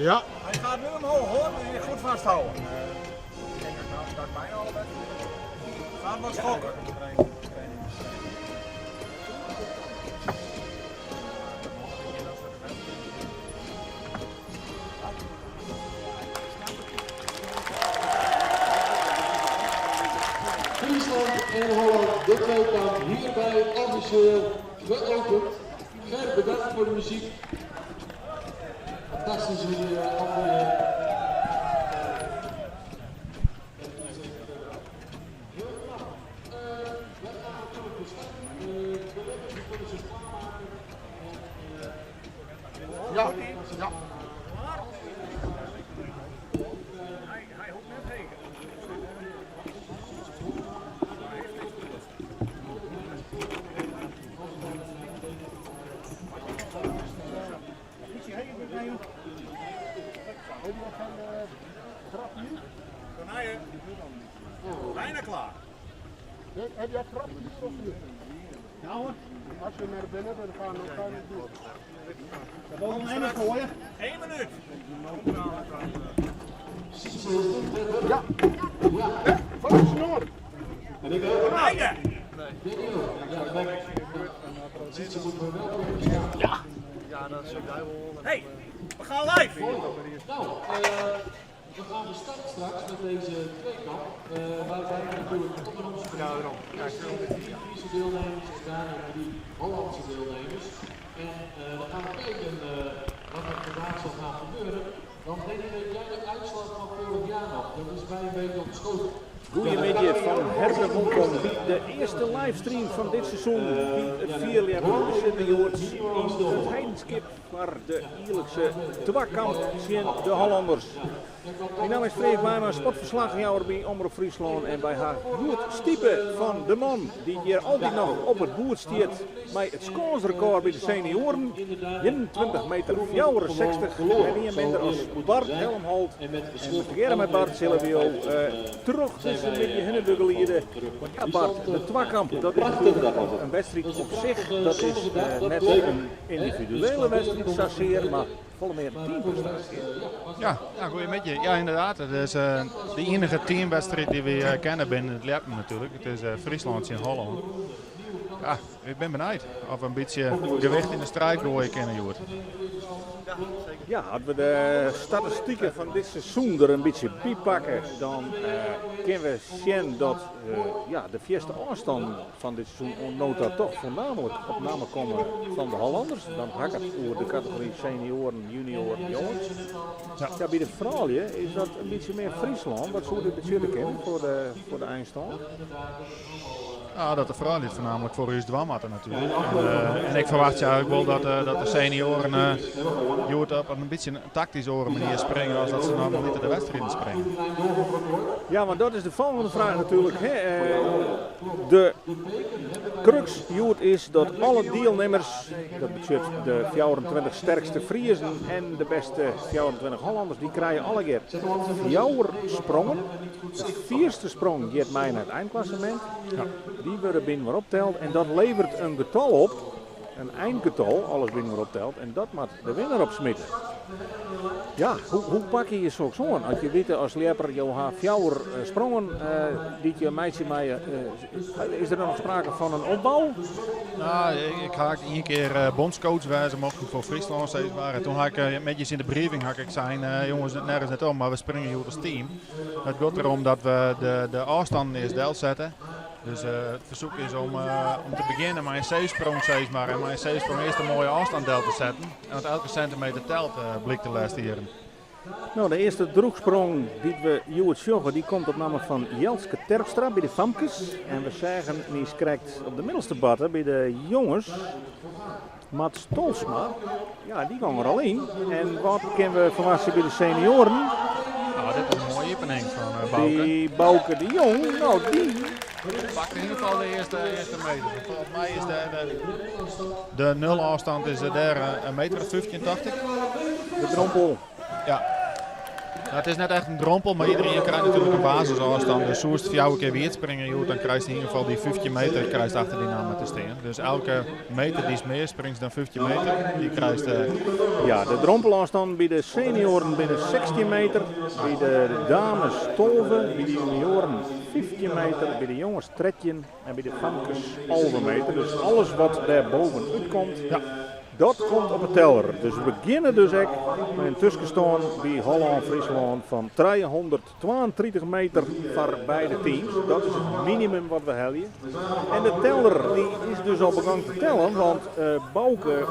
Ja. Hy gaat nu omhoog hoor, moet je goed vasthouden. Gaat wat schokken. Friesland en Holland, de tweekamp hierbij officieel geopend. Ger, bedankt voor de muziek. Fantastisch hoe je al die... Ja. Ja. Konije, bijna klaar. Heb jij trap hier of niet? Ja hoor. Als we naar binnen dan gaan, dan gaan we het doen. Eén minuut. Ja. Ja. Van de snor. En ik ook. Konije! Ja, Sietse moet me wel even staan. Hey, we gaan live. Nou, we gaan de start straks met deze tweekamp. Waarbij we natuurlijk onder onze Eerst de Friese deelnemers en daarna drie Hollandse deelnemers. En we gaan kijken wat er vandaag zal gaan gebeuren. Want Danny, weet jij de uitslag van vorig jaar nog? Dat is mij een beetje ontschoten. Goedemiddag van harte welkom bij de eerste livestream van dit seizoen. Bij het vierljeppen Sint-Joords in het Heidenskip voor de jierlijkse twakamp tegen de Hollanders. Mijn naam is Freek Wijma, sportverslaggever bij Omrop Fryslân en bij haar goed stiepe van de man die hier altijd nog op het boerd stiert bij het scoresrecord bij de senioren. 21 meter 64 en niet minder als Bart Helmholt. En met met Bart zullen we jou, terug tussen een beetje hinnenbuggelieden. Want ja, Bart, de twakamp, dat is natuurlijk een wedstrijd op zich. Dat is net een individuele wedstrijd, zozeer, maar volle meer teamprestatie. Ja, ja, goeiemiddag. Ja, inderdaad. Het is de enige teamwedstrijd die we kennen binnen het Ljeppen natuurlijk. Het is Friesland in Holland. Ja, ik ben benieuwd of we een beetje gewicht in de strijd gooien kunnen, Joert. Ja, als we de statistieken van dit seizoen er een beetje bij pakken, dan kunnen we zien dat de eerste afstand van dit seizoen nota toch voornamelijk op namen komen van de Hollanders. Dan hak het voor de categorie senioren, junioren, jongens. Ja. Ja, bij de vrouwen is dat een beetje meer Friesland. Wat zou dit betekenen kennen voor de eindstand? Ja, dat de vrouwen dit voornamelijk voor u dwam hadden natuurlijk. En ik verwacht ja ook wel dat de senioren Joert op een beetje een tactisch oren manier springen als dat ze nou niet de wedstrijden springen. Ja, want dat is de volgende vraag natuurlijk. Hè. De crux, Joert, is dat alle deelnemers, dat betekent de 24 sterkste Friesen en de beste 24 Hollanders, die krijgen alle keer 4 sprongen. De vierste sprong gaat mij naar het eindklassement. Ja. Die worden binnen waarop telt en dat levert een getal op, een eindgetal, alles binnen waarop telt, en dat moet de winnaar opsmitten. Ja, hoe pak je je zulks aan? Als je weet als lepper, je hebt 4 sprongen die je meisje mij is er dan nog sprake van een opbouw? Nou, ik ga één keer bondscoach wijzen, mocht ik voor Friesland steeds waren. Toen had ik met je in de briefing had ik zijn, jongens, nergens net om, maar we springen hier als team. Het gaat erom dat we de afstand eerst deel zetten. Dus het verzoek is om te beginnen met een C-sprong, zeg maar. En met een C-sprong eerst een mooie afstand deel te zetten. En dat elke centimeter telt, blijkt de laatste jaren. Nou, de eerste droegsprong die we Joert sjoggen, die komt op naam van Jelske Terpstra bij de Famkes. En we zagen, die is correct op de middelste batten bij de jongens. Mats Tolsma, ja, die kwam er al in. En wat kunnen we verwachten bij de senioren? Nou, dit is een mooie opening van Bouke. Die Bouke de Jong, nou die pakt in ieder geval de eerste meter. Volgens mij is de nulafstand is daar een meter of 15, dacht ik. De drompel. Ja. Nou, it is net echt in drompel, mar iedereen krijt natuerlik in basisôfstân. Dus soest fjouwer kear wiet springe hjoed, dan krijst yn ieder gefal dy 15 meter krijst achter dyn namme te stean. Dus elke meter dy'tst mear springst dan 15 meter, dy krijst. Ja, de drompelôfstân by de senioaren binne 16 meter, by de dames 12, by de junioaren 15 meter, by de jonges 13 en by de famkes 11 meter. Dus alles wat dêr bovenút komt, dat komt op 'e teller. Dus we begjinne dus ek mei in tuskenstân by Hollân-Fryslân fan 332 meter foar beide teams. Dat is it minimum wat we helje. En de teller dy is dus al begûn te tellen, want Bauke,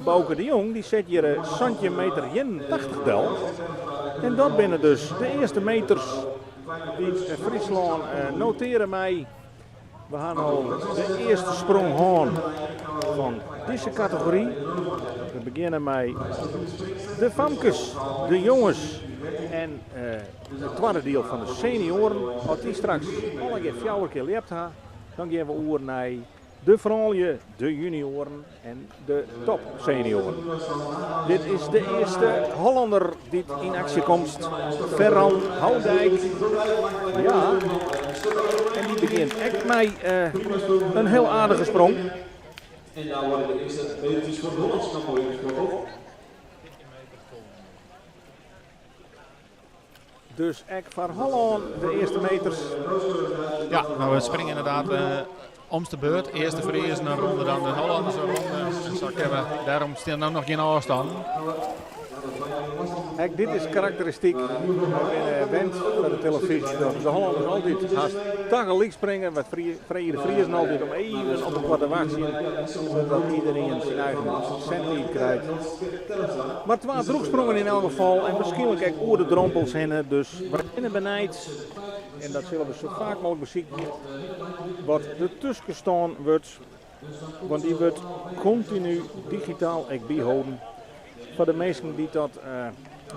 Bauke de Jong dy set hjir 17 meter 81 del. En dat binne dus de earste meters dy't Fryslân notearje mei. We ha no de earste sprong hân fan dizze kategory. We begjinne mei de famkes, de jonges en it twadde diel fan de senioaren. As dy straks allegear fjouwer kear ljept ha, dan gean we oer nei de froulju, de junioaren en de topsenioaren. Dit is de earste Hollanner dy't yn aksje komt, Ferran Houdijk. Ja, en dy begjint ek mei in hiel aardige sprong. En daar worden de eerste metertjes voor het Hollands kampioen gesprokkeld. Dus ek foar Hollân de earste meters. Ja, nou, we springe ynderdaad omste beurt. Earst de Friezen in ronde, dan de Hollanners in ronde. En sa kinne we, dêrom stean no noch gjin ôfstannen. Ek dit is karakteristyk. Wy binne wend foar de telefyzje dat de Hollanners altyd hast tagelyk springe. Wy freegje de Friezen altyd om even op elkoar te wachtsjen, sadat iedereen syn eigen sentiid krijt. Mar twa drûchsprongen yn elk gefal en wierskynlik ek oer de drompels hinne. Dus wy binne benijd, en dat sille we sa faak mooglik besykje, wat de tuskenstân wurdt. Want dy wurdt kontinu digitaal ek byholden. Foar de minsken dy't dat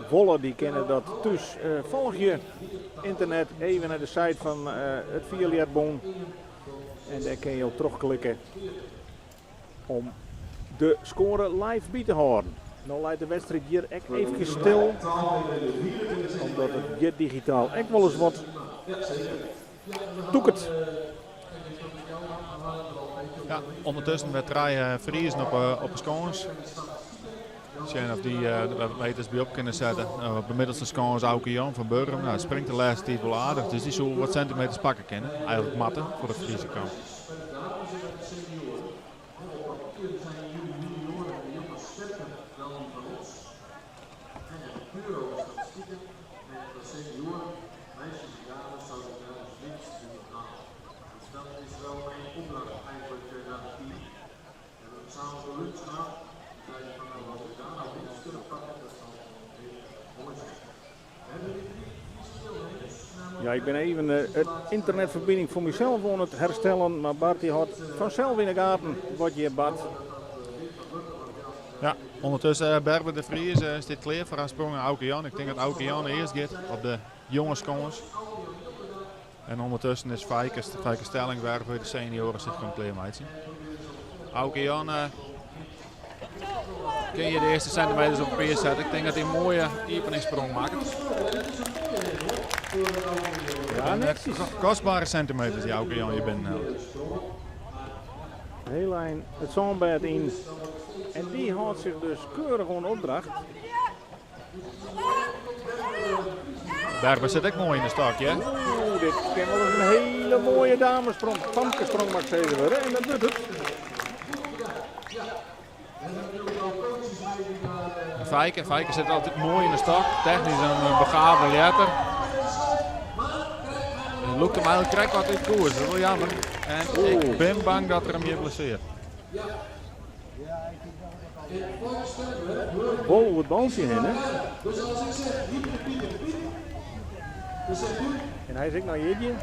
wolle, dy kinne dat thús folgje. Ynternet, even nei de site fan it Fierljepbûn en dêr kinne jo trochklikke om de skoare live by te hâlden. No leit de wedstriid hjir ek eefkes stil, omdat it hjir digitaal ek wolris wat toeket. Ja, ûndertusken wer trije Friezen op 'e skâns. Sjen oft dy der wat meters by op kinne sette. Nou, op de middelste skâns Auke Jan fan Burgum. Nou, springt de lêste tiid wol aardich, dus dy soe wat sintimeters pakke kinne. Eigenlik moatte foar it Friese kamp. Ja, ik bin even it ynternetferbining foar mysels oan it herstellen, mar Bart dy hâldt fansels yn 'e gaten wat hjir bart. Ja, ûndertusken Berber de Vries stiet klear foar har sprong. Auke Jan, ik tink dat Auke Jan earst giet op de jonge skâns. En ûndertusken is Feike, Feike Stellingwerf de senioaren sich oan klearmeitsjen. Auke Jan kin hjir de earste sintimeters op papier sette. Ik tink dat hy in moaie iepeningssprong makket. Ja, netsjes. Kostbare sintimeters dy Auke Jan hjir binnen hellet. Hiel ein it sânbêd yn. En dy hâldt sich dus keurich oan de opdracht. Berber sit ek moai yn de stok, hear. Oeh, dit kin wol ris in hiele moaie damesprong, famkesprong moat ik sizze wurde. En dat wurdt it. Feike, Feike sit altyd moai yn de stok. Technysk in begaafde ljepper. It lûkt him eigenlik krekt wat út koers, dat is wol jammer. En ik bin bang dat er him hjir blessearret. Wol oer it baltsje hinne. En hy is ek nei jierdei.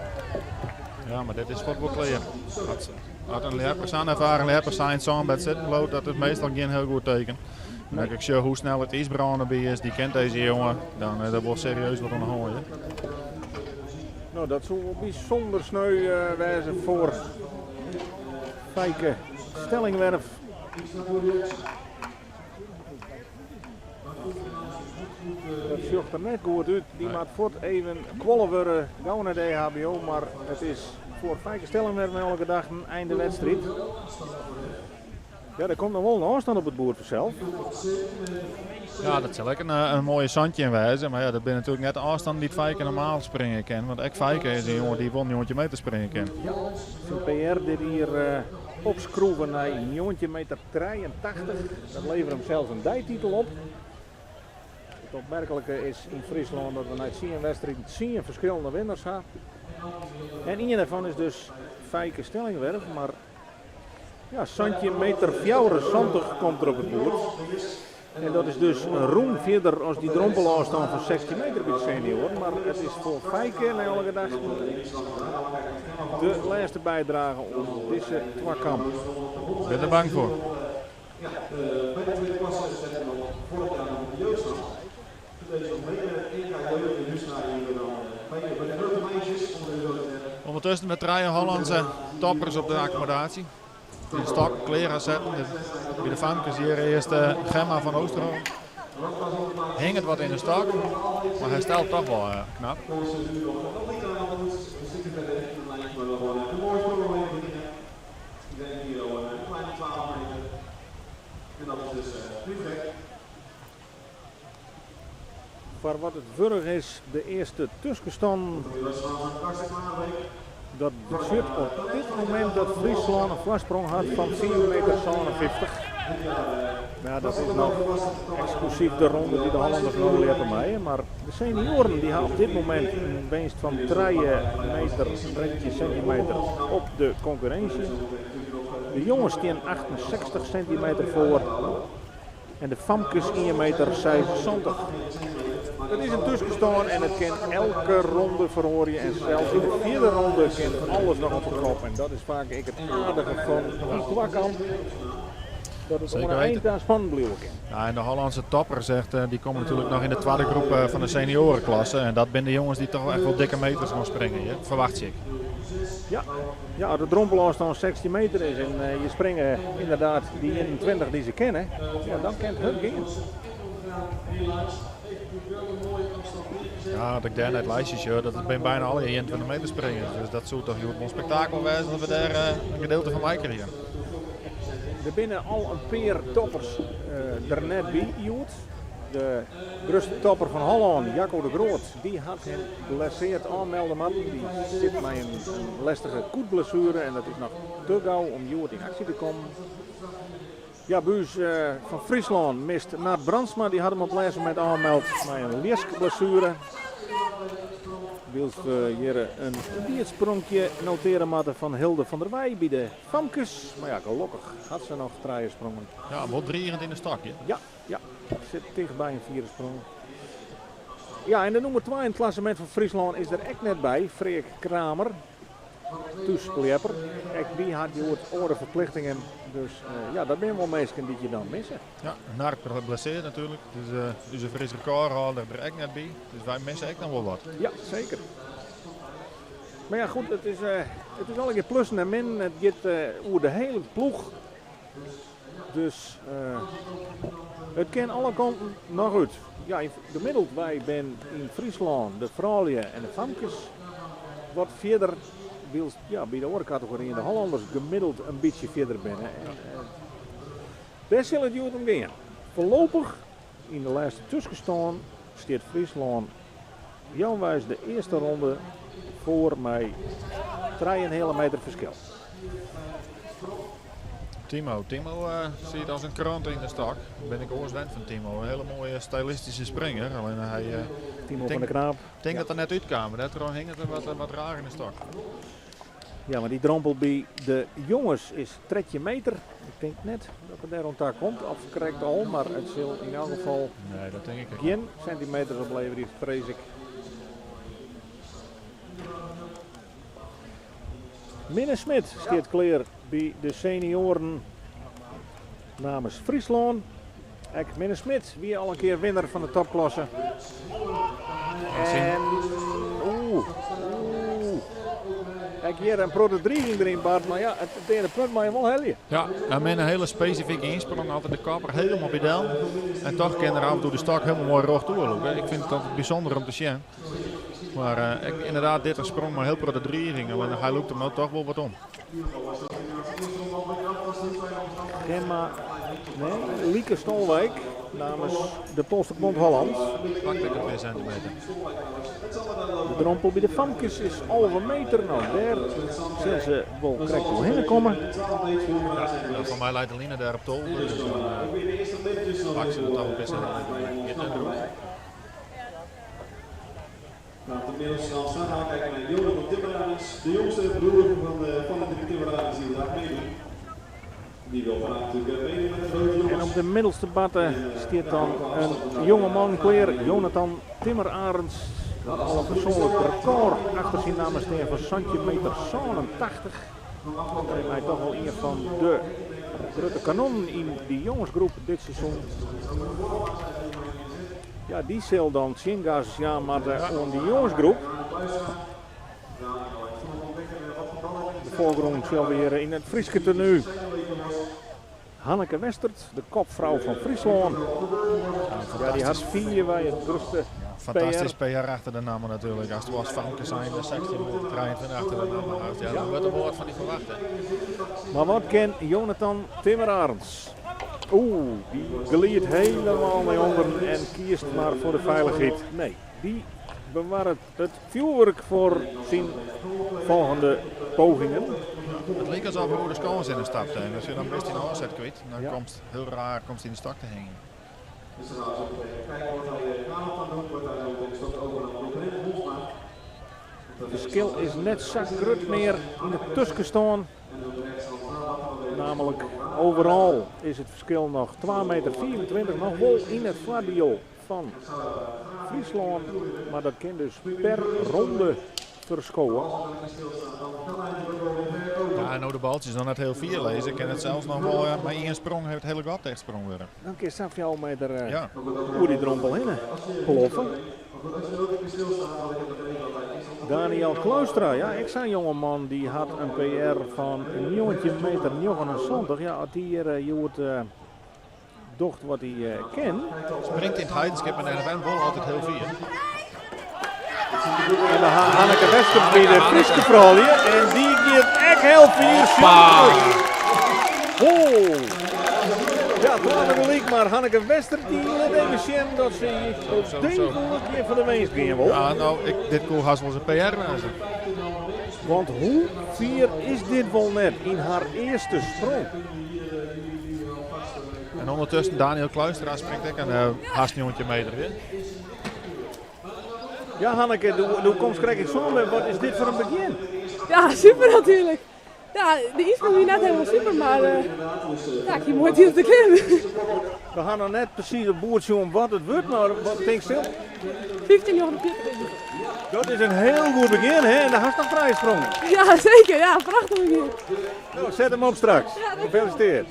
Ja, mar dit is fuort wol klear. As in ljepper, sa'n erfaren ljepper sa yn it sânbêd sitten bliuwt, dat is meastal gjin hiel goed teken. En as ik sjoch hoe snel it iisbrâne derby is, dy kent dizze jonge, dan is der wol serieus wat oan de hân. Hear. No, dat soe wol bysûnder sneu wêze foar Feike Stellingwerf. Dat sjocht der net goed út. Dy moat fuort even kuolle wurde. Gau nei de EHBO, mar it is foar Feike Stellingwerf nei alle gedachten einde wedstriid. Ja, der komt noch wol in ôfstân op it boerd fansels. Ja, dat sil ek in moaie 17 wêze. Mar ja, dat binne natuerlik net de ôfstannen dy't Feike normaal springe kin. Want ek Feike is in jonge dy't wol 19 meter springe kin. Ja, syn PR dit jier opskroeven nei 19 meter 83. Dat levere him sels in deititel op. It opmerklike is yn Fryslân dat we nei tsien wedstriden tsien ferskillende winners ha. En ien dêrfan is dus Feike Stellingwerf, mar ja, 17 meter 74 komt der op it boerd. En dat is dus rûm fierder as dy drompelôfstân fan 16 meter by de senioaren. Mar it is foar Feike nei alle gedachten de lêste bydrage oan dizze twakamp. Ik bin der bang foar. Ondertussen met trije Hollandse toppers op de accommodatie. Die de stok klear ha setten. By de famkes hjir earst Gemma van Oosterhoorn. Hinget wat yn de stok, mar hy stelt toch wol knap. Foar wat it wurdich is, de earste tuskenstannen. Dat betsjut op dit momint dat Fryslân in foarsprong hat fan 5 meter 57. Mar ja, dat is noch eksklusyf de ronde dy't de Hollanners no ljeppe meie. Mar de senioaren dy ha op dit momint in winst fan trije meter 13 sintimeter op de konkurrinsje. De jonges stean 68 sintimeter foar. En de famkes ien meter 76. It is in tuskenstân en it kin elke ronde feroarje en sels yn de fjirde ronde kin alles noch op 'e kop. En dat is faak ek it aardige fan dy twakamp, dat it oan 'e ein ta spannend bliuwe kin. Ja, en de Hollandse toppers echt, die komen natuurlijk nog in de tweede groep van de seniorenklasse. En dat binne de jongens die toch echt wel dikke meters gaan springen hier, verwacht ik. Ja, ja, as de drompelôfstân 16 meter is en je springe ynderdaad dy 21 dy't se kinne, ja, dan kin it hurd gean. Ja, as ik dêr nei it lijstje sjoch, dat binne byna alle 21 meter springers. Dus dat soe toch hjoed wol in spektakel wêze dat we dêr in gedeelte fan meikrije. Der binne al in pear toppers der net by hjoed. De grutste topper fan Hollân, Jacco de Groot, dy hat him blesseard oanmelde moatten. Dy sit mei in lestige kûtblessuere en dat is noch te gau om hjoed yn aksje te kommen. Ja, Buus fan Fryslân mist Nard Brandsma, dy hat him op it lêste momint oanmeld mei in ljiskblessuere. Wylst we hjir in tiidspronkje noteare moatte fan Hilde van der Weij by de famkes. Mar ja, gelokkich hat se noch trije sprongen. Ja, wol drigend yn de stok, ja. Ja, ja, sit ticht by in fiere sprong. Ja, en de nûmer twa yn it klassemint fan Fryslân is der ek net by, Freark Kramer, thúsljepper. Ek dy hat hjoed oare ferplichtingen, dus ja, dat binne wol minsken dy't je dan misse. Ja, Nard blesseard natuerlik, dus ús Frysk rekôrhâlder der ek net by. Dus wy misse ek noch wol wat. Ja, seker. Mar ja, goed, it is allegear plussen en minnen. It giet oer de hiele ploech. Dus it kin alle kanten noch út. Ja, gemiddeld wy bin yn Fryslân de froulju en de famkes wat fierder, wylst ja, by de oare kategoryen de Hollanders gemiddeld in bytsje fierder binne. En dêr sil it hjoed om gean. Foarlopich yn de lêste tuskenstân stiet Fryslân healweis de earste ronde foar mei trijenheale meter ferskil. Timo, Timo siet as in krante yn de stok. Bin ik oars wend fan Timo. In hiele moaie stylistyske springer. Allinne hy, Timo van der Knaap. Ik tink dat er net útkaam. Dêrtroch hinget er wat raar yn de stok. Ja, mar dy drompel by de jonges is 13 meter. Ik tink net dat er dêr oan ta komt, of krekt al, mar it sil yn elk gefal Nee, dat tink ik ek. gjin sintimeters opleverje, frees ik. Minne Smit stiet klear by de senioaren namens Fryslân. Ek Minne Smit wie al in kear winner fan de topklasse. En oeh, oeh. Ek hjir in protte driging deryn, Bart, mar ja, it earste punt moatte je wol helje. Ja, en met een hele spesifike ynsprong, altyd de kop der hielendal by del. En toch kin er af en toe de stok hielendal moai rjocht oerlûke. Ik fyn it altyd bysûnder om te sjen. Mar ek ynderdaad dit in sprong mei hiel protte driging. Allinnich hy lûkt him no toch wol wat om. Gemma, nee, Lieke Stolwijk namens de Polstokbond Holland. Pakt ek in pear sintimeter. De drompel by de famkes is 11 meter. No, dêr sille se wol krekt oerhinne komme. Ja, no, foar my leit de line dêr op 12, dus dan pakke se der toch in pear sintimeter by. Giet net drûch. Nou, inmiddels dan staan we kijken naar Jonathan Timmerarends, de jongste broer van de drie Timmerarends die vandaag meedoen. Die wil graag natuurlijk meedoen met de grote jongens. En op de middelste batte stiet dan in jongeman klear, Jonathan Timmerarends. Dat al in persoanlik rekôr achter syn namme stean fan 17 meter 87. Dat is my toch wol ien fan de grutte kanonnen yn dy jongesgroep dit seizoen. Ja, dy sil dan tsjingas jaan moatte oan dy jongesgroep. De foargrûn sil we hjir yn it Fryske tenu. Hanneke Westert, de kopfrou fan Fryslân. Ja, dy hat fierwei it grutste Fantastysk PR achter de namme natuerlik. Ast as famke zijnde 16 meter 23 achter de namme hast, ja, dan wurdt der wol wat fan dy ferwachte. Mar wat kin Jonathan Timmerarends? Oeh, dy gliidt hielendal nei ûnderen en kiest mar foar de feilichheid. Nee, dy bewarret it fjoerwurk foar syn folgjende pogingen. It liket asof er oer de skâns hinne stapte en as je dan bist dyn ôfset kwyt, dan komst hiel raar komst yn de stok te hingjen. It ferskil is net sa grut mear yn de tuskenstân. Namelijk overal is it ferskil noch 2 meter 25, noch wol yn it foardiel fan Fryslân, mar dat kin dus per ronde ferskowe. Ja, en no de baltsjes noch net hiel fier lizze, kin it sels noch wol mei ien sprong it hiele gat tichtsprongen wurde. Dan kin sa'n 4 meter oer dy drompel hinne ploffe. Daniel Kloostra, ja, ek sa'n jongeman, dy hat in PR fan 19 meter 79. Ja, as dy hjir hjoed docht wat hy kin. Springt yn it Heidenskip en NFM wol altyd hiel fier. En dan ha Hanneke Wester by de Fryske froulju en dy giet ek hiel fier. Oh. Ja, twadde gelyk, mar Hanneke Wester dy lit even sjen dat se Zo, zo. degelijk hjir foar de winst gean wol. Ja, no, ik, dit koe hast wol in PR wêze. Want hoe fier is dit wol net yn har earste sprong? En ûndertusken Daniel Kluistra springt ek in hast 19 meter weer. Ja, Hanneke, do komst krekt út Sânwert. Wat is dit foar in begjin? Ja, super natuerlik. Ja, de ynsprong wie net hielendal super, mar ja, ik hie moai tiid om te klimmen. We ha noch net presys op boerd sjoen wat it wurdt, mar wat tinkst sels? 15,49. Dat is in hiel goed begjin, hè? En dan hast noch trije sprongen. Ja, seker. Ja, prachtich begjin. No, set him op straks. Ja, dankjewol. Gefeliciteerd.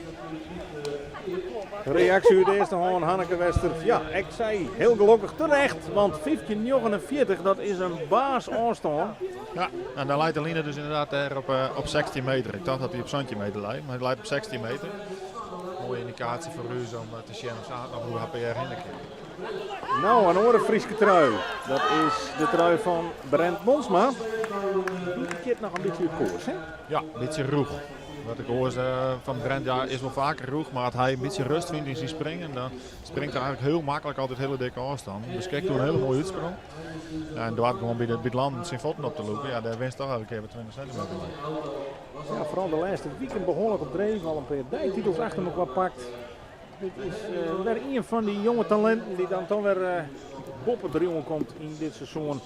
Reaksje út de earste hân, Hanneke Wester. Ja, ik sei hiel gelokkich terecht, want 15,49 dat is in baas ôfstân. Ja, en dan leit de line dus ynderdaad dêr op 16 meter. Ik tocht dat hy op 17 meter lei, mar hy leit op 16 meter. Moaie yndikaasje foar ús om te sjen oft se noch oer har PR hinne kin. No, in oare Fryske trui. Dat is de trui fan Brent Monsma. Dy giet noch in bytsje út koers, hè? Ja, in bytsje rûch. Wat ik oars fan Brent, ja, is wol faker rûch, mar as hy in bytsje rêst fynt yn syn springen, dan springt er eigentlik hiel maklik altyd hiele dikke ôfstannen. Dus krekt doe in hiele moaie útsprong. Ja, en doar gewoan by it lânen syn fuotten op te lûken, ja, dêr winst toch elke kear wer 20 sintimeter mei. Ja, foaral de lêste wiken behoarlik op dreef, al in pear deititels achter elkoar pakt. Dit is wer ien fan dy jonge talinten dy't dan toch wer boppe driuwen komt yn dit seizoen.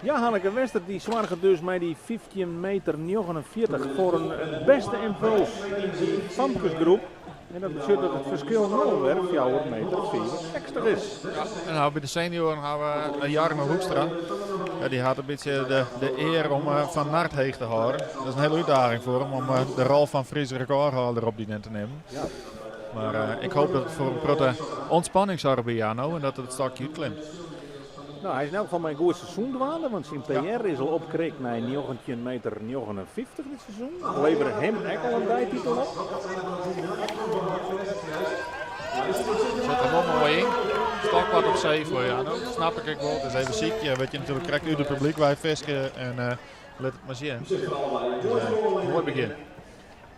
Ja, Hanneke Wester dy soarget dus mei dy 15 meter 49 foar in bêste ympuls yn dy famkesgroep. En dat betsjut dat it ferskil no wer 4 meter 65 is. Ja, en no by de senioaren ha we Jarno Hoekstra. Ja, dy hat in bytsje de ear om Van Nart heech te hâlden. Dat is in hiele útdaging foar him om de rol fan Frysk rekôrhâlder op dy te nimmen. Mar ik hoopje dat it foar in protte ûntspanning soarget by Jarno en dat it it stokje útklimt. No, hy is yn elk gefal mei in goed seizoen dwaande, want syn PR is al opkrikt nei 19 meter 59 dit seizoen. Dat levere him ek al in deititel op. Sit der wol moai yn. Stok wat op see foar Jarno. Snap ik ek wol. It is even sykje. Wurdt je natuerlik krekt út it publyk wei fiske en lit it mar sjen. Dus, moai begjin.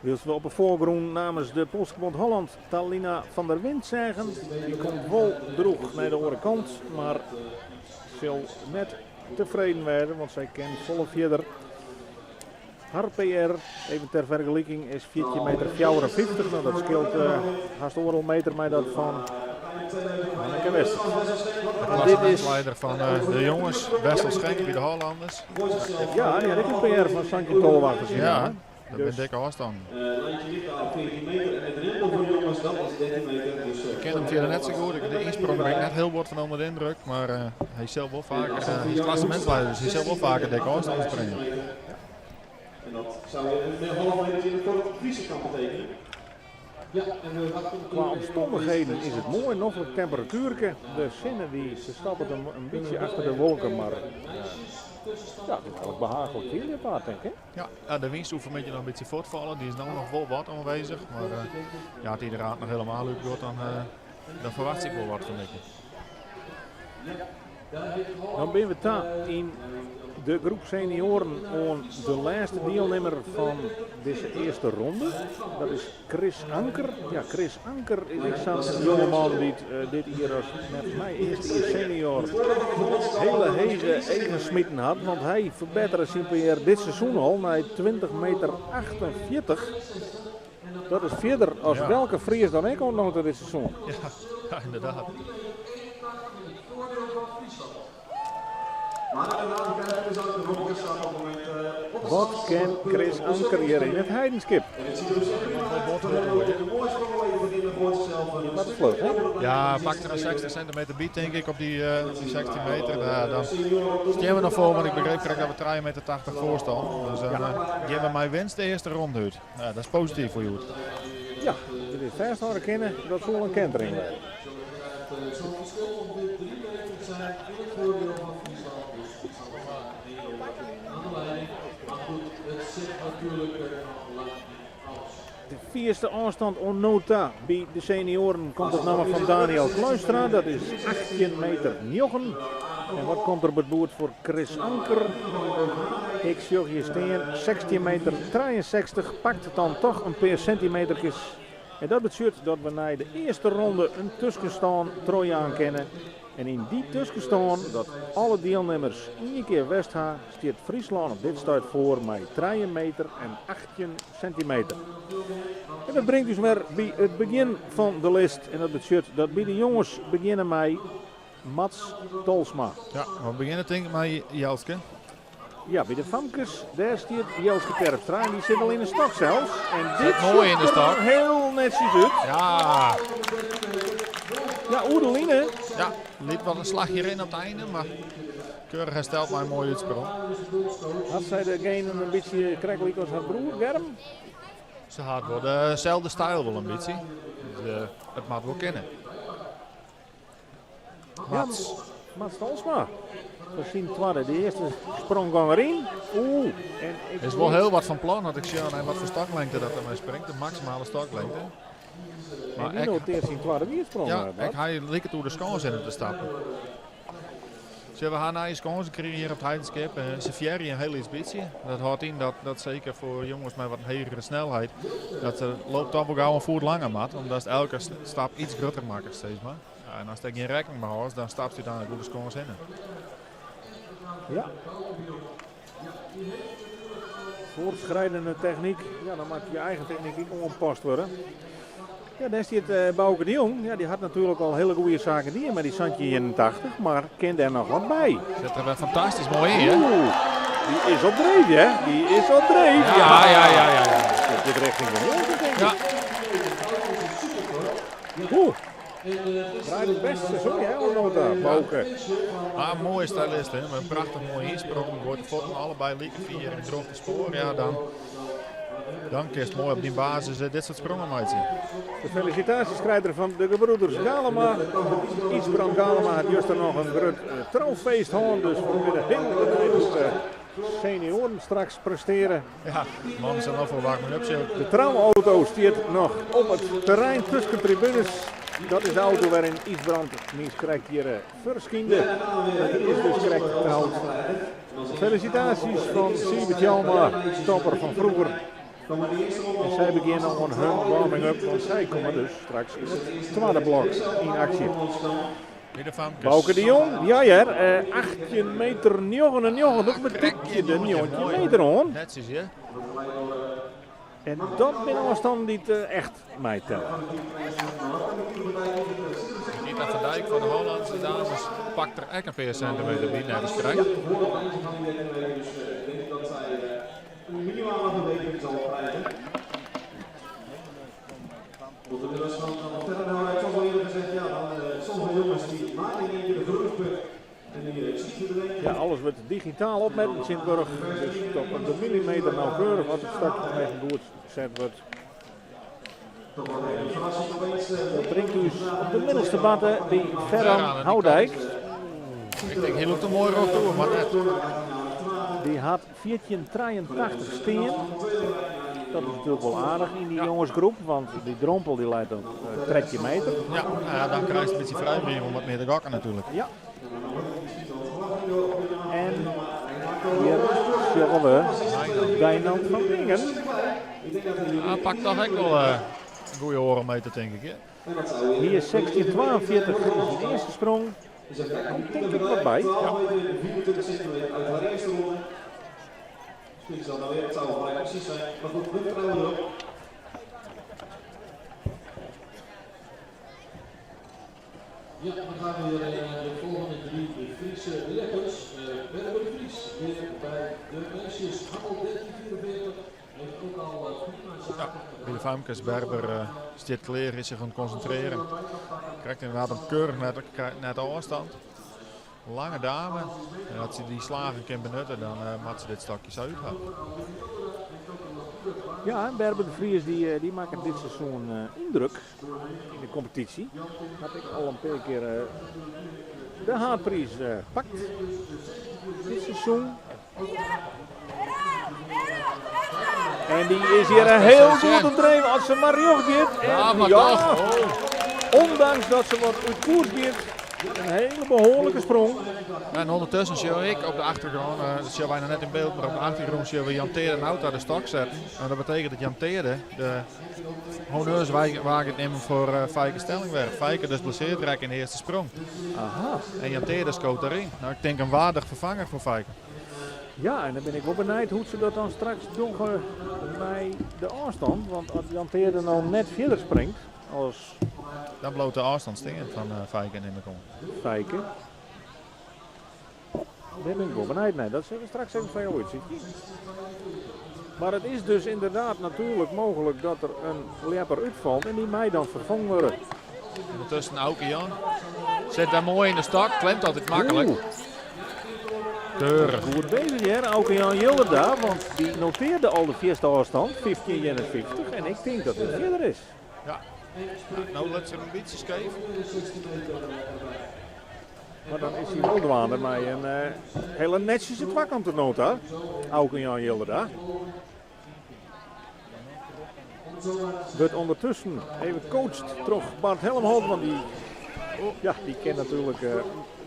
Wylst we op 'e foargrûn namens de Polskebond Holland Talina van der Wind seagen. Dy komt wol drûch nei de oare kant, mar sil net tefreden wêze, want sy kin folle fierder. Har PR, even ter fergeliking, is 14 meter 54. No, dat skeelt hast oardel meter mei dat fan Hanneke Westert. De klassemintsleider fan de jonges, Wessel Schenk by de Hollanders. Ja, dy hat ek in PR fan 17,12 achter syn namme. Dat binne dikke ôfstannen. Ik ken him fierder net sa goed. De ynsprong bin ik net hiel bot fan ûnder de yndruk, mar hy sil wol faker, hy is klassemintsleider, dus hy sil wol faker dikke ôfstannen springe. Kwa omstannichheden is it moai, noflik temperatuerke. De sinne dy ferstoppet him in bytsje achter de wolken, mar ja, it is eigentlik behaachlik fierljeppaad, tink ik. Ja, de wyn soe fan 'e middei noch in bytsje fuortfalle. Dy is no noch wol wat oanwêzich. Mar ja, as dy der noch helemaal út giet, dan ferwachtsje ik wol wat fan 'e middei. Dan binne we ta yn de groep senioaren oan de lêste dielnimmer fan dizze earste ronde. Dat is Chris Anker. Ja, Chris Anker is ek sa'n jongeman dy't dit jier as neffens my earste jier senior hele hege eagen smiten hat. Want hy ferbettere syn PR dit seizoen al nei 20 meter 48. Dat is fierder as welke Fries dan ek oant no ta dit seizoen. Ja, ynderdaad. Wat kin Chris Anker hjir yn It Heidenskip? Wat fluch, hè? Ja, pakt der in 60 sintimeter by, tink ik, op dy 16 meter. Dan stean we noch foar, want ik begreep krekt dat we trije meter tachtich foar stean. Dus dan gean we mei winst de earste ronde út. Ja, dat is posityf foar hjoed. Ja, dit is fêsthâlde kinne, dat soe al in kentering wêze. De fierste ôfstân oant no ta by de senioaren komt op namme fan Daniel Kluistra. Dat is 18 meter 9. En wat komt der op it boerd foar Chris Anker? Ik sjoch hjir stean 16 meter 63. Pakt dan toch in pear sintimeterkes. En dat betsjut dat we nei de earste ronde in tuskenstân trochjaan kinne. En yn dy tuskenstân, dat alle dielnimmers ien kear west ha, stiet Fryslân op dit stuit foar mei trije meter en 18 sintimeter. En dat bringt ús wer by it begjin fan de list. En dat betsjut dat by de jonges begjinne mei Mats Tolsma. Ja, we begjinne tink ik mei Jelske. Ja, by de famkes, dêr stiet Jelske Terpstra en dy sit al yn de stok sels. En dit Sit moai yn de sjocht der stok. Hiel netsjes út. Ja. Ja, oer de line. Ja, liet wat in slachje rinne op it einde, mar keurich hersteld mei in moaie útsprong. Hat sy de genen in bytsje krekt lykas har broer Germ? Se hat wol deselde styl wol in bytsje. Dus it moat wol kinne. Mats. Mats Tolsma. Foar syn twadde. De earste sprong gong deryn. Oeh. En ik Is wol hiel wat fan plan as ik sjoch nei wat foar stoklengte dat er mei springt. De maksimale stoklengte. Maar en die noteert syn twadde wiersprong. Ja, ek hy liket oer de skâns hinne te stappen. Sille we har nije skânsen krigen hjir op it Heidenskip. Se fearje in hiel lyts bytsje. Dat hâldt yn dat seker foar jonges mei wat in hegere snelheid, dat se loopt dan wol gau in foet langer moat, omdat elke stap iets grutter makkest, sis mar. Ja, en ast dêr gjin rekken mei hâldst, dan stapst úteinlik oer de skâns hinne. Ja. Voortschrijdende technyk. Ja, dan moat je eigen technyk ek oanpast wurde. Ja, dêr stiet Bauke de Jong. Ja, dy hat natuerlik al hiele goede saken dien mei dy 1781, mar kin dêr noch wat by? Sit der wer fantastysk moai yn, hè? Oeh, dy is op dreef, hè? Dy is op dreef. Ja, ja, ja, ja, ja. Dit giet richting de njoggentich, tink ik. Ja. Oeh. Draait it bêste seizoen, hè, oant no ta, Bauke. Ah, moaie stylist, hè? Mei in prachtich moaie ynsprong. Goait de fuotten allebei like fier en troch de spoar. Ja, dan. Dan kinst moai op dyn basis dit soart sprongen meitsje. De felisitaasjes krijt er fan de gebroeders Galema. Ysbrand Galema hat juster noch in grut troufeest hân, dus we binne hiel benijd hoe't de senioaren straks presteare. Ja, de mannen sille noch foar warming-up sil. De trouauto stiet noch op it terrein tusken tribunes. Dat is de auto wêryn Ysbrand niiskrekt hjir ferskynde. Hy is dus krekt troud. Felisitaasjes fan Siebe Tjalma, topper fan froeger. En sy begjinne oan hun warming-up, want sy komme dus straks yn it twadde blok yn aksje. Bauke de Jong, ja hear, 18 meter 99, we tikje de 19 meter oan. Netsjes hear. En dat binne ôfstannen dy't echt meitelle. Rita van Dijk fan de Hollandse dames pakt der ek in pear sintimeter by, neffens krekt. Ja, alles wurdt digitaal opmetten tsjintwurdich. Dus tot op de millimeter nauwkeurig wat it stokje noch even goed set wurdt. Dat bringt ús op de middelste barte by Ferran Houdijk. Ik tink, hy lûkt in moai rjocht oer, mar net. Dy hat 1483 stean. Dat is natuerlik wol aardich yn dy jongesgroep, want dy drompel dy leit op 13 meter. Ja, nou ja, dan krijst in bytsje frijbrief om wat mear te gokken natuerlik. Ja. En hjir sjogge we Wijnand van Wingen. Ja, pakt toch ek wol in goede oardel meter, tink ik. Hy is 1642 is syn earste sprong. Dêr komt tink ik wat by. Ja. Ja, dan gaan we weer naar de volgende drie Friese ljeppers. Berber de Vries weer bij de meisjes. Hangel 1344 heeft ook al prima zaken Ja, by de famkes Berber stiet klear, is sich oan it konsintrearjen. Krijt ynderdaad in keurich net ôfstân. Lange dame. En as sy dy slagen kin benutte, dan moat se dit stokje sa út ha. Ja, en Berber de Vries dy makket dit seizoen yndruk yn de kompetysje. Hat ek al in pear kear de haadpriis pakt dit seizoen. En dy is hjir hiel goed op dreef as se mar rjocht giet. En Ja, mar ja, toch. Oh. ondanks dat se wat út koers giet, in hiele behoarlike sprong. En ûndertusken sjoch ik op de achtergrûn, dat sjogge wy noch net yn byld, mar op de achtergrûn sjogge we Jan Teerde Nauta de stok setten. En dat betekent dat Jan Teerde de honneurs waar giet nimmen foar Feike Stellingwerf. Feike dus blesseard rekke yn de earste sprong. Aha. En Jan Teerde skoot deryn. Nou, ik tink in waardig ferfanger foar Feike. Ja, en dan bin ik wol benijd hoe't se dat dan straks dogge mei de ôfstân. Want as Jan Teerde no net fierder springt as... Dan bliuwt de ôfstân stean fan Feike, nim ik oan. Feike. Dêr bin ik wol benijd nei. Dat sille we straks even foar jo útsykje. Mar it is dus ynderdaad natuerlik mooglik dat der in ljepper útfalt en dy mei dan ferfongen wurde. Ûndertusken Auke Jan sit wer moai yn de stok, klimt altyd maklik. Oeh. Keurich. Goed bezich hear, Auke Jan Jilderda, want dy notearde al de fierste ôfstân, 15,51, en ik tink dat dit fierder is. Ja, no lit se him in bytsje skeef. Mar dan is hy wol dwaande mei in hiele netsjese twakant nota, Auke Jan Jilderda. Wurdt ûndertusken even coacht troch Bart Helmholt, want dy, ja, dy kin natuerlik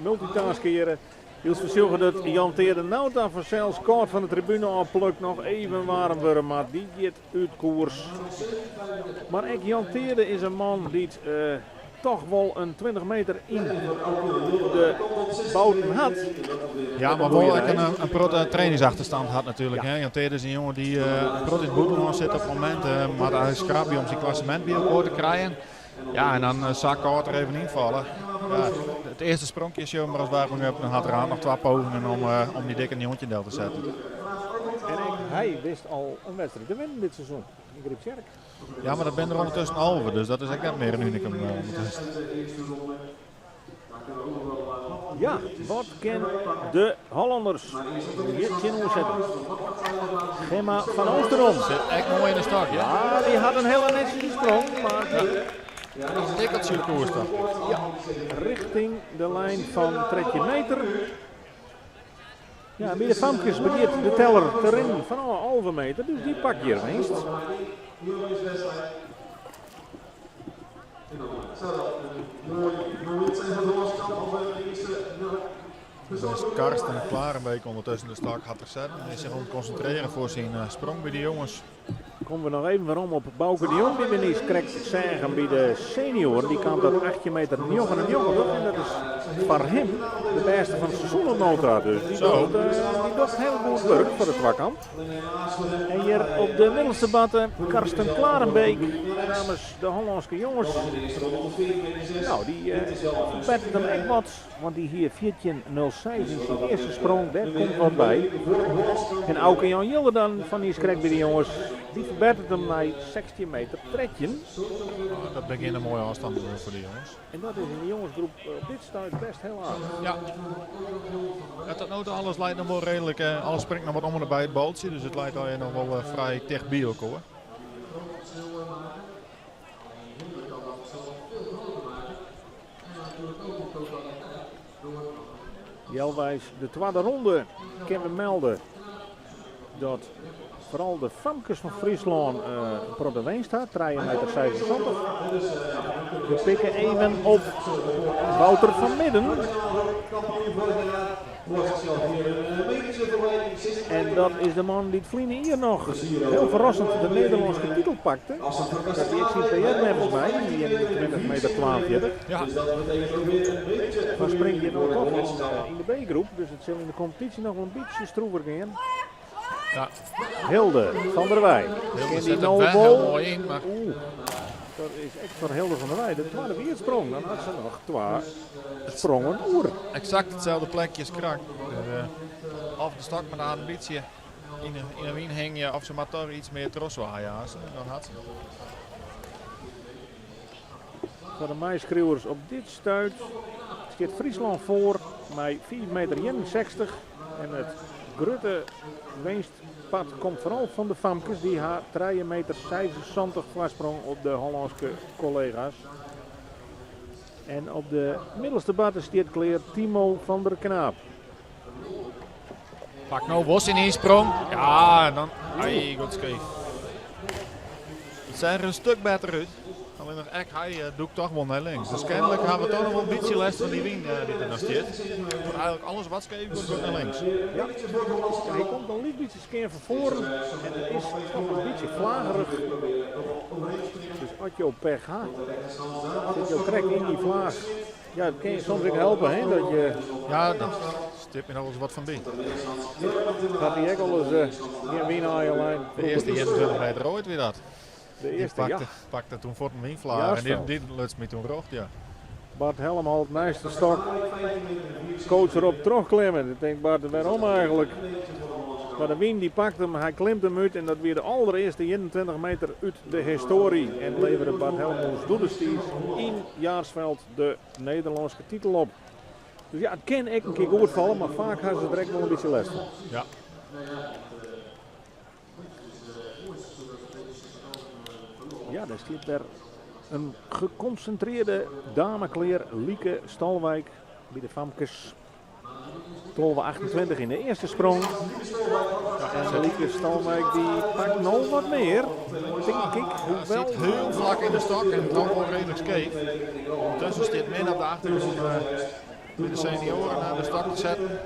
multitaskeren. Wylst we sjogge dat Jan Teerde Nauta fansels kâld fan de tribune ôfplukt noch even waarm wurde moat. Dy giet út koers. Mar ek Jan Teerde is in man dy't toch wol in 20 meter yn de bouten hat. Ja, mar wol ek in protte trainingsachterstand hat natuerlik. Hè? Jan Teerde is in jonge dy't in protte yn it bûtenlân sit op it momint. Moat eigentlik skrabje om syn klassemint by elkoar te krijen. Ja, en dan sa kâld der even ynfalle. Ja, it earste spronkje sjogge we mar as warming-up. Dan hat er noch twa pogingen om dy dikke 19 del te setten. En ek hy wist al in wedstriid te winnen dit seizoen yn Gryptsjerk. Ja, mar dat binne der ûndertusken 11, dus dat is ek net mear in unikum ûndertusken. Ja, wat kin de Hollanners hjir tsjinoer sette? Gemma van Oosterom. Sit ek moai yn de stok, ja. Ja, dy hat in hiele netsjese sprong, mar Ja. Een tikkeltsje koers toch. Ja, richting de lijn fan 13 meter. Ja, by de famkes begjint de teller te rinnen fanôf 11 meter, dus dy pakt hjir winst. Dus Karsten Klarenbeek ondertussen de stok hat er zetten. Hij is zich aan het concentreren voor zijn sprong bij de jongens. Komme we noch even werom op Bauke de Jong, dy't we niis krekt seagen by de senioaren. Dy kaam ta 18 meter 99 en dat is foar him de bêste fan it seizoen oant no ta. Dus dy Zo. docht hiel goed wurk foar de twakamp. En hjir op de middelste batte Karsten Klarenbeek namens de Hollânske jonges. Nou, dy ferbetteret him ek wat, want dy hie 14.06 yn syn earste sprong. Dêr komt wat by. En Auke Jan Jilderdan fan niiskrekt by de jonges, dy ferbetteret him nei 16 meter 13. Oh, dat begjint in moaie ôfstân foar de jonges. En dat is yn de jongesgroep op dit stuit bêst hiel aardich. Ja. Ja, tot no toe alles leit noch wol reedlik, alles springt noch wat om en by it baltsje, dus it leit allegear noch wol frij ticht by elkoar. Healweis de twadde ronde kinne we melde dat foaral de famkes fan Fryslân in protte winst ha, trije meter 76. We pikke even op Wouter van Midden. En dat is de man dy't ferline jier noch hiel ferrassend de Nederlânske titel pakte. Dat wie ek syn PR neffens my, dy 21 meter 42. Ja. Mar springt hjir no toch yn de B-groep, dus it sil yn de kompetysje noch wol in bytsje stroever gean. Ja. Hilde van der Wij. Hilde Kin dy set no hem wer wol? hiel moai yn, mar Oeh, dat is ek foar Hilde van der Wij de twadde wierdsprong. Dan hat se noch twa sprongen oer. Exact itselde plekje as krekt. Dus, of de stok mar in bytsje yn 'e wyn hingje, of se moat toch iets mear trochswaaie. Dan hat se. Foar de meiskriuwers op dit stuit stiet Fryslân foar mei 5 meter 61 en it grutte winstpart komt foaral fan de famkes. Dy ha trije meter 76 foarsprong op de Hollânske kollega's. En op de middelste batte stiet klear Timo van der Knaap. Pak no wol syn ynsprong. Ja, en dan. Ai, goed skeef. It seach der in stik better út. Allinnich ek hy dûkt toch wol nei links. Dus kenlik ha we toch noch wol in bytsje lêst fan dy wyn dy't der noch stiet. Want eigentlik alles wat skeef giet, giet nei links. Ja, hy komt in lyts bytsje skean fan foaren en it is toch in bytsje flagerich. Dus as jo pech ha, sit jo krekt yn dy flaach. Ja, it kin je soms ek helpe, hè, dat je... Ja, dat stiet my noch wolris wat fan by. Hat hy ek al ris gjin wyn oan je lijn? De earste 21 meter oait wie dat. De Die earste, ja. pakte toen fuort in wynflaach en Jaarsveld. dy luts my toen rjocht, ja. Bart Helmholt neist de stok. Coach erop trochklimmen. Ik denk Bart, waarom eigenlijk? Mar de wyn dy pakt him, hy klimt him út en dat wie de alderearste 21 meter út de histoarje. En levere Bart Helmholt doedestiids yn Jaarsveld de Nederlânske titel op. Dus ja, it kin ek in kear goed falle, mar faak ha se der ek wol in bytsje lêst fan. Ja. Ja, dêr stiet wer in gekonsintrearre dame klear, Lieke Stalwijk by de famkes. 12,28 yn de earste sprong. En Lieke Stalwijk dy pakt no wat mear, tink ik. Hoewel Sit hiel flak yn de stok en toch wol reedlik skeef. Yntusken stiet Min op de achtergrûn by de senioaren oan de stok te setten.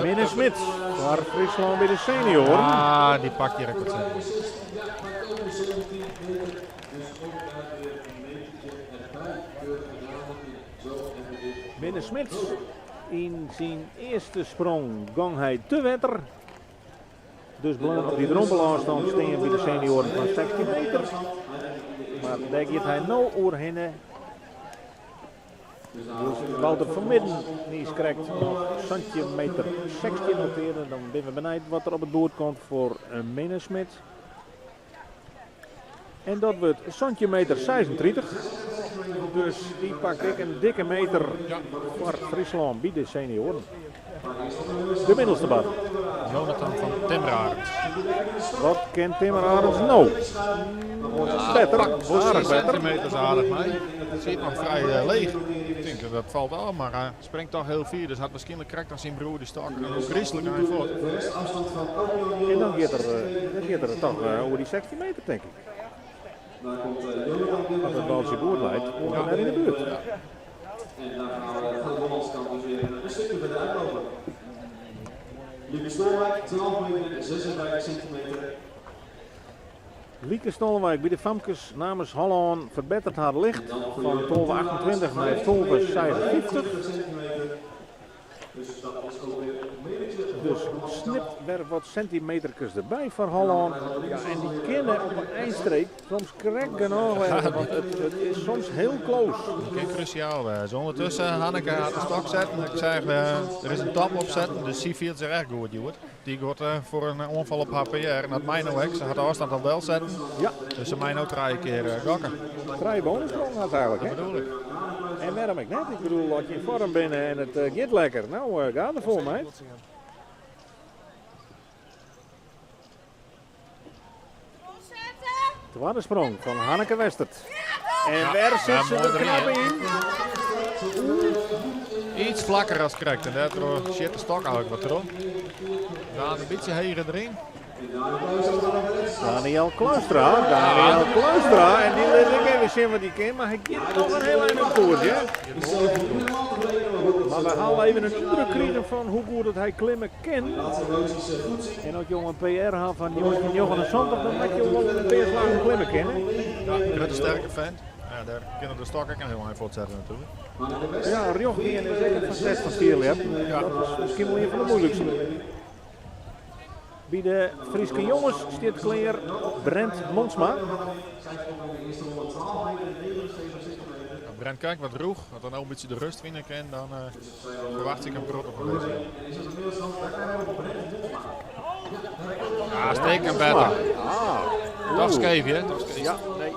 Minne Smit foar Fryslân by de senioaren. Ah, dy pakt hjir ek wat sinten. Minne Smit yn syn earste sprong gong hy te wetter. Dus bleau op dy drompelôfstân stean by de senioaren fan 16 meter. Mar dêr giet hy no oerhinne. Dus Wouter van Midden die krekt noch 17 meter 16 notearre. Dan binne we benijd wat der op it boerd komt foar Minne Smit. En dat wurdt 17 meter 36. Dus dy pakt ek in dikke meter foar Fryslân by de senioaren. De middelste bar. Jonathan van Timmerarends. Wat kin Timmerarends no? Better, aardich better. Centimeters aardich mei. Het zit nog vrij leeg. Ik denk dat dat valt al, maar hij springt toch heel fier. Dus had waarschijnlijk krekt als zijn broer die stok en vreselijk aan voort. En dan gaat er toch over die 16 meter, denk ik. Als het baltje goed leidt, komt hij naar in de buurt. Ja. En daar gaat de Hollandse kant dus weer een stukje verder uitlopen. Lieke Stolwijk, 12 meter 56 centimeter. Lieke Stolwijk bij de Famkes namens Holland verbetert haar licht van 12,28 naar 12,56. Dus snipt weer wat centimetertjes erbij voor Holland. Ja, en die kennen op een eindstreep soms correct genoeg worden, want het is soms heel close. Dat kan cruciaal zijn. Ondertussen Hanneke had de stok zetten. Ik zei, er is een tap opzetten, dus die viel zich echt goed, Joert. Die gaat voor een onval op haar PR. En dat mij nou ook. Ze had de afstand al wel zetten. Ja. Dus ze mij nou drie keer gokken. Drie bonusprong had eigenlijk, hè? Dat bedoel ik. En waarom ik net? Ik bedoel, als je in vorm bent en het gaat lekker. Nou, ga ervoor, meid. Tweede sprong van Hanneke Westert. En waar zit Ja, ze mooi er erin, knap hè? in? Iets vlakker als correct. En daardoor zit de stok eigenlijk wat erop. Daar een beetje heren erin. Daniel Kluistra. Daniel Kluistra. En die laat ik even zien wat hij kan. Maar hij gaat nog een heel eind op koers, hè? Maar we gaan even een indruk krijgen van hoe goed dat hij klimmen kan. En als je een PR had van 1979, dan moet je wel een paar slagen klimmen kennen. Ja, grote sterke vent. Ja, daar kunnen de stok ook heel eind voortzetten natuurlijk. Ja, Rjochtien is echt een facet van Stierlip. Dat is misschien wel een van de moeilijkste. Bij de Frieske jongens staat kleer Brent Monsma. Ja, Brent kijkt wat roeg, want dan ook een beetje de rust winnen kan, dan verwacht ik een brot op een beetje. Ja, steek hem beter. Ah. Toch scheef, hè? Toch scheef. Ja, nee.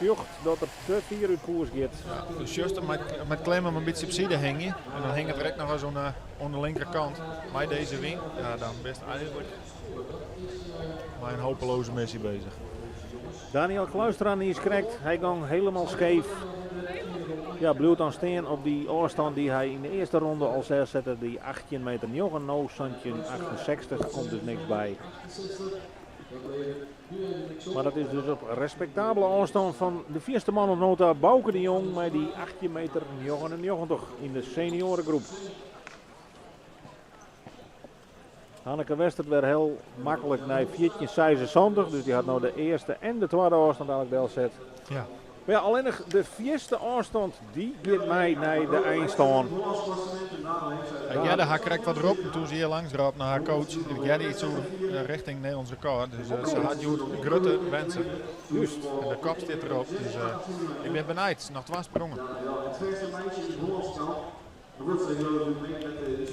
Zucht dat er te vier uit koers gaat. Ja, dus juist met klemmen een beetje op zijde hing je. En dan hing het direct nog eens aan de linkerkant. Maar deze wing, ja, dan best eigenlijk maar een hopeloze missie bezig. Daniel Kluistra is correct. Hij ging helemaal scheef. Ja, bleef dan staan op die afstand die hij in de eerste ronde al zette. Die 18 meter 9, no, Santje 68, komt dus niks bij. Maar dat is dus op respectabele afstand van de vierde man op nota, Bouke de Jong, met die 18 meter 99 in de seniorengroep. Hanneke Westert werd heel makkelijk naar 14,76, dus die had nou de eerste en de tweede afstand eigenlijk wel zet. Ja. Maar ja, alleen nog de vierde afstand, die gaat mij naar de eindstand. En Jelle, haar krijgt wat erop en toen ze hier langs erop naar haar coach. Jelle iets zo richting Nederlands record. Dus ze had Joet grote wensen. Juist. En de kop zit erop. Dus ik ben benijd. Nog 2 sprongen. Het verste meisje in Hollandse kamp. De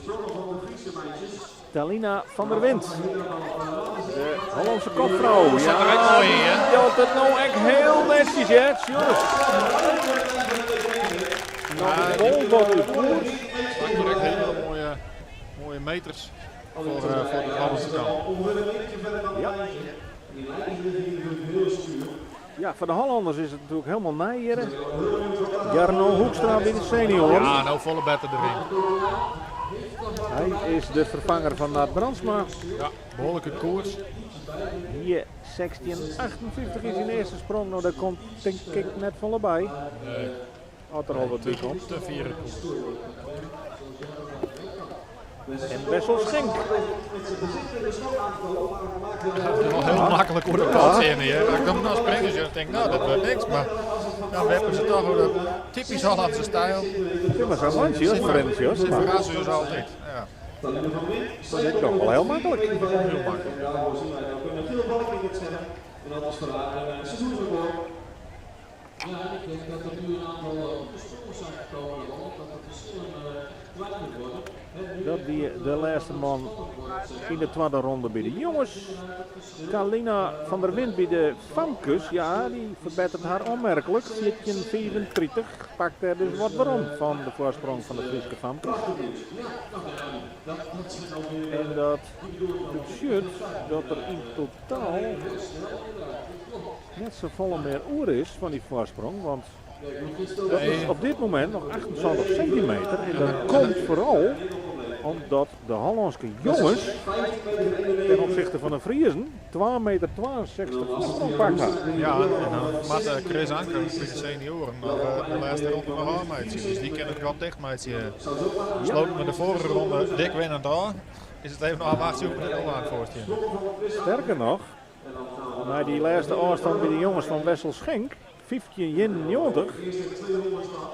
sprongen van de Friese meisjes. Talina van der Wind. De Hollandse kopvrouw. Zat er echt mooi in, hè? Die had het nou echt heel netjes, hè? Jongens. Nou, bol wat uit koers. Maakt hier echt hele mooie meters voor de Hollandse kant. Ja. Ja, voor de Hollanders is het natuurlijk helemaal nijeren. Jarno Hoekstra bij de senior. Ja, nou volle betten erin. Hij is de vervanger van Nat Brandsma. Ja, behoorlijke koers. Hier 16,58 is zijn eerste sprong. Nou, daar komt denk ik net volle bij. Nee. Had er al wat bij komt. Te vieren koers. En Wessel Schenk. Dat is wel heel makkelijk hoe de kant in hier. Als ik dan nou springen, dus ik denk, nou dat wordt niks. Maar dan werpen ze toch door de typisch Hollandse stijl. Dit was een landje, hoor, voor Rens, hoor. Ze verrassen dus altijd. Ja. Dat is toch wel heel makkelijk. Heel makkelijk. En dat is voor haar een seizoensrecord. Dat wie de lêste man yn de twadde ronde by de jonges. Talina van der Wind by de famkes, ja, dy ferbetteret har oanmerklik. 14,35 pakt dêr dus wat werom fan de foarsprong fan de Fryske famkes. En dat betsjut dat der yn totaal net safolle mear oer is fan dy foarsprong, want dat is op dit momint noch 78 sintimeter. En dat komt foaral omdat de Hollânske jonges ten opsichte fan de Friezen 2 meter 62 foarsprong pakt ha. Ja, en dan moat Chris Anker by de senioaren noch de lêste ronde noch ôfmeitsje. Dus dy kin it gat ticht meitsje. Sloten we de foarige ronde dik winnend ôf. Is it even ôfwachtsje hoe't we der no oan foar stean. Sterker noch, nei dy lêste ôfstân by de jonges fan Wessel Schenk, 15,91,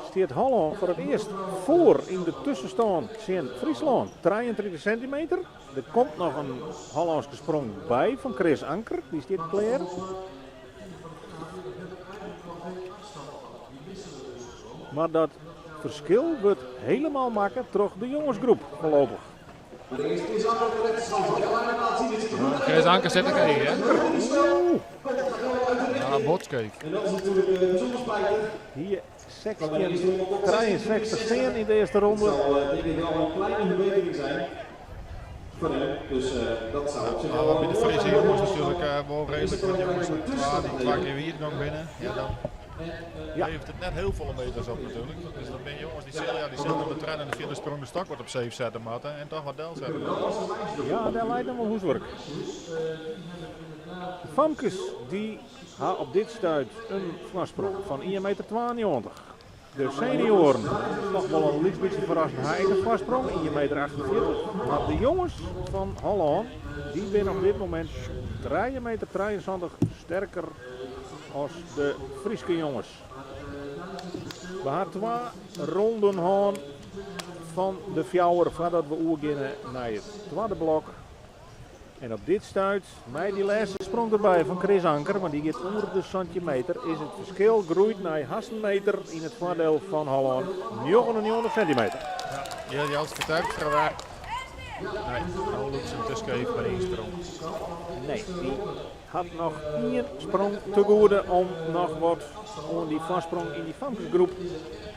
stiet Hollân foar it earst foar yn de tuskenstân tsjin Fryslân. 33 sintimeter. Der komt noch in Hollânske sprong by fan Chris Anker, dy stiet klear. Mar dat ferskil wurdt helemaal makke troch de jongesgroep foarlopich. Chris Anker sit ek even, hè? Ja, bot skeef. Hie 16,63 stean yn de earste ronde. Maar wat by de Friese jonges natuerlik wol reedlik wat jonges twa dy't twa kear wiet gong binne. Ja, dan leveret it net hiel folle meters op natuerlik. Dus dat binne jonges dy sille, ja, dy sille de tredde en de fjirde sprong de stok wat op safe sette moatte en toch wat delsette moatte. Ja, dêr leit noch wol hûswurk. De famkes dy ha op dit stuit in foarsprong fan ien meter 92. De senioaren, toch wol in lyts bytsje ferrassend, ha ek in foarsprong, ien meter 48. Mar de jonges fan Hollân, dy binne op dit momint trije meter 73 sterker as de Fryske jonges. We ha twa ronden hân fan de fjouwer foardat we oergeane nei it twadde blok. En op dit stuit, mei dy lêste sprong derby fan Chris Anker, want dy giet oer de 17 meter, is it ferskil groeid nei hast in meter yn it foardiel fan Hollân, 99 sintimeter. Ja, Jelske Terpstra wer. Nee, no lûkt se him te skeef by de ynsprong. Nee, dy hat noch ien sprong te goede om noch wat oan dy foarsprong yn dy famkesgroep.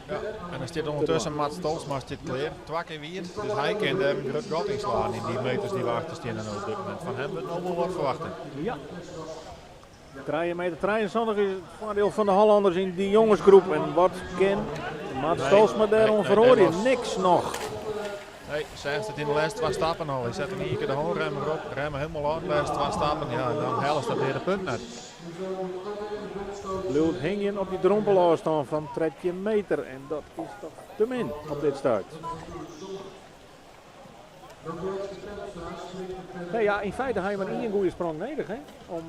Ja, en dan stiet ondertussen Mats Tolsma stiet klear. Twa kear wiet, dus hy kin dêr in grut gat yn slaan yn dy meters dy't we achter stean no op dit momint. Fan him wurdt no wol wat ferwachte. Ja. Trije meter 73 is it foardiel fan de Hollanders yn dy jongesgroep. En wat kin Mats Nee, Tolsma dêroan nee, nee, feroarje? nee, Niks noch. Nee, seachst it yn de lêste twa stappen al. Hy set in ien kear de hânrem erop, remme helemaal ôf de lêste twa stappen. Ja, en dan hellest dat deade punt net. Bliuwt hingjen op dy drompelôfstân fan 13 meter. En dat is toch te min op dit stuit. Nee, ja, yn feite ha je mar ien goede sprong nedich, hè, om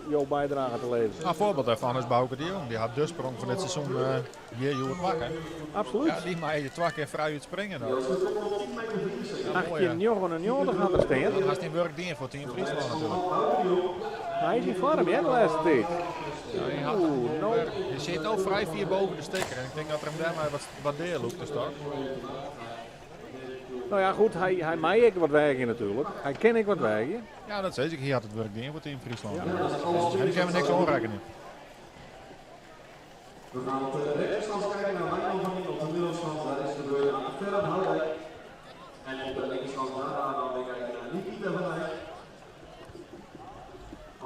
jo bydrage te leverjen. Nou, foarbyld dêrfan is Bauke de Jong. Dy hat de sprong fan dit seizoen hjir hjoed makke. Absolút. Ja, dy mei je twa kear frij útspringe dan. Ja, moai, hè. 18,99 hat er stean. Dan hast dyn wurk dien foar Team Fryslân natuerlik. Hy is yn foarm, hè, de lêste tiid. Ja, hy hat Oeh, no. Hy sit no frij fier boven de stikker en ik tink dat er him dêrmei wat dealûkt, de stok. Nou ja, goed, hy mei ek wat weagje natuerlik. Hy kin ek wat weagje. Ja, dat sis ik. Hy hat it wurk dien foar Team Fryslân. Ja. En dy kinne we niks oanrekkenje. We gaan op de rechterkant kijken naar Wijnand van Dien. Op de middelkant daar is de beurt aan Ferran Houdijk. En op de linkerkant daarna dan weer kijken naar Nikita van Dijk.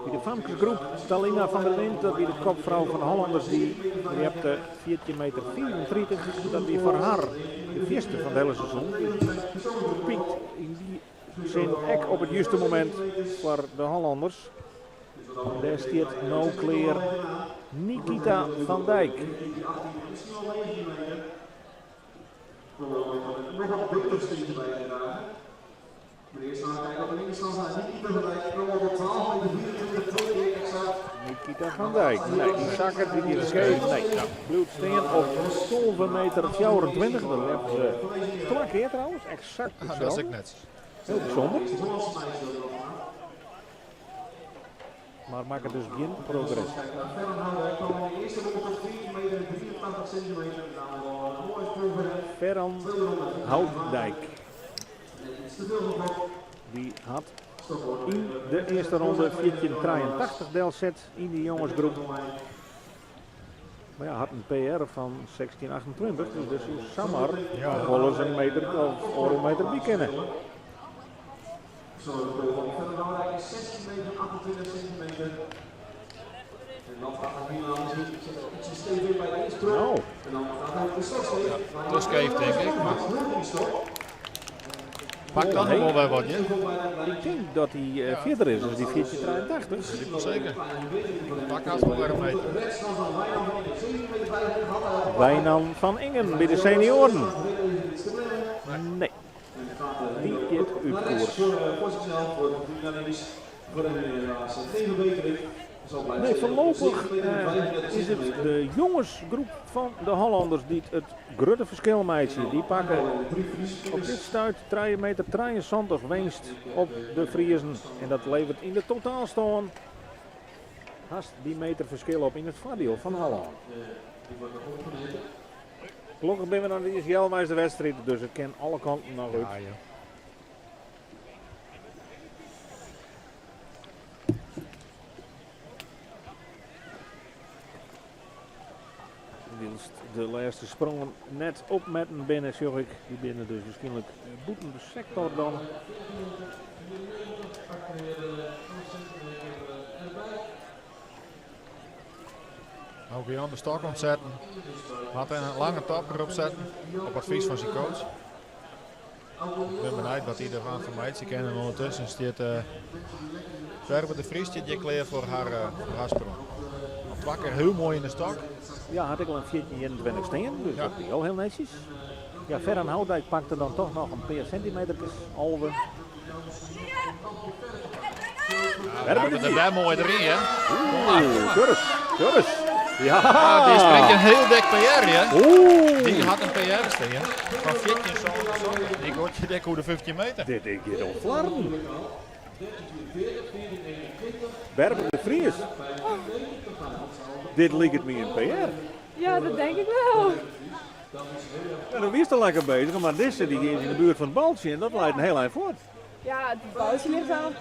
By de famkesgroep Talina van der Wind, dat wie de kopfrou fan de Hollanders, dy ljepte 14 meter 34. Dat wie foar har de fierste fan it hiele seizoen. Dy piekt yn dy sin ek op it juste momint foar de Hollanders. Dêr stiet no klear Nikita van Dijk. Nog wat beter steentje bij dragen. Maar eerst gaan we kijken op de linkerkant naar Nikita van Dijk. Sprong op 12 meter 24, twee keer exact. Nikita van Dijk. Nee, dy sakket, dy giet skeef. Nee, nou, bliuwt stean op 12 meter 24. Dat hebben se twa kear trouwens, exact Ah, dat is itselde. ek net. Hiel bysûnder. Mar makket dus gjin progresje. Ferran Houtdijk. Dy hat yn de earste ronde 14.83 delset yn de jongesgroep. Mar ja, hat in PR fan 16.28, dus dêr soe samar noch wolris in meter of oardel meter by kinne. No. Te skeef denk ik, mar pakt dan nog wol wer wat, hear. Ik tink dat hy fierder is as dy 1483. Seker. Pak hast wol wer in meter. Wijnand van Ingen by de senioaren. Nee, dy giet út koers. Nee, foarlopich is it de jongesgroep fan de Hollanders dy't it grutte ferskil meitsje. Dy pakke op dit stuit trije meter 73 winst op de Friezen. En dat leveret yn de totaalstân hast dy meter ferskil op yn it foardiel fan Hollân. Gelokkich binne we noch net iens healweis de wedstriid, dus it kin alle kanten noch út. Wylst de lêste sprongen net opmetten binne, sjoch ik. Dy binne dus wierskynlik bûten de sektor dan. Auke Jan de stok oansetten. Hat in lange top derop setten, op advys fan syn coach. Ik bin benijd wat hy derfan fan meitsje kin. En ûndertusken stiet Berber de Vries stiet hjir klear foar har sprong. Al twa kear hiel moai yn de stok. Ja, hat ek al in 14-21 stean, dus dat wie al hiel netsjes. Ja, Ferran Houtdijk pakte dan toch noch in pear sintimeterkes, 11. Ja, Berber der wer moai deryn, hè? Oeh, Curris, Curris. Ja. Ja, dy springt in hiel dik PR, hè? Oeh. Dy hat in PR stean fan 14,77. Dy giet je dik oer de 15 meter. Dit giet om flarden. Berber de Vries. Dit liket my in PR. Ja, dat denk ik wel. Ja, dan wiest al lekker bezich, mar dizze dy is yn de buert fan it baltsje en dat leit in hiel ein fuort. Ja, het baltje ligt al.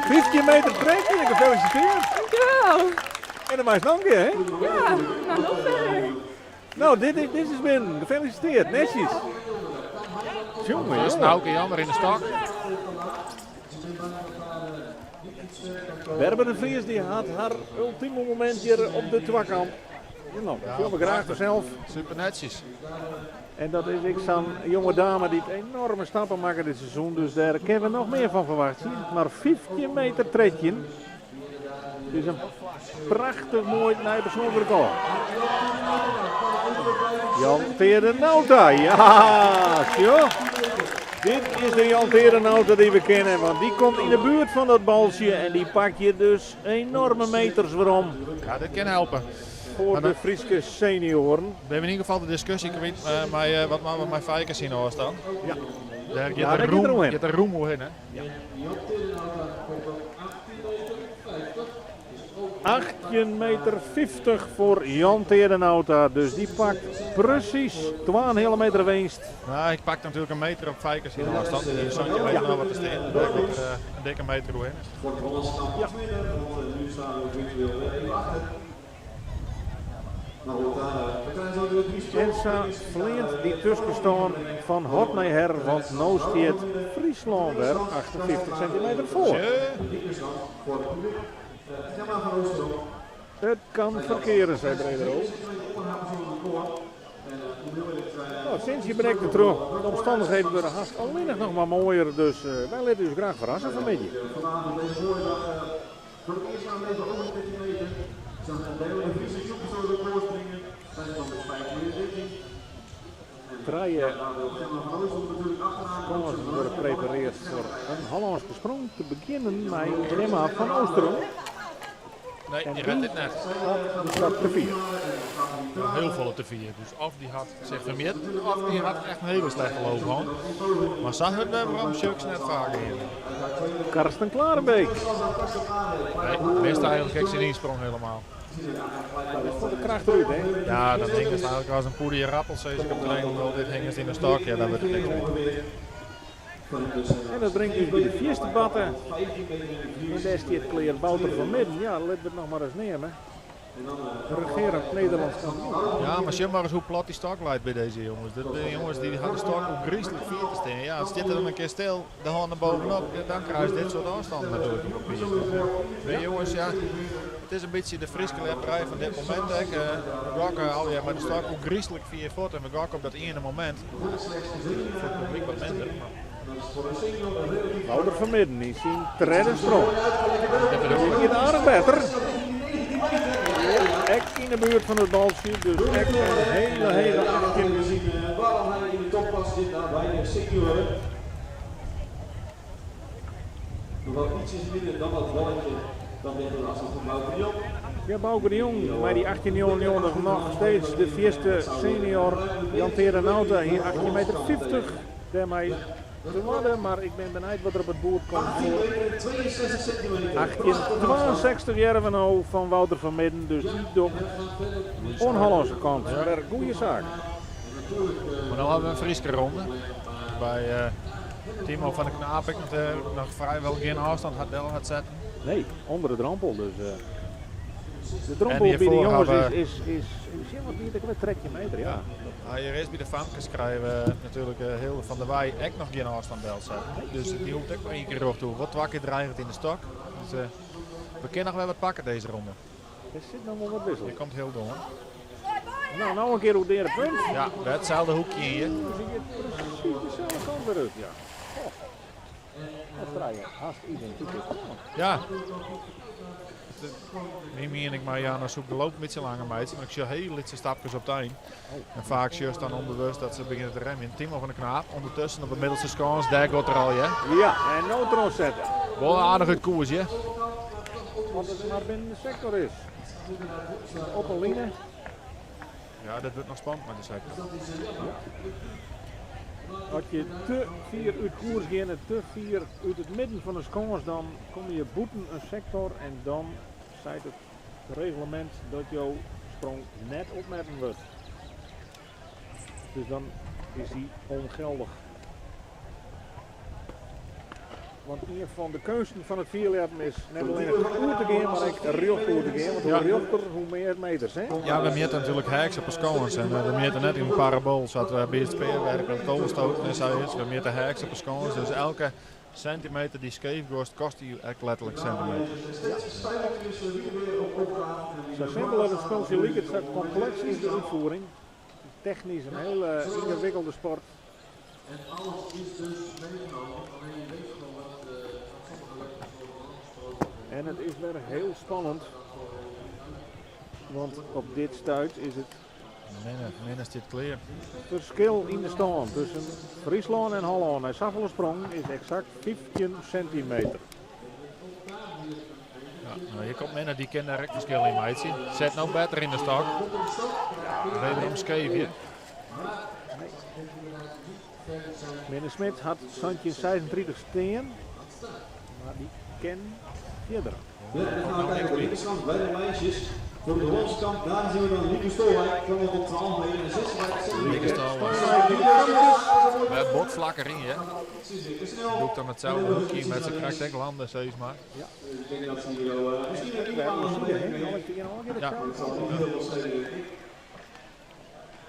15 meter 13, gefeliciteerd. Dankjewel. En dan meist noch in kear, hè? Ja, nou nog verder. Nou, dit is binnen. Gefeliciteerd, netjes. Jongen, Is jongen. Auke Jan wer yn de stok. Berber de Vries die hat har ultieme momint hjir op de twakamp. Nou, dat sjogge we graach fansels. Super netjes. En dat is ek sa'n jonge dame dy't enoarme stappen makke dit seizoen. Dus dêr kinne we noch mear fan ferwachtsje. Mar 15 meter 13 is in prachtich moai nij persoanlik rekôr. Jan Teade Nauta, ja, sjoch. Dit is de Jan Teade Nauta dy't we kenne, want dy komt yn de buert fan dat baltsje en dy pakt hjir dus enoarme meters werom. Ja, dit kin helpe. Foar de Fryske senioaren. We hawwe yn ieder gefal de diskusje kwyt mei wat moatte we mei Feike syn ôfstân. Ja. Dêr giet Ja, de dêr giet er roem, oerhinne. giet de roem oerhinne. Ja. 18 meter 50 foar Jan Teade Nauta. Dus dy pakt presys 2,5 meter winst. Nou, ik pak natuerlik in meter op Feike syn ôfstân. Dy is 17 meter noch wat te stean. Dêr giet er in dikke meter oerhinne. Ja. En sa fleant dy tuskenstân fan hot nei her, want no stiet Fryslân wer 58 sintimeter foar. It kan ferkeare, sei Bredero. No, it sintsje brekt der troch. De omstannichheden wurde hast allinnich noch mar moaier, dus wy litte ús graach ferrasse fanmiddei. Trije skânsen wurde preparearre foar in Hollânske sprong, te begjinnen mei Gemma van Oosterom. Nee, En die redt dit net. Hat de stok te fier. Hiel folle te fier. Dus of dy hat sich fermjitten of dy hat echt in hiele slechte loop hân. Mar sa hurd wer werom sjoch ik se net faak gean. Karsten Klarenbeek. Nee, mist eigenlik ek syn ynsprong helemaal. Dat is foar de kracht derút, hè? Ja, dan hingest eigenlik as in poeder rappel, sis ik op training altyd, hingest yn de stok. Ja, dan wurdt it niks mear. En dat bringt ús by de fierste batte. En dêr stiet klear Wouter van Midden. Ja, litte we it noch mar ris neame. Regearend Nederlânsk kampioen. Ja, mar sjoch mar ris hoe plat dy stok leit by dizze jonges. Dit binne jonges dy ha de stok ôfgryslik fier te stean. Ja, it stiet der dan in kear stil, de hân der bovenop, ja, dan krijst dit soart ôfstannen natuerlik op papier. Dus, jonges, ja, it is in bytsje de Fryske ljepperij fan dit momint ek. We gokke allegear mei de stok ôfgryslik fier fuort en we gokke op dat iene momint. Foar it publyk wat minder. Wouter van Midden yn syn tredde sprong. Dit giet aardich better. Ek yn de buert fan it baltsje, dus ek in hele hege 18. Waarom hij in de topklasse zit, nou, bij de senioren. Nog wel ietsjes minder dan dat balletje. Dan ligt de afstand van Bouke de Jong. Ja, Bouke de Jong mei dy 18,99 noch steeds de fierste senior. Jan Tere Nauta hie 18 meter 50 dêrmei twadde, mar ik bin benijd wat der op it boerd komt foar 18,62 hearre we no fan Wouter van Midden, dus dy docht oan Hollânske kant wer goede saak. Mar no hawwe we in Fryske ronde by Timo van der Knaap ek noch frijwol gjin ôfstân hat del hat setten. Nee, ûnder de drompel. Dus de drompel by de jonges is, is, is, wat wie it ek alwer, 13 meter, ja. Ja, hjir is by de famkes krije we natuerlik Hilde van der Weij ek noch gjin ôfstân delsetten. Dus dy hoecht ek mar ien kear rjocht oer. Wol twa kear dreigend yn de stok. Dus we kinne noch wer wat pakke dizze ronde. Der sit noch wol wat wissel. Hjir komt Hilde oan. No, no in kear oer de punt. Ja, wer itselde hoekje yn hjir. Oeh, se giet presys deselde kant wer út, ja. Goh. Dat trije hast identike sprongen. Ja. Myn miening, mar ja, dan soe ik de loop in bytsje langer meitsje. Mar ik sjoch hiele lytse stapkes op it ein. En faak sjochst dan ûnbewust dat se begjinne te remjen. Timo van der Knaap ûndertusken op de middelste skâns. Dêr giet er al, ja. Ja, en no trochsette. Wol aardich út koers, ja. As it mar binnen de sektor is. Op 'e line. Ja, dat wurdt noch spannend mei de sektor. As je te fier út koers geane, te fier út it midden fan de skâns, dan komme je bûten in sektor en dan seit it reglemint dat jo sprong net opmetten wurdt. Dus dan is dy ûngeldich. Want ien fan de keunsten fan it fierljeppen is net allinnich oer te gean, mar ek rjocht oer te gean. Want hoe rjochter, hoe mear meters. Hè? Ja, we mjitte natuerlik heaks op 'e skâns en we mjitte net yn in parabool sa't we by it spearwerpen en kogelstoten en sa is. We mjitte heaks op 'e skâns, dus elke sentimeter dy't skeef giest, kost dy ek letterlik sentimeters. Sa simpel as it spultsje liket, sa kompleks is de útfiering. Technysk in hiele yngewikkelde sport. En alles is dus meegenomen, alleen je weet gewoon dat, dat sommige letters worden En it is wer hiel spannend, want op dit stuit is it Minne, Minne stiet klear. ferskil yn de stân tusken Fryslân en Hollân nei safolle sprongen is eksakt 15 sintimeter. Ja, no, hjir komt Minne, dy kin dêr ek ferskil yn meitsje. Set no better yn de stok. Wederom skeef hjir. Minne Smit hat 1736 stean, mar dy kin fierder. Ja, we gaan kijken op de linkerkant bij de meisjes. Voor de Hollandse kant, daar zien we dan Lieke Stolwijk, kwam op 12 meter en 56 Lieke centimeter. Stolwijk. Wer bot vlakker yn, hè. Doet dan itselde hoekje met zijn krekt ek landen, sis mar. Ik denk dat ze hier al, misschien een Wer minimaal oer side hinne, Ja. Dat zal niet heel veel schelen, denk ik.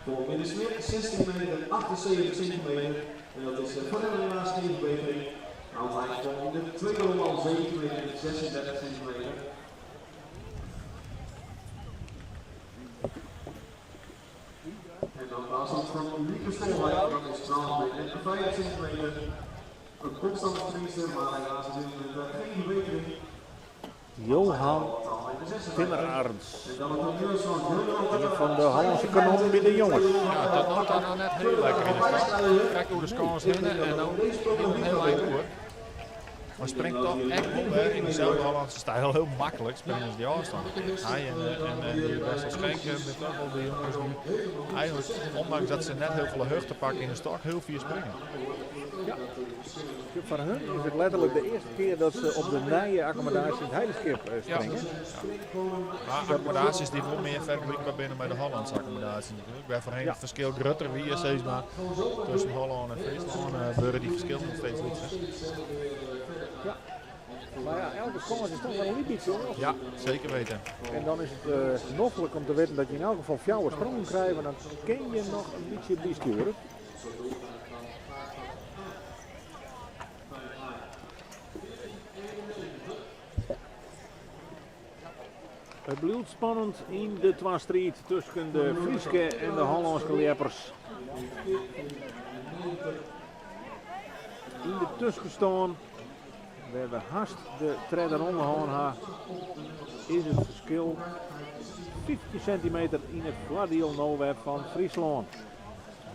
Voor Minne Smit, 16 meter, 78 centimeter. En dat is voor hem helaas geen verbetering. Want hij kwam in de tweede ronde al 17 meter en 36 centimeter. En dan de afstand van Lieke Stolwijk, dat is 12 meter en 5 centimeter. Een constante springster, maar helaas op dit moment geen verbetering. Johan 12 meter 36. Timmeraerts. En dan het nieuws van Johan Een van de Hollandse kanonnen bij de jongens. Ja, tot no ta noch net hiel lekker yn de stok. Krekt oer de skâns hinne en dan hiel, hiel ein oer. Maar springt toch echt wel weer in dezelfde Hollandse stijl heel makkelijk springen ze die afstand. Hij en die Wessel Schenk met toch wel de jongens die eigenlijk, ondanks dat ze net heel veel heugte pakken in de stok, heel veel springen. Ja. Voor hun is het letterlijk de eerste keer dat ze op de nieuwe accommodatie in het Heidenskip springen. Ja. Maar accommodaties die wel meer vergelijkbaar binnen bij de Hollandse accommodatie natuurlijk. Bij voorheen het verschil groter wie is steeds maar tussen Holland en Friesland worden die verschillen nog steeds iets. Ja. Maar ja, elke kans is toch wel een beetje, jongens. Ja, zeker weten. En dan is het noffelijk om te weten dat je in elk geval fjouwer sprongen krijgt, want dan kun je nog een beetje bijsturen. Het blijft spannend in de tweestrijd tussen de Frieske en de Hollandse leppers. In de tussenstand, waar we haast de tredde ronde hadden, is het verschil 15 centimeter in het voordeel nou van Friesland.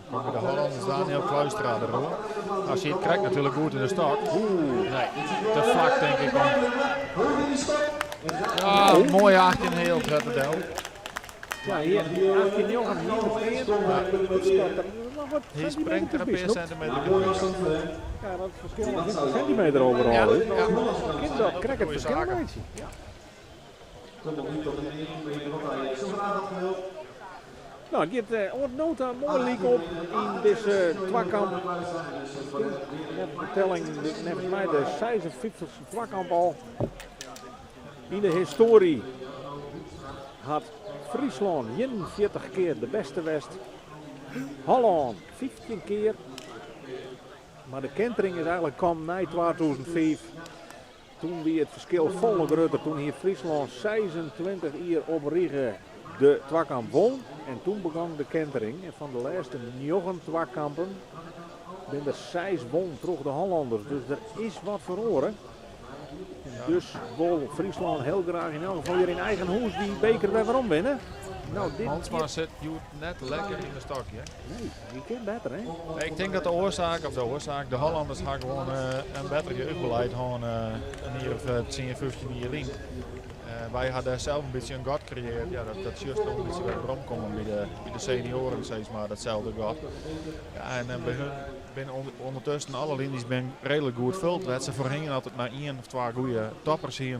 De Hollanders Daniel Kluistra er hoor. Als je het krijgt natuurlijk goed in de stok. Oeh, nee, te vlak denk ik. Ja, mooie 18 heel Trettendel. Ja, hier 18 hier de Hier springt er een paar centimeter. Ja, dat verschil is een centimeter overal. Ja, ja. Kind dat krijgt het verschil een beetje. Ja. Nou, het gaat nota mooi leek op in deze twakamp. Net de telling, net mij de 56e twakamp al. In de historie had Friesland 41 keer de beste West. Holland 15 keer. Maar de kentering is eigenlijk kwam na 2005. Toen wie het verschil volle groter. Toen hier Friesland 26 jaar op Riege de twakamp won. En toen begon de kentering. En van de laatste 9 twakampen ben er 6 won terug de Hollanders. Dus er is wat verloren. En dus wil Friesland heel graag in elk geval weer in eigen hoes die beker weer waarom winnen. Nou, dit Hansma zit net lekker in de stokje. Nee, die kan beter hè? Ik denk dat de oorzaak, de Hollanders gaan gewoon een beter jeugdbeleid gewoon een jaar of 10, 15 jaar in. Wij hadden zelf een beetje een gat gecreëerd. Ja, dat juist nog een beetje bij de komen bij de senioren, zeg maar, datzelfde gat. Ja, en bij hun binnen ondertussen alle linies ben redelijk goed gevuld. Dat ze voorheen altijd maar 1 of 2 goede toppers hier,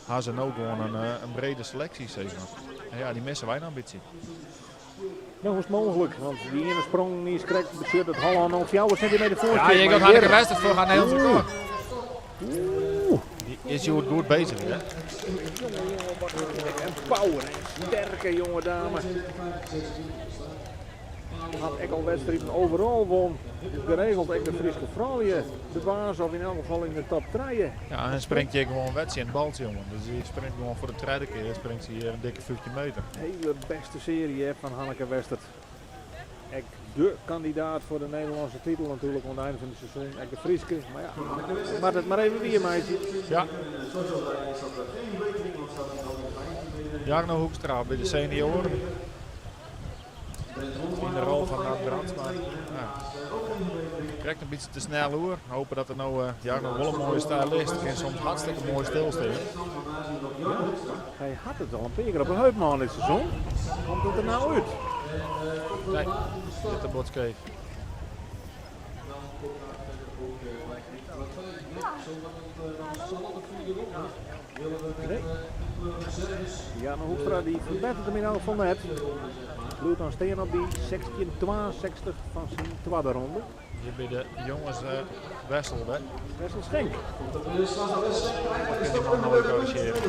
hebben ze nu gewoon een brede selectie, zeg maar. En ja, die missen wij nou een beetje. Nou, hoe is het mogelijk? Want die ene sprong die is correct, bestuurt het Holland nog 4 centimeter voor. Ja, je gaat Hanneke Westert voor gaan Nederlands record. Die is je goed bezig, hè? Jongen, jongen, wat een power, een sterke jonge dame. Had ik al wedstrijden overal won. Geregeld ik de Friese vrouwen de baas of in elk geval in de top 3. Ja, en springt je gewoon wedstrijd in het baltje, jongen. Dus je springt gewoon voor de tweede keer, springt ze hier een dikke 15 meter. Hele beste serie hè, van Hanneke Westert. Ek de kandidaat voor de Nederlandse titel natuurlijk aan het einde van het seizoen. Ek de Frieske, maar ja, maar het maar even weer, meisje. Ja. Jarno Hoekstra bij de senioren. In de rol van Nat Brandsma. Ja. Krijgt een beetje te snel hoor. Hopen dat er nou Jarno wel een mooie stylist en soms hartstikke mooi stilstaan. Ja, hij had het al een paar keer op een heup man dit seizoen. Komt het er nou uit? Nee, dit de botskeef. Nee. Jarno Hoekstra die verbetert hem in elk geval net. Bloed dan steen op die 1662 van zijn tweede ronde. Hier bij de jongens Wessel, hè? Wessel Schenk. Dat kan die man nooit corrigeren.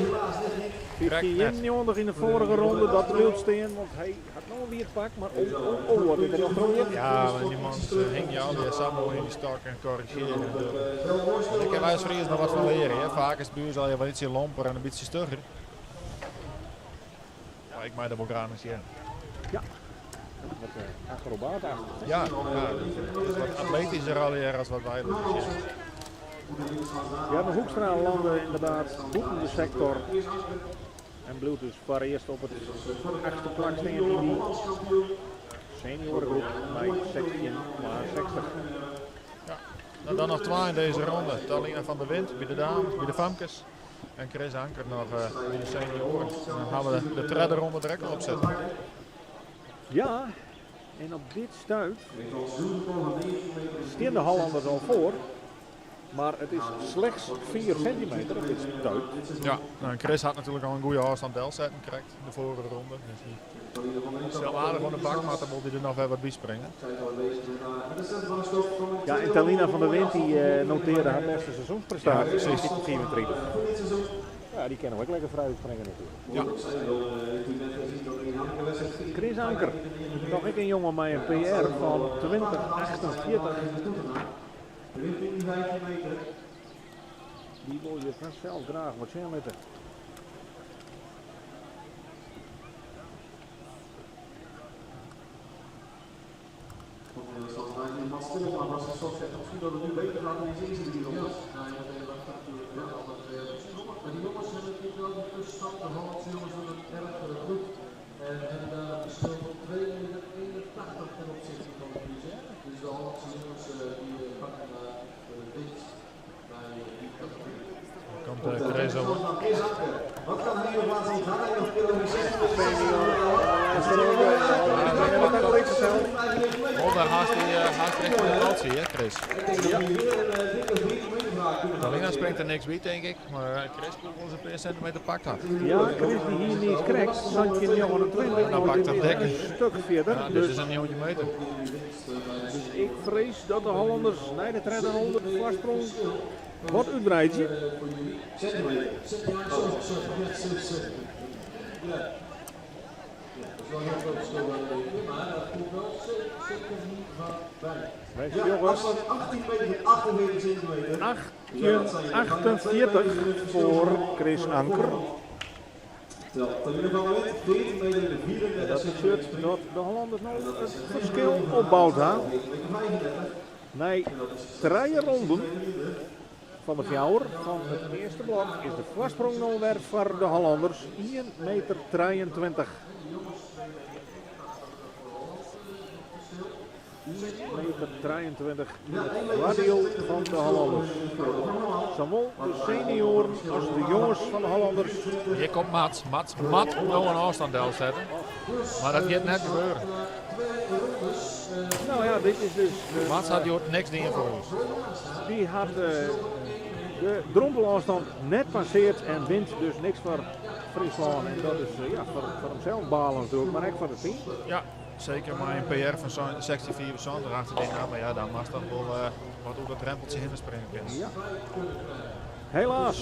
15 in de vorige ronde, dat wil steen, want hij had nog weer het pak, maar oh, wat is er nog terug? Ja, maar die man hing je al die samen in die stok en corrigeren. Ik heb als Fries nog wat van leren, hè? Vaak is het buur al je wel ietsje lomper en een beetje stugger. Maar ik maak dat wel graag eens, ja. Ja, wat acrobaat achter. Ja, ja, het is wat atletischer al als wat wij doen. Ja, de Hoekstra landde inderdaad boven de sector. En bloedt dus voor eerst op het achtste plak staan in die seniorengroep bij 16,60. Ja. Nou, dan noch twa yn dizze ronde. Talina van der Wind by de dames, by de famkes. En Chris Anker noch by de senioaren. En dan ha we de tredde ronde der ek al op sitten. Ja, en op dit stuit stean de Hollanders al foar. Mar it is slechts 4 centimeter op dit stuit. Ja, nou, Chris hat natuerlik al in goede ôfstân delsetten krekt de foarige ronde. Dus dy sil aardich oan de bak moatte, wol dy der noch wer wat by springe. Ja, en Talina van der Wind dy notearde har bêste seizoensprestaasje. Ja, precies. 35. Ja, dy kin no ek lekker frij útspringe natuerlik. Ja. Chris Anker, toch ek in jonge mei in PR fan 2048. Dy wol je fansels graach wat sjen litte. Komt Chris over. Wol daar haast, die, haast richting de lat, hè, Chris. Ja. Talina springt der niks by, tink ik. Maar Chris kon wol ris in pear sintimeter pakt hat. Ja, Chris dy hie niis krekt 1729. Dan pakt dat dik. In stik fierder. Ja, dit Dus, is in 9 meter. dus ik frees dat de Hollanders nei de tredde ronde de foarsprong wat útwreidzje. Wy sjogge 1848 foar Chris Anker. Dat betsjut dat de Hollanders no it ferskil opboud ha. Nei trije ronden fan de fjouwer fan it earste blok is de foarsprong no wer foar de Hollanders ien meter 23. Ien meter 23 yn it foardiel fan de Hollanders. Sawol de senioaren as de jonges fan de Hollanders. Hjir komt Mats. Mats moat no in ôfstân delsette, mar dat giet net gebeuren. Nou ja, dit is dus Mats hat hjoed niks dien foar ús. Dy hat de drompelôfstân net passeard en wint dus niks foar Fryslân. En dat is ja, foar himsels balen natuerlik, mar ek foar it team. Ja, seker mei in PR fan 16,75 achter dy namme. Ja, dan moatst dan wol wat oer dat drempeltsje hinne springe kinne. Ja. Helaas.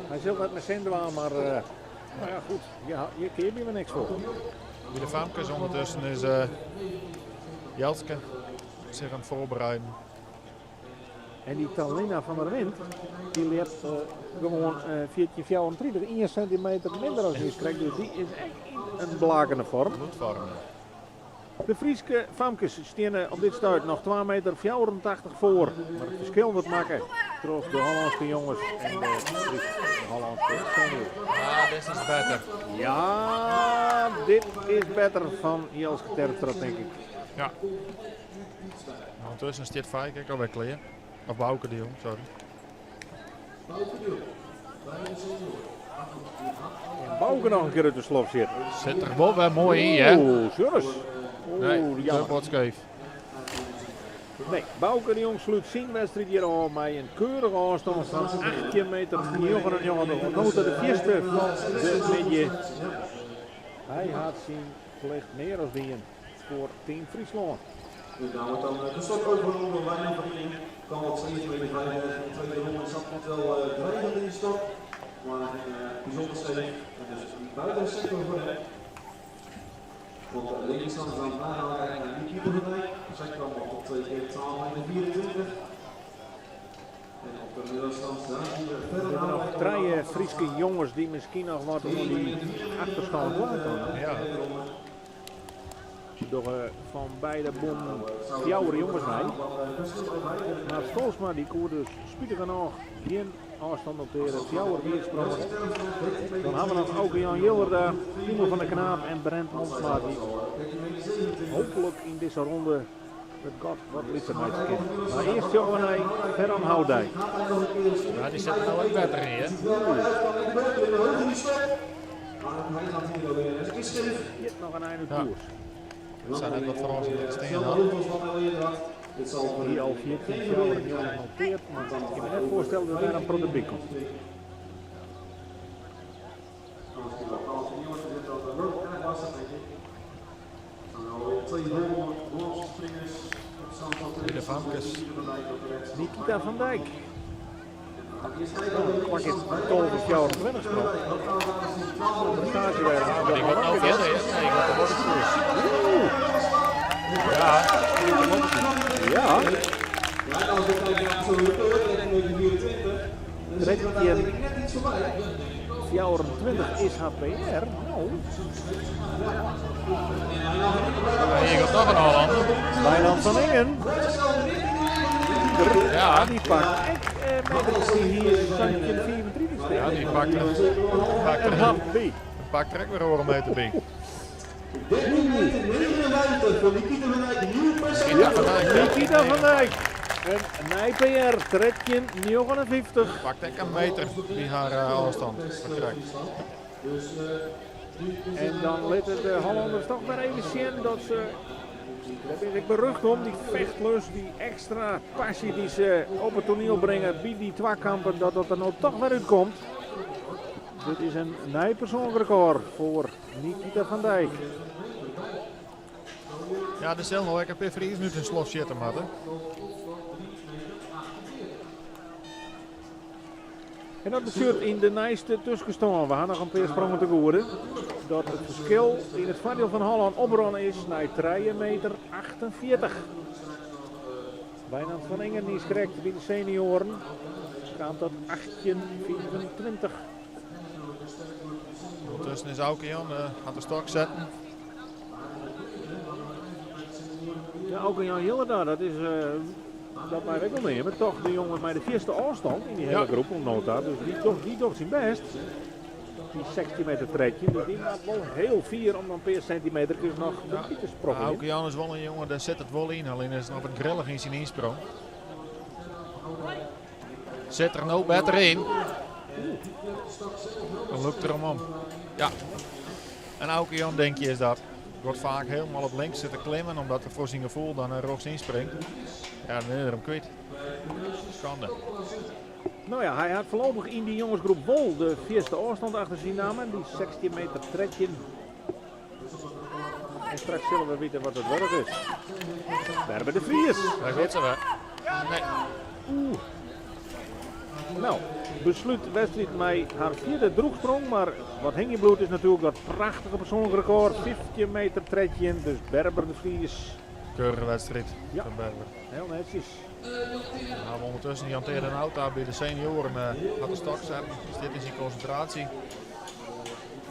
Hy sil net mei sin dwaan, mar nou ja, goed. Ja, hjir keapje we niks foar. By de famkes ûndertusken is Jelske sich oan it foarbereiden. En dy Talina van der Wind, dy ljept gewoan 14,34, ien sintimeter minder as niis krekt, dus dy is ek yn in blakende foarm. Bloedvorm. De Fryske famkes steane op dit stuit noch twa meter 84 foar, mar it ferskil wurdt makke troch de Hollânske jonges en de Fryske Hollânske senioaren. Ah, dit is better. Ja, dit is better fan Jelske Terpstra, tink ik. Ja. Ûndertusken stiet Feike ek alwer klear. Of Bauke de Jong, sorry. En Bauke noch in kear út de slof sjit. Sit der wol wer moai yn, hè? Oeh, serieus? Oeh, Nee, jammer. wat skeef. Nee, Bauke de Jong slút syn wedstriid hjir ôf mei in keurige ôfstân fan 18 meter 99. Oant no ta de fierste fan de middei. Hy hat syn plicht mear as dien foar Team Fryslân. Nou wordt dan de stok overgenomen door Wijnand van Ien. Kwam op 7 meter 35 in de tweede ronde. Zat net wel dreigend in die stok. Maar hij ging bijzonder scheef. En dus buiten de sector voor hem. Want de linkerstand is aan het nahalen naar Nikita van Dijk. Zij kwam al tot 2 keer 12 meter 24. En op de middenstand daar zien we verder Er zijn nog trije Fryske jonges dy't miskien noch wat oan dy achterstân dwaan kinne. Ja. Se dogge fan beide bûnen fjouwer jonges mei. Mar Stolsma dy koe dus spitigernôch gjin ôfstân noteare. Fjouwer wiet sprongen. Dan ha we noch Auke Jan Jillerda, Timo van der Knaap en Brent Monsma dy't hooplik yn dizze ronde it gat wat lytser meitsje kin. Mar earst sjogge we nei Ferran Houdijk. Ja, dy sit der no ek better yn, hear. Giet noch in ein út koers. It sa net wat Frânsen der te stean hat. Hie al 14,94 noteard, mar ik kin my net foarstelle dat dêr in protte by komt. By de famkes. Nikita van Dijk. Pak it 12,24 sprong. Prestaasje wer. Maar die gaat nou verder, hè? Nee, die gaat de koers. Ja. Ja. 13,24 is haar PR. Nou. Ja, hier gaat nog een Hollander. Wijnand van Ingen. Ja. Die pakt echt met die hier 24. Ja, die pakt er, pakt Een er, happy. pakt er ook weer oren mee te bij. Nikita van Dijk. Nikita van Dijk. Een nij PR, 13,59. Pakt ook een meter die haar afstand vertrekt. En dan laten de Hollanders toch maar even zien dat ze, daar ben ik berucht om, die vechtlust, die extra passie die ze op het toneel brengen bij die twakampen, dat dat er nou toch weer uitkomt. Dit is een nieuw persoonlijk record voor Nikita van Dijk. Ja, de cel nog een paar Fries nu ten slof zitten, maar. En dat bestuurt in de nijste tussenstand. We gaan nog een paar sprongen te goeden. Dat het verschil in het voordeel van Holland opronnen is naar 3,48 meter. Wijnand van Ingen die is correct bij de senioren. Gaat tot 18,24. Ondertussen is Auke Jan gaat de stok zetten. Ja, Auke Jan Jilleda, dat is dat mij ook wel nemen. Toch de jongen met de eerste afstand in die hele groep om nota. Dus die doet zijn best. Die 16 meter trekje. Dus die maakt wel heel fier om dan een paar centimeter dus nog te sprokkelen. Auke Jan is wel een jongen, daar zit het wel in. Alleen is het nog wat grillig in zijn insprong. Zit er nou beter in. Dan lukt er hem om. Ja. En Auke Jan, denk je, is dat. Wordt vaak helemaal op links zitten klimmen, omdat er voor zijn gevoel dan een rechts inspringt. Ja, dan is er hem kwijt. Schande. Nou ja, hij had voorlopig in die jongensgroep wel de eerste afstand achter zijn naam. En die 16 meter trekje. En straks zullen we weten wat het werk is. Berber de Vries. Daar gaat ze weer. Nee. Oeh. Nou, besluit wedstrijd met haar vierde droegsprong. Maar wat hing is natuurlijk dat prachtige persoonlijk record. 15 meter trekje. Dus Berber de Vries. Keurige wedstrijd Ja. van Berber. Heel netjes. Nou, ondertussen die hanteerde een auto bij de senioren gaat de stok zetten. Dus dit is in concentratie.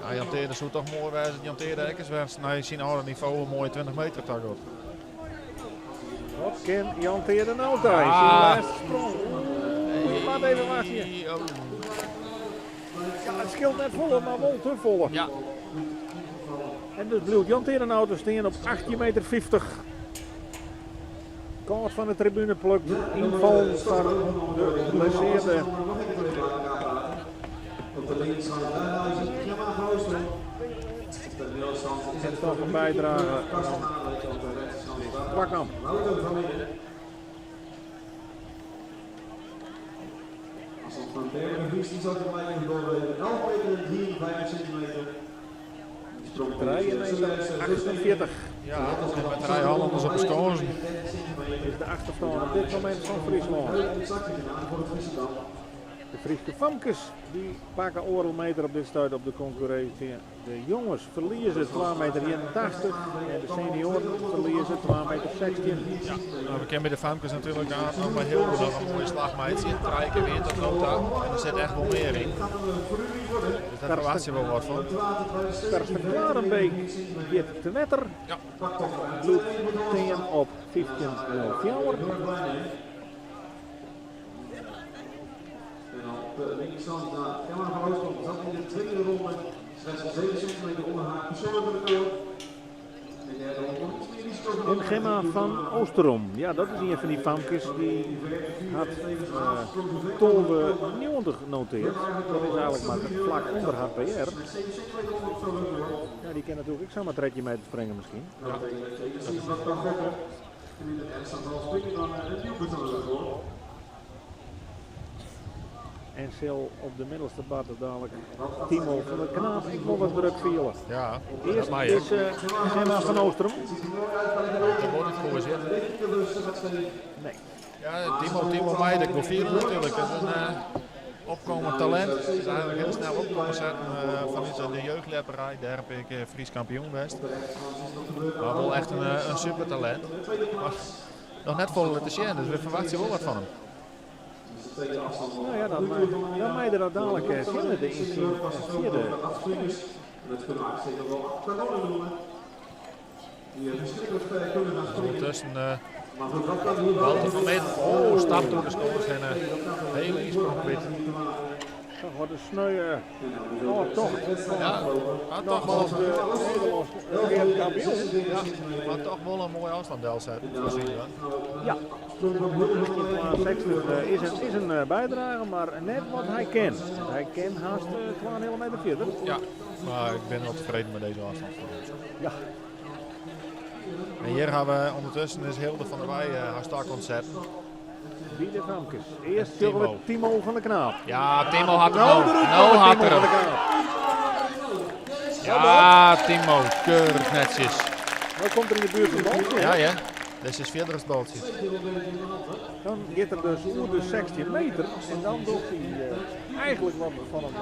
Ja, die hanteerde zo toch mooi wijzen. Die hanteerde ergens weer naar zijn oude niveau een mooie 20 meter tak op. Wat kan Jan Teerde nou thuis? Ah. Zijn laatste sprong. Oeh, laat even wachten. Oh. Ja, het scheelt net volle, maar wel te volle. Ja. En dus blijft Jan Teerde nou te staan op 18,50 meter. Kaart van de tribune plukt. Inval van de geblesseerde. En toch een bijdrage van Kwakkamp. Afstand van Berber de Vries, die zat erbij in doorweven 11 meter en 53 centimeter. Die sprong 3,48 Ja, en met drie Hollanders op de scoren. is de achterstand op dit moment van Friesland. Voor het Friese kamp. De Friese Famkes die pakken oorlmeter op dit stuit op de concurrentie. De jongens verliezen 2,81 meter en de senioren verliezen 2,16 meter. Ja, nou, we kennen bij de Famkes natuurlijk daar nog bij heel nog een mooie slagmeidje. Drie keer weer tot nota. En er zit echt wel meer in. Dus daar verwacht je wel wat van. Karsten Klarenbeek dit te wetter. Ja. Bloed 10 op 15,04. En op de linkerkant naar Emma van Oostrom zat in de tweede ronde slechts 7 centimeter onder haar persoonlijke record. In de derde ronde nog iets meer risico genomen. En Gemma van Oosterom, ja dat is ien fan dy famkes dy hat 12,90 noteard. Dat is eigenlik mar flak ûnder har PR. Ja, dy kin natuerlik ek samar 13 meter springe miskien. En sil op de middelste barte dadelijk Timo van der Knaap ek wol wat druk fiele. Ja, Earst is Gemma van Oosterom. Dat wordt het goed, hè? Nee. Ja, Timo, Timo mei ik wol fiele natuurlijk. Dat is een opkomend talent. Is eigenlijk heel snel opkomen zetten vanuit de jeugdlepperij. Daar heb ik Fries kampioen west. Maar wel echt een super talent. Maar nog net vol te zien, dus we verwachten wel wat van hem. Nou ja, dan mei er dat dadelijk zien in zijn vierde. Ondertussen Walter van Midden, oh, stap door de scores en een hele insprong kwijt. Dat wordt een sneu. Oh, toch. Ja, maar toch wel de Nederlandse kampioen. Ja, maar toch wel een mooie afstand zetten. Ja, 60 is een bijdrage, maar net wat hij kent. Hij kent haast 2,5 meter verder. Ja, maar ik ben wel tevreden met deze afstand. Ja. En hier gaan we ondertussen is Hilde van der Weij haar start ontzetten. Wie de famkes. Eerst zullen we Timo van der Knaap. Ja, Timo had hem Nou, nou. had er hem. Ja, Timo, keurig netjes. Nou komt er in de buurt van baltje. Ja, ja. Dit is verder het baltje. Dan gaat er dus oer de 16 meter en dan doet hij eigenlijk wat van hem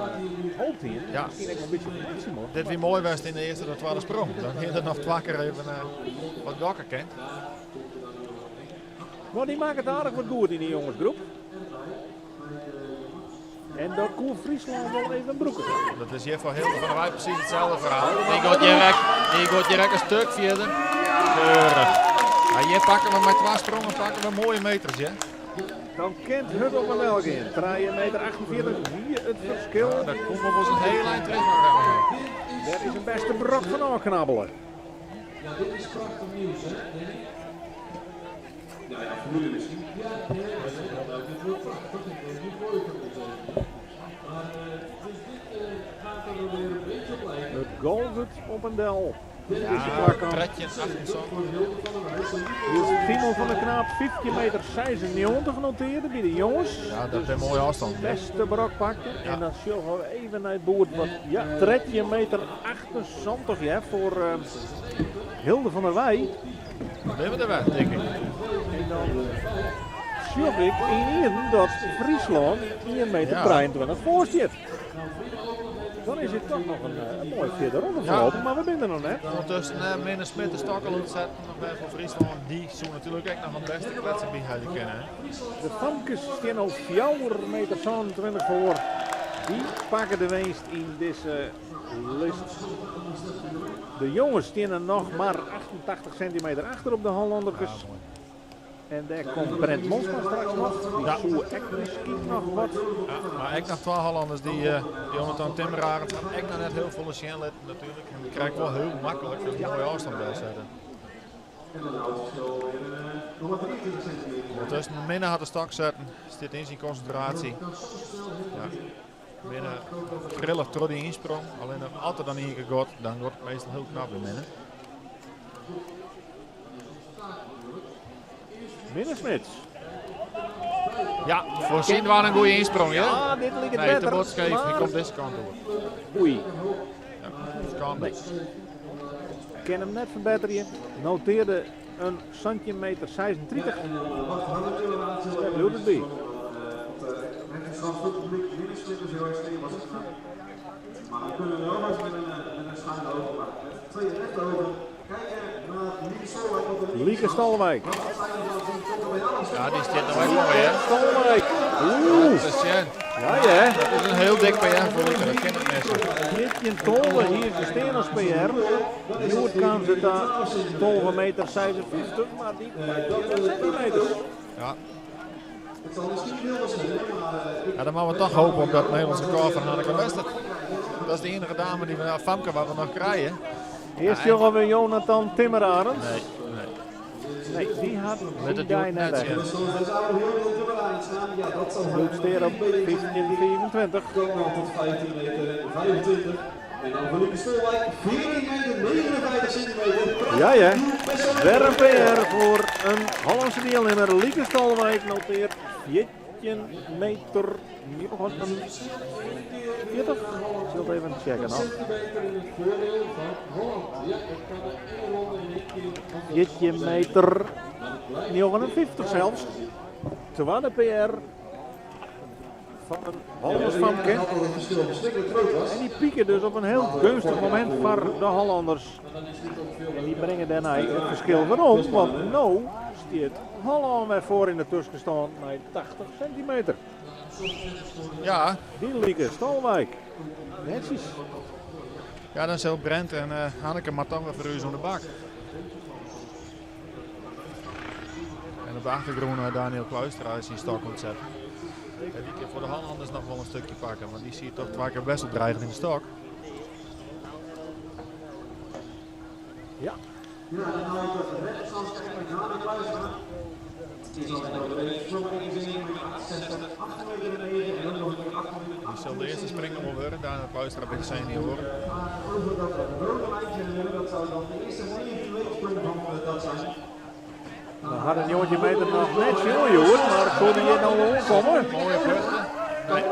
hoopt hier. Ja. Misschien ook een beetje maximum. Dit wie mooi was in de eerste en tweede sprong. Dan ging er nog twee keer even wat gokken kent. Maar die maken het aardig wat goed in die jongensgroep. En dat kon Friesland wel even broeken. Dat is hier voor Hilde van der Weij precies hetzelfde verhaal. Die gaat direct een stuk verder. Keurig. Ja, hier pakken we met twee sprongen pakken we mooie meters, hè? Dan kent Huddel van Melk in. 3,48 meter, hier het verschil. Ja, daar komt wel eens een heel eind terug. Daar is een beste brok van afknabbelen. Ja, dit is prachtig nieuws, hè? Ja, ja, vermoeden misschien. Ja, nee, dit wordt prachtig. Ik weet niet mooi kan het zijn. Maar dus dit gaat er weer een beetje op lijken. Het golft op een del. Ja, tretje 28. Dus Timo van der Knaap 15 meter 96 genoteerd bij de jongens. Ja, dat is een mooie afstand. Beste brok pakte. Ja. En dan zullen we even naar het boord. Want ja, 13 meter 78 ja, voor Hilde van der Weij. Dat we er weg, denk ik. En dan zag ik in dat Friesland 1 meter 23 voor zit. Dan is het toch nog een mooie vierde ronde verlopen, maar we zijn er nog net. Ondertussen Minne Smit de stok al ontzetten nog bij voor Friesland. Die zou natuurlijk ook nog het beste kletsen bij hadden kennen. De famkes staan al 4 meter 27 voor. Die pakken de winst in deze list. De jongens staan er nog maar 88 centimeter achter op de Hollandertjes. En daar komt Brent Monsma straks nog. Die Ja. zoekt echt misschien nog wat. Ja, maar ik nog twee Hollanders die Jonathan Timmerarend had ik nog net heel veel zien laten natuurlijk. En die krijg ik wel heel makkelijk een mooie afstand bij zetten. Ondertussen Minne had de stok zetten, zit in zijn concentratie. Ja. Minne grillig door die insprong, alleen nog altijd dan één keer goed, dan wordt het meestal heel knap bij Minne. Minne Smits. Ja, voor Sint was een goede insprong, hè? Ja, dit ligt het Nee, te beter. bot scheef, die maar- komt deze kant door. Oei, Ja, dat kan. Nee. kan hem net verbeteren. Noteerde een centimeter 36. Daar doet het bij. Maar we kunnen wel eens met een schuine oog, maar met twee rechte ogen kijken naar Lieke Stolwijk. Lieke Stolwijk. Ja, die zit nog echt mooi, hè? Stolwijk. Oeh. Dat is Sjen. Ja, ja. Dat is een heel dik PR voor Lieke, dat ken ik mensen. 14 Tolve, hier is de steen als PR. Noord kan ze daar 12 meter 56, maar die pakt dat centimeters. Ja. Ja, dan mogen we toch hopen op dat Nederlandse record van Hanneke Wester. Dat is de enige dame die we, nou, Famke, waar we nog krijgen. Eerst jongen we Jonathan Timmerarend. Nee, nee. Nee, dy hat Lit syn it dei hjoed net net echt. sjen. Ja, dat zal Bliuwt stean op 15,25. Dan al tot 15 meter en 25. En dan voor Lieke Stolwijk 14 meter 59 centimeter. Ja, ja. Wer in PR foar in Hollânske dielnimmer. Lieke Stolwijk noteart 14 meter 49. Ik sil it even checken noch. Centimeter in het voordeel van Holland. Ja, dat kan de ene ronde in één keer anders 14 zijn. meter 59 zelfs. Twadde PR fan in Hollâns famke. Dat het verschil verschrikkelijk groot was. En dy pieken dus op in hiel geunstich momint foar de Hollanners. En dy bringe dêrnei it ferskil werom, want no stiet Hollân wer foar yn de tuskenstân mei 80 sintimeter. Ja, Dy Lieke Stolwijk. Netsjes. ja, dan sil Brent en Hanneke mar toch wer foar ús oan de bak. En op de achtergrûn Daniel Kluistra is syn stok oan it setten. En dy kin foar de Hollanners noch wol in stikje pakke, want dy siet toch twa kear bêst wol dreigend yn de stok. Ja. Ja, en dan houdt de rechtsafstand met Daniel Kluistra. Die zal in de sprong inzien met 68, 8 meter 9 en dan nog een keer 8 meter. Die zal de earste springer wol wurde, Daniel Kluistra by de senioaren. Over dat rode lijntje, dat zou dan de eerste 19 meter sprong van dat zijn. We hadden 19 meter noch net sjoen, joh, mar koe dy hjir no oankomme? Moaie punten. Nee,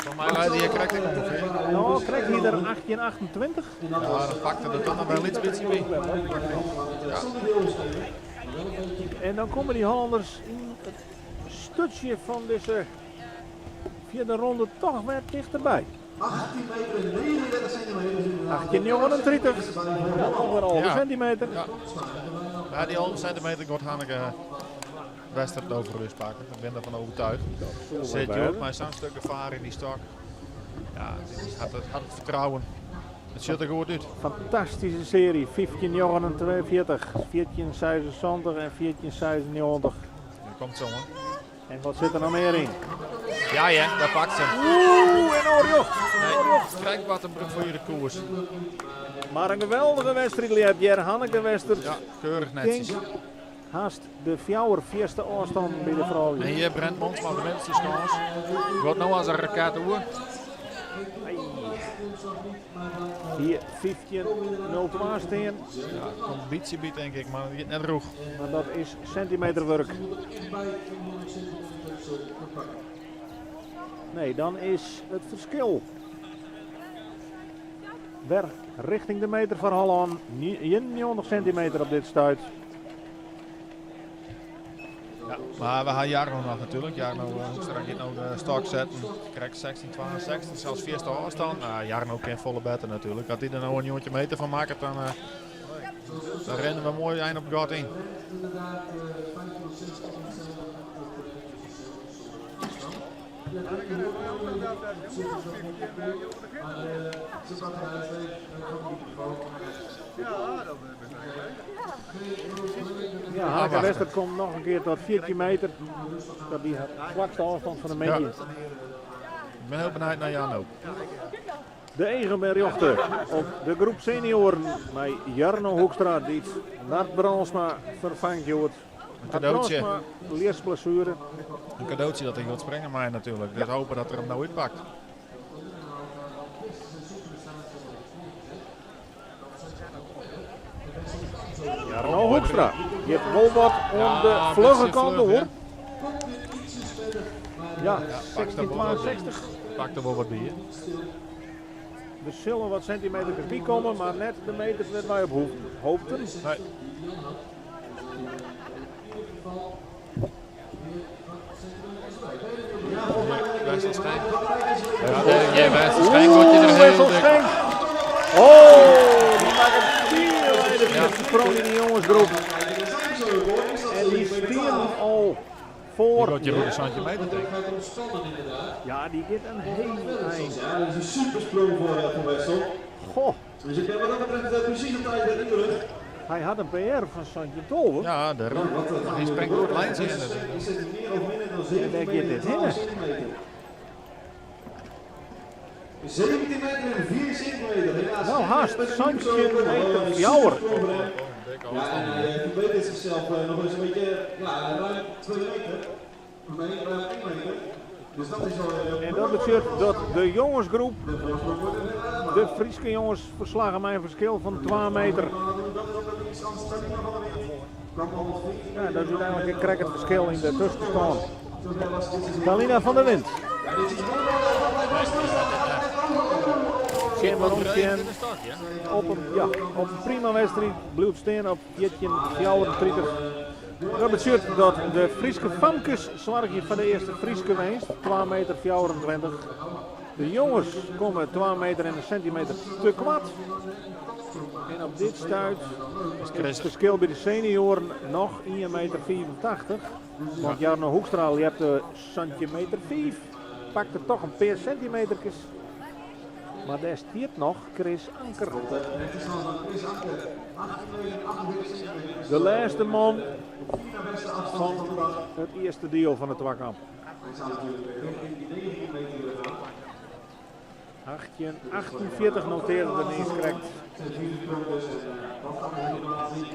Foar my lei dy hjir krekt ek ûngefear. No, krekt hie er 1828. Ja, dan pakte er toch noch wer in lyts bytsje by. Ja. En dan komme dy Hollanners yn it sturtsje fan dizze fjirde ronde toch wer tichterby. 18 meter 39 centimeter. 1839. Ja, toch wer 11 sintimeter. Ja. Ja, dy 11 sintimeter giet Hanneke Wester it foar ús pakken. Ik bin derfan oertsjûge. Sit hjoed mei sa'n stik gefaar yn dy stok. Ja, dy hat it fertrouwen. It sjocht der goed út. Fantastyske searje. 1549, 1476 en 1496. Dat komt sa oan. En wat sit der noch mear yn? Ja, dêr pakt se him. Oeh, en oar rjocht. Nee, krekt wat in ferkearde koers. Mar in geweldige wedstriid, Liep. Jer Hanneke Wester. Ja, keurich netsjes. Tink hast de fjouwer fierste ôfstannen by de froulju. En hjir Brent Monsma de middelste skâns. Giet no as in raket oer. Hjir 15.02 stean. Ja, komt in bytsje by, tink ik, mar it giet net rûch. Mar dat is sintimeterwurk. Nee, dan is it ferskil wer rjochting de meter foar Hollân. 91 sintimeter op dit stuit. Ja, mar we ha Jarno noch natuerlik. Jarno Hoekstra giet no de stok setten. Krekt 16,62, sels fierste ôfstân. Nou, Jarno kin folle better natuerlik. As hy der no in 19 meter fan makket, dan rinne we moai ein op it gat yn. Ja, Hanneke Wester komt noch in kear tot 14 meter. Dat wie har swakste ôfstân fan de middei. Ja. Ik bin hiel benijd nei Jarno. De eagen binne rjochte op de groep senioaren mei Jarno Hoekstra dy't Nart Brandsma ferfangt hjoed. In kadootsje. Brandsma, ljiskblessuere. In kadootsje dat hy giet springe mei natuerlik. Dus hoopje dat er him no útpakt. Jarno Hoekstra giet wol wat oan de Ja, flugge bytsje kant fluch, oer. hè? Ja, pakt er wol wat by. 1662. Pakt der wol wat by. Hè? Der sille wat sintimeters by komme, mar net de meters wêr't wy op hoopten. Nee. Wessel Schenk. Ja, ja, Wessel Schenk wordt je er Oeh, heel Wessel dik. Schenk. Oh, dy makket hiel de fierste sprong yn de jongesgroep. En dy steane al foar. Dy giet hjir oer de 70 meter, tink ik. Ja, dy giet in hiel ein. Ja, dat is in supersprong foar Wessel. Goh. Dus ik ben wat dat betreft precies op tijd weer in de lucht. Hy hat in PR fan 1712. Ja, dêrom. Hy springt oer it lijntje hinne. Is het meer of minder dan 7 En dêr giet meter dit 12 hinne. centimeter. 17 meter en 4 centimeter. Helaas Nou, geen haast met een 17 nieuw meter een fjouwer. supersprong voor hem. dikke Ja, en afstand. hij verbetert zichzelf nog eens een beetje, ja, ruim 2 meter. Nee, ruim 1 meter. Dus dat is al En dat betsjut dat de jongensgroep, De voorsprong wordt er weer uitgemaakt. de Fryske jonges, verslaggen met een verschil van 2 meter. Dat is op de linkerkant Stalina van der Wind. Kwam al op 14 Ja, dat is uiteindelijk een krek het verschil in de tussenstand. Zo snel was dit seizoen. Talina van der Wind. Ja, dit is helemaal hij blijft stilstaan. Hij gaat echt over. Tjen waarom Breed Tjen in de stok, ja. op een prima wedstrijd blijft staan op 14,34. Dat betekent dat de Fryske famkes zorgen voor de eerste Fryske winst, 2 meter 24. De jongens komen 2 meter en een centimeter te kwart. En op dit stuit is het verschil bij de senioren nog 1,85 meter. Want Jarno Hoekstra, je hebt de centimeter 5. Pakt er toch een paar centimetertjes. Maar daar stiert nog Chris Anker. Op de rechterkant van Chris Anker. 18 meter, 48 centimeter. De laatste man Vierde beste afstand van van de dag. het eerste deel van het twakamp. Hij zou natuurlijk richting die 19 meter willen gaan. 1848 noteerde de niets correct. Zijn vierde sprong dus. En dat gaat de innovatie.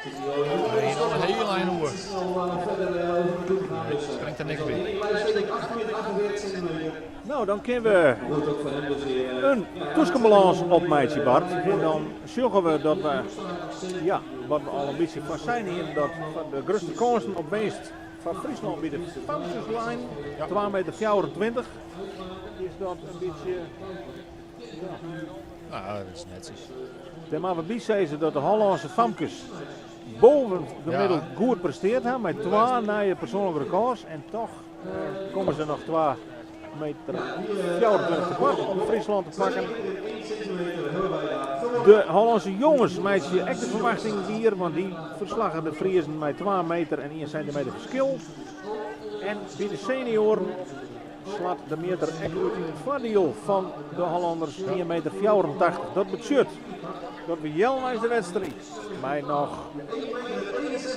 Zit hij al heel Hij al een heel eind hoor. snel verder over de doel gaan. Dus, Springt er niks bij. ik blijf steken 8 meter 48 centimeter. Nou, dan kunnen we Dat ook voor hem dus weer. een tussenbalans op meidje Bart. En dan zorgen we dat we, ja, wat we al een beetje van zijn hier, dat van de grootste kansen op winst van Friesland bij de Famkeslijn, 2,24 meter. Is dat een beetje... Nou, dat is netjes. Daar maar we bij zeggen dat de Hollandse famkes boven gemiddeld goed presteerd hebben met 2 nieuwe persoonlijke records. En toch komen ze nog 2 meter 24 tekort om Friesland te pakken. De Hollandse jongens, meisje, echt de verwachting hier, want die verslagen de Friesen met 2 meter en 1 centimeter verschil. En bij de senioren slaat de meter echt uit in het voordeel van de Hollanders 1,84 meter. Dat betekent dat we jelwijs de wedstrijd maar nog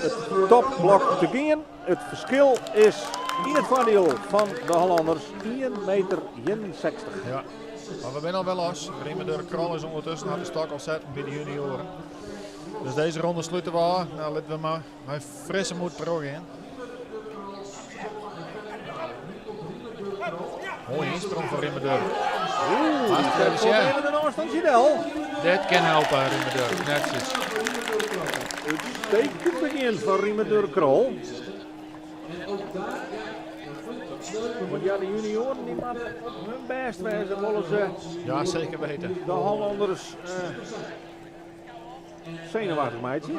het topblok te gaan. Het verschil is in het voordeel van de Hollanders 1,61 meter. Ja. Maar we zijn al wel los. Riemer de Krol is ondertussen aan de stok al zetten bij de junioren. Dus deze ronde sluiten we af. Nou, laten we maar mijn frisse moed terug in. Mooie insprong voor Riemer Durk. Oeh, Hartstikke dat komt even even een afstandje wel. Dit kan helpen, Riemer Durk. Netjes. Uitstekend begin van Riemer Durk Krol. Want ja, de junioren die maken op hun best wijze willen ze Ja, zeker weten. de Hollanders zenuwachtig meidje.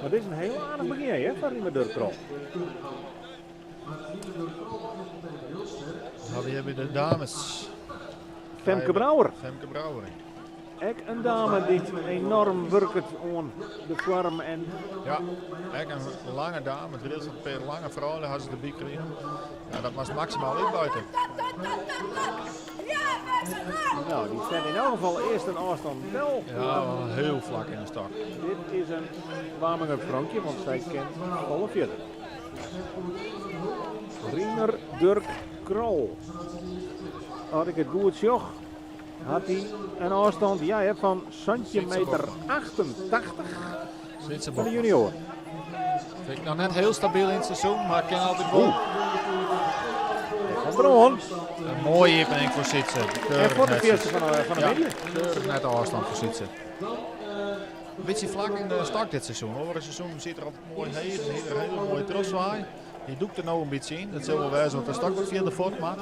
Maar dit is een heel aardig begin hè, van Riemer Durk Krol. Nou, wie hebben de dames? Femke Brouwer. Femke Brouwer. Ook een dame die enorm werkt aan de vorm en Ja, echt een lange dame. Het is een lange vrouw, daar had ze de biek gekregen. Ja, dat was maximaal uitbuiten. nou, die staat in elk geval eerst een afstand wel. Ja, wel heel vlak in de stok. Dit is een warming-up sprankje, want zij kent alle verder. Riemer Durk Krol. Had ik het goed zag, had hij een afstand ja, hè, van centimeter 88 Zit ze van de boven. junior. Vind ik nog net heel stabiel in het seizoen, maar ik ken altijd wel. Komt er aan. Een mooie opening voor Sietse. En Keurig voor de netjes. eerste van de Ja, midden. keurig net de afstand voor Sietse. Een beetje vlak in de start dit seizoen. Over het seizoen zit er altijd mooi heen, een hele mooie troswaai. Die doet er nou een beetje in. Dat zal wel wijzen, want de stak wordt via de voort, maar.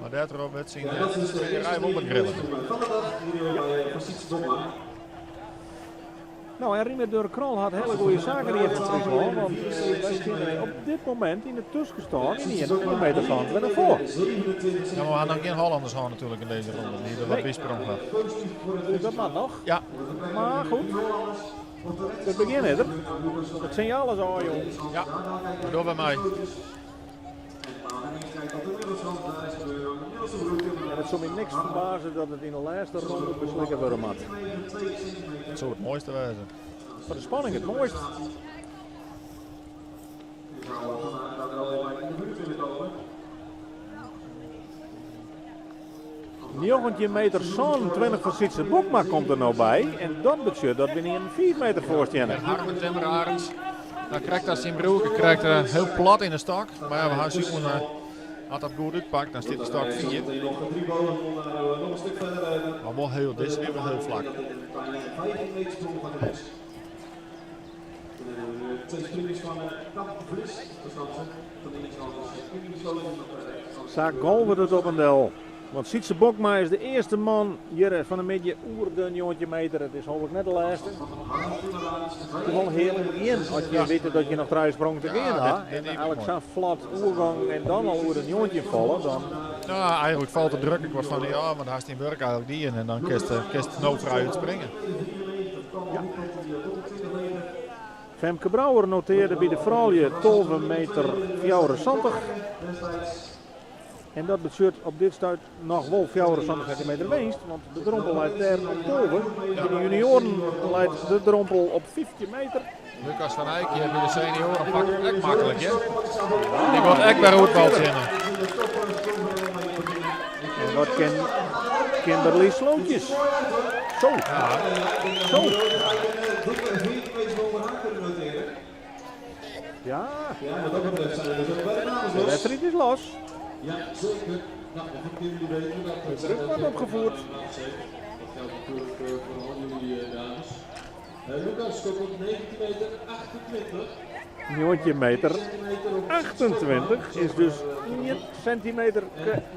Maar daardoor werd zien Dat is de de rij wel wat grillen. van de dag hier bij Sietse Bokma. Nou, en Riemer Durk Krol had hele goede zaken hier van Friesland. Want wij zitten op dit moment in de tussenstand in 1 meter van we ervoor. 27 Ja, maar we hadden nog geen Hollanders gehad natuurlijk in deze ronde. Die er wat bijsprong had. Dus dat mag nog. Ja, Maar goed, het begin is er. Het signaal is al, joh. ja. Door bij mij. En het zal me niks verbazen dat het in de laatste ronde beslikken worden moet. Het zou het mooiste wezen. Voor de spanning het mooist. 19 meter 27 fan Sytse Bokma komt der no by. En dat betsjut dat we ynienen 5 meter foar steane. Harmen Timmer Arends, nou, krekt as syn broerke krekt hiel plat yn de stok. Mar ja, we ha sjoen, as dat goed útpakt, dan stiet de stok 4. Maar wol hiel, dizze wie wol hiel flak. Sa golvet it op en del. Want Sytse Bokma is de earste man hjir fan 'e middei oer de 19 meter. It is hooplik net de lêste. It is wol in hearlik begjin as je witte dat je noch trije sprongen te gean ha. En eigentlik sa'n flot oergong en dan al oer de 19 falle. Dan... Ja, eigentlik falt de druk ek wat fan dy ôf, want hast dyn wurk eigentlik dien en dan kinst no frij útspringe. Ja. Femke Brouwer notearde by de froulju 12 meter 74. En dat betsjut op dit stuit noch wol 74 sentimeter winst, want de drompel leit dêr op 12. By de junioaren leit de drompel op 15 meter. Lucas van Eyck hjir by de senioaren pakt ek maklik, hear. Dy giet ek wer oer it baltsje hinne. En wat kin Kimberly Slootjes? Zo. Zo. Ja. De wedstriid is los. De druk wordt opgevoerd. Dat geldt natuurlijk voor al jullie dames. Lucas komt op 19 meter 28. 19 meter 28 is dus 1 centimeter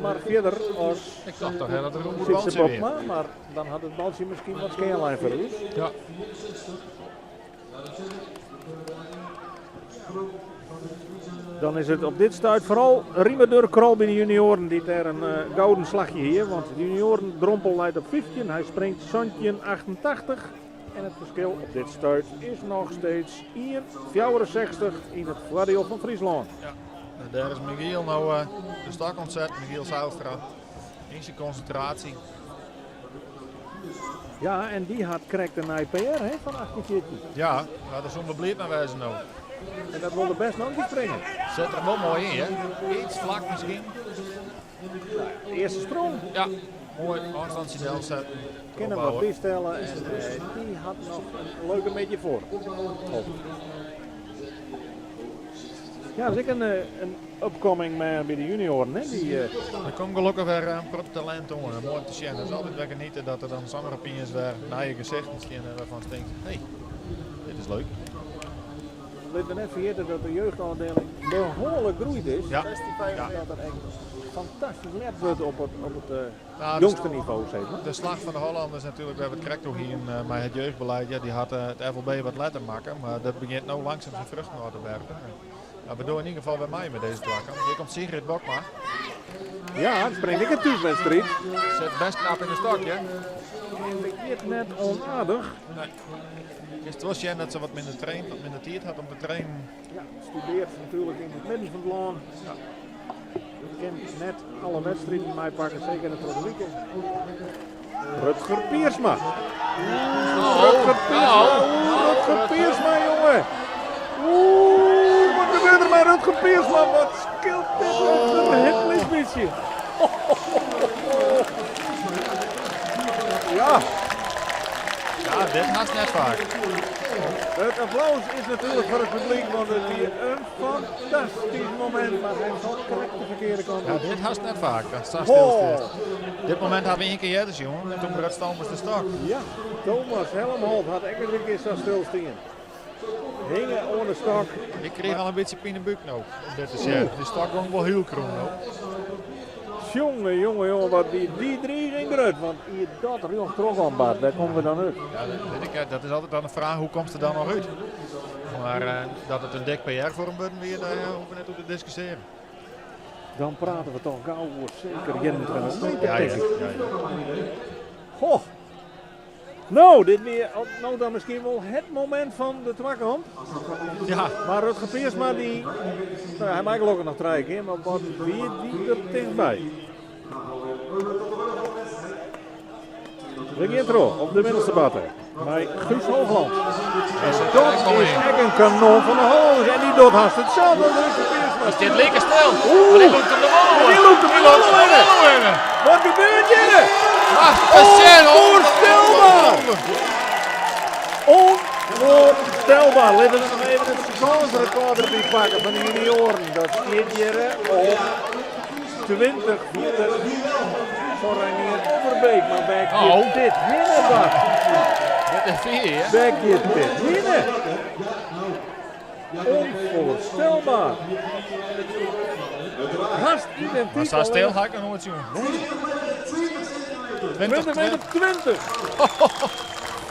mar fierder as Ik tocht toch dat der in Sytse baltsje wie. Bokma, mar dan hat it baltsje miskien wat skea lein foar ús. Ja. Dan is it op dit stuit foaral Riemer Durk Krol by de junioaren dy't dêr in gouden slachje hie, want de junioaren drompel leit op 15, hy springt 17,88 en it ferskil op dit stuit is noch steeds 1,64 yn it foardiel fan Fryslân. Ja, en dêr is Michiel no de stok oan it setten, Michiel Zijlstra, yn syn konsintraasje. Ja, en dy hat krekt in nij PR hè, fan 1814. Ja, ja, dêr soene we bliid mei wêze no. En dat wol er bêst noch in kear springe. Set der wol moai yn, hè? Iets flak miskien. De earste sprong. Ja, moai ôfstantsje delsetten. Kin him wat bystelle en dy hat noch in leuke middei foar. Hoop. Ja, dat is ek in upcoming man by de junioaren. Hè? Dy, Der komt gelokkich wer in protte talint oan. Moai om te sjen. It is altyd wer geniete dat der dan samar opiens wer nije gesichten steane wêrfan'tst tinkst, hé, dit is leuk. Litte we net ferjitte dat de jeugdôfdieling behoarlik groeid is. Ja. Dat der echt fantastysk let wurdt op it Nou, de jongste nivo, sis mar. De slach fan de Hollanders natuerlik, wêr't we it krekt oer hienen mei it jeugdbeleid, ja, dy hat it FLB wat letter makke, mar dat begjint no langsum syn fruchten ôf te werpen. Nou, we dogge yn ieder gefal wer mei met dizze twakamp. Hjir komt Sigrid Bokma. Ja, it springt ek in thúswedstriid. Sit bêst knap yn de stok, ja. En it giet net onaardich. Nee. Kinst wol sjen dat se wat minder traint, wat minder tiid hat om te trainen. Ja, studearret natuerlik yn it midden fan it lân. Ja. Kin net alle wedstriden meipakke, seker net troch de wike. Rutger Piersma. Oh, Rutger Piersma. oh. Rutger Piersma, jonge. Oeh, wat gebeurt der mei Rutger Piersma? Wat skeelt dit Rutger in hiel lyts bytsje. Ja. Ja, dit hast net faak. It applaus is natuerlik foar it publyk, want it wie in fantastysk momint, mar hy falt krekt de ferkearde kant Ja, op. dit hast net faak, dat sa stil stiet. Dit momint ha we ien kear earder sjoen en toen bruts Thomas de stok. Ja, Thomas Helmholt hat ek ris in kear sa stil stien. Hinge oan de stok. Ik krige al in bytsje pinebúk no, om dit te sjen. De stok gong wol hiel krûm no. Jonge, jonge, jonge, wat wie dy driging grut. Want hie dat rjocht troch oan Bart, wêr komme we dan út? Ja, dat wit ik net. Dat is altyd dan de fraach, hoe komst der dan noch út? Mar dat it in dik PR foar him wurden wie, dêr hoege we net oer te diskussearjen. Dan prate we toch gau oer seker 21 meter, Ja, tink ja, ik. ja, ja. Goh. No, dit wie no dan miskien wol it momint fan de twakamp. Ja. Mar Rutger Piersma, dy, no, hy mei gelokkich noch trije kear, mar wat wie dy der tichtby? We gean troch op de middelste barte mei Guus Hoogland. En dat is ek in kanon fan de Hollanders en dy docht hast itselde as Richard Piersma. Is dit lekker stil? Oeh. Maar die lûkt him der wol oer. Die lûkt him der wol oer. Wat gebeurt hjir? Onvoorstelbaar! Onvoorstelbaar! Laten we nog even het skânsrekord derby pakke fan de junioaren. Dat stiet hjir op 20 meter fan Reinier Overbeek. Mar wêr giet Oh. dit hinne, Bart? Dit is vier, hè? Wêr giet dit hinne? Onvoorstelbaar. Hast identiek. Mar sa stil ha ik noch noait sjoen. 20 meter 20.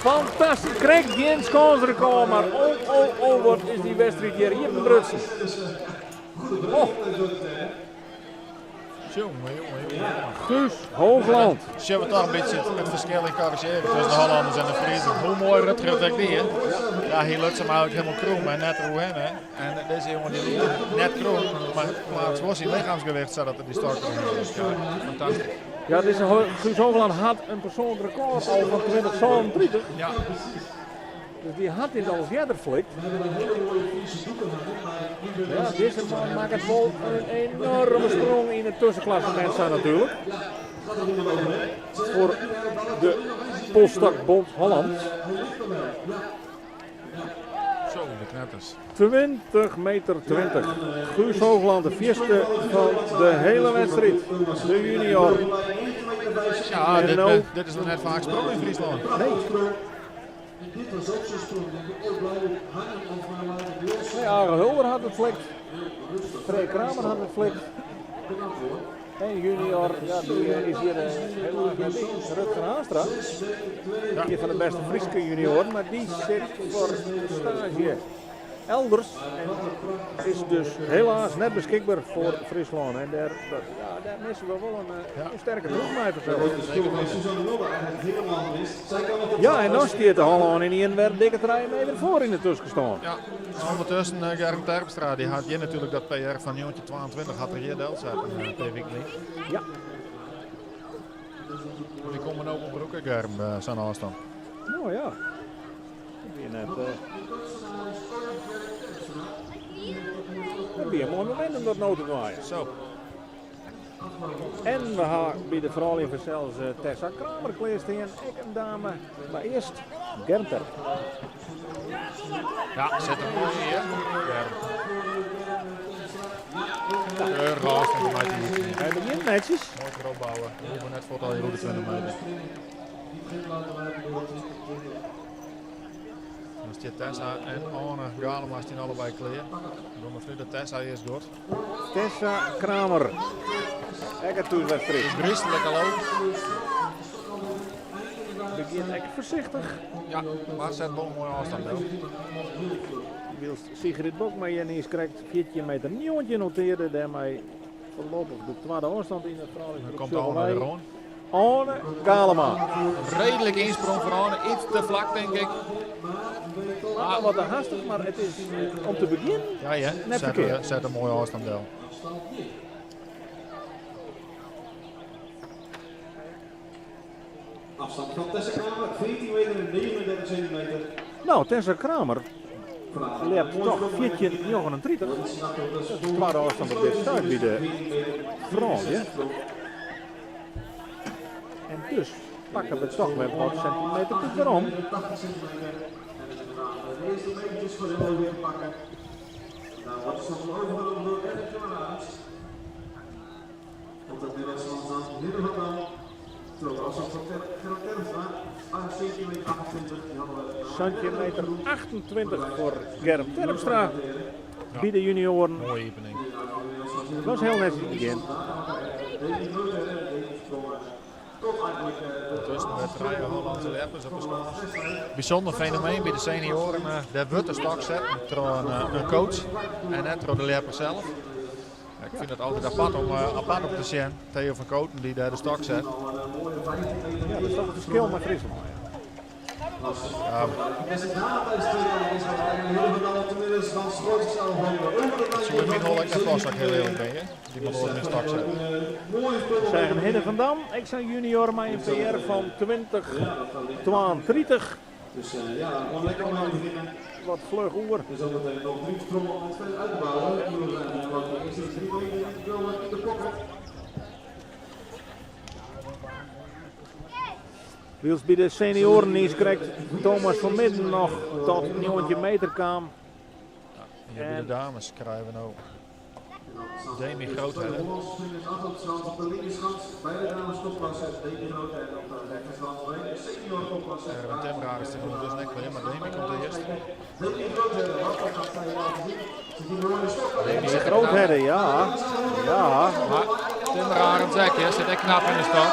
Fantastysk. Krekt gjin skânsrekôr, mar oh, oh, oh, wat is dy wedstriid hjir iepenbrutsen. Oh. Jonge, jonge, jonge. Guus Hoogland. Sjogge we toch in bytsje it ferskil yn kwalifisearring tusken de Hollanners en de Friezen. Hoe moai Rutger it ek die. Ja, hy luts him eigentlik hielendal krûm en net deroerhinne. En dizze jonge dy lûkt him net krûm, mar pleatst wol syn lichemsgewicht sadat er dy stok deromhinne is. Ja, fantastysk. Ja, dizze Guus Hoogland hat in persoanlik rekôr al fan 2037. Ja. Dus dy hat dit al earder flikt. Ja, dizze man makket wol in enoarme sprong yn it tuskenklassemint sa natuerlik. Foar de Polsstokbond Holland. Zo, de knetters. 20 meter 20. Guus Hoogland, de fierste fan de hiele wedstriid. De junior. Ja, En dit, no- dit is noch net faak sprongen yn Fryslân. Nee. Dit was ook zo'n sprong. Denk ik ook blijven hangen of maar laten los. Nee, Age Hulder had het flikt. Freek Kramer had het flikt. En junior, ja, die is hjir helaas net by. Rutger Haanstra. Ien fan de bêste Fryske junioaren, mar dy sit foar staazje elders. En is dus helaas net beskikber foar Fryslân. En dêr, dat, ja, dêr misse we wol in sterke troep mei fansels. Ja, en dan stiet de Hollân ynienen wer dikke 3 meter foar yn de tuskenstân. Ja, en ûndertusken Germ Terpstra, dy hat hjir natuerlik dat PR fan 1922 hat er hjir delsetten, in pear wiken lyn. Dy komme no wol brûke, Germ, sa'n ôfstân. No ja, dat wie net. Dat wie in moai momint om dat no te dwaan. Zo. En we ha by de froulju fansels Tessa Kramer klearstean, ek in dame. Mar earst Germ Terpstra. Ja, sit der moai yn, Germ. Keurige ôfstân mei dy. Hy begjint netsjes. Moai foarop bouwe. We hoege net fuort al oer de 20 meter. Dan stiet Tessa en Arne Galema stean allebei klear. Dan moat de Tessa earst goed. Tessa Kramer. Ek in thúswedstriid. Gryslik al ook. Begjint ek foarsichtich. Ja, mar set wol in moaie ôfstân del. Wylst Sigrid Bokma hjir niis krekt 14 meter 19 notearde. Dêrmei foarlopich de twadde ôfstân yn it froulju. Dan komt Arne deroan. Arne Galema. Redelijk insprong fan Arne, iets te flak denk ik. Ah, wat te hastich, mar it is om te begjinnen Ja, net zet, ferkeard. zet in moaie ôfstân del. Afstand van Tessa Kramer, 14 meter en 39 centimeter. No, Tessa Kramer ljept toch 14,39. Dat is de twadde ôfstân op dit stuit by de froulju. En dus pakke we toch wer wat sintimeter werom. 80 centimeter. En inderdaad, de eerste metertjes voor de weer pakken. Daar wordt ze nog overgenomen door Eric Jonaas. Op dat midden dan Hidde van Dam. Terwijl de afstand van Gerard Terpstra, 17 meter 28. Die hadden we Centimeter 28 foar Germ Terpstra. By de junioaren. Moaie iepening. Dat was hiel netjes yn it begjin. Tusken de trije Hollânske ljeppers op de skâns. Bysûnder fenomeen by de senioaren. Dêr wurdt de stok setten troch in coach en net troch de ljepper sels. Ja, ik fyn it altyd apart om te sjen. Theo van Koten dy't dêr de stok set. Ja, dat is toch in ferskil mei Fryslân. Soe yn myn holle ek net passe, as ik hiel earlik bin, hear. Dy moat oars yn 'e stok sette. Seagen Hidde van Dam, ek sa'n junior mei in PR fan 20, 32. Wat fluch oer. Wylst by de senioaren niis krekt Thomas van Midden noch tot 19 meter kaam. Ja, by de dames krije we no Demi Groothedde. Erwin Timraar is der ûndertusken ek klear, mar Demi komt earst. Demi Groothedde, ja. Ja. Mar Timraar en Jack sit ek knap yn de stok.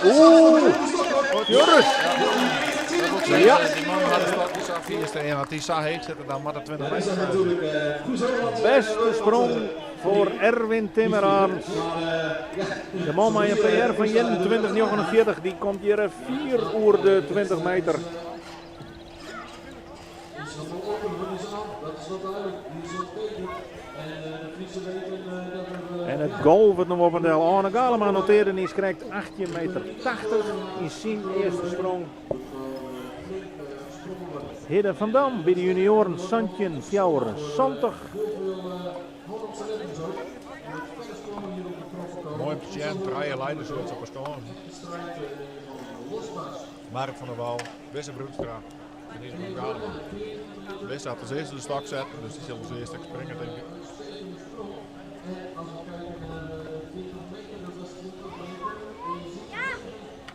Oeh, Joris. Ja. Die man hat de stok niet zo Eerste en als die zo heet zitten, dan moet het 20 meter zijn. Beste sprong voor Erwin Timmerarends. De man met een PR van 21,49, die komt hier 4 oer de 20 meter. En it golvet noch op en del. Arne Galema notearde niis krekt 18 meter 80 yn syn earste sprong. Hidde van Dam by de junioaren 17,74. Moai om te sjen, trije leidershirts op 'e stân. Mark van der Wal, Wisse Broekstra en Isbrand Galema. Wisse hat as earste de stok setten, dus dy sil as earste ek springe, tink ik.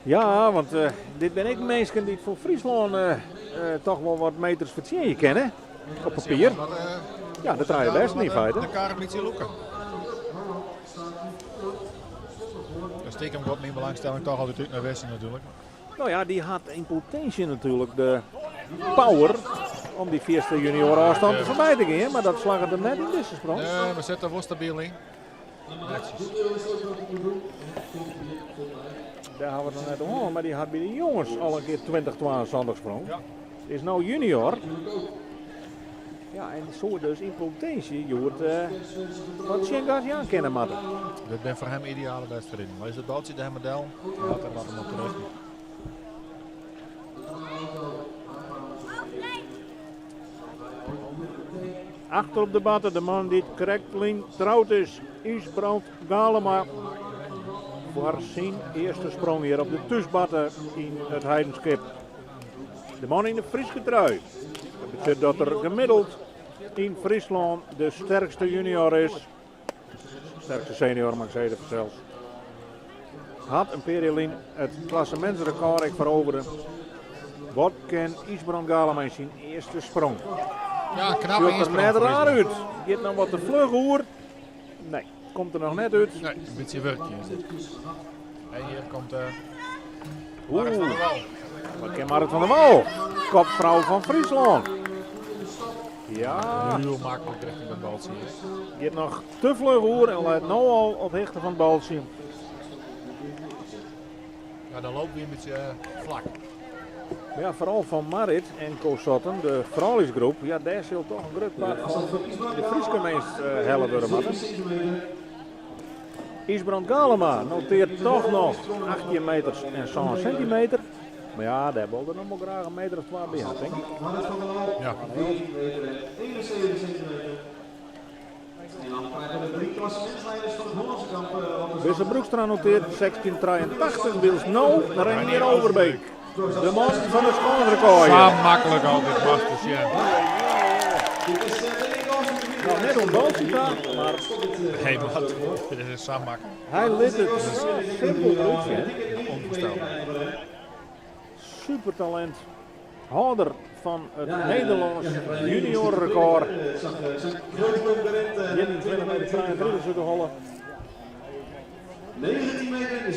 Ja, want dit binne ek minsken dy't foar Fryslân toch wol wat meters fertsjinje kinne. Op papier. Ja, de trije bêsten yn feite. De kar in bytsje lûke. Dan stiekem giet myn belangstelling toch altyd út nei Wisse natuerlik. No ja, dy hat yn potinsje natuerlik de power om dy fierste juniorôfstân te foarby te gean, mar dat slagget him net yn dizze sprong. Nee, mar sit der wol stabyl yn. Netsjes. Dêr hawwe we it noch net oan, mar dy hat by de jonges al in kear 2072 sprong. Is no junior. Ja, en soe dus yn potinsje hjoed wat tsjingas jaan kinne moatte. Dit binne foar him ideale wedstriden. Lizze it baltsje der mar del, dan hat er wat om op te richten. Achter op de batte de man dy't krekt lyn troud is, Ysbrand Galema. Foar syn earste sprong hjir op de thúsbatte yn It Heidenskip. De man yn de Fryske trui. Dat betsjut dat er gemiddeld yn Fryslân de sterkste junior is. Sterkste senior, mag ik sizze fansels. Hat in pear jier lyn it klassemintsrekôr ek ferovere. Wat kin Ysbrand Galema yn syn earste sprong? Ja, knappe Sjocht der net raar út. Giet noch wat te fluch oer. Nee, komt der noch net út. Nee, in bytsje wurkje is dit. En hjir komt Marrit van der Wal. Wat kin Marrit van der Wal? Kopfrou fan Fryslân. Ja. Hiel maklik richting dat baltsje. Giet noch te fluch oer en leit no al op hichte fan it baltsje. Ja, dan loopt hy in bytsje flak. Ja, foaral fan Marrit en Kosotten, de frouljusgroep, ja, dêr sil toch in grut part fan de Fryske winst helle wurde moatte. Ysbrand Galema noteart toch noch 18 meters en 7 sintimeter. Mar ja, dêr wol er noch wol graach in meter of twa by ha, tink ik. Ja. Wisse Broekstra noteart 16,83, wylst no Reinier Overbeek, de man fan it skânsrekôr. Sa maklik altyd moatst te sjen. Noch net oan baltsje ta, mar. Nee, wat? Dit is sa maklik. Hy lit it simpel derút sjen. Onvoorstelbaar. Supertalint. Hâlder fan it Nederlânsk junioarerekôr. 21 meter 33 út de holle. 19 meter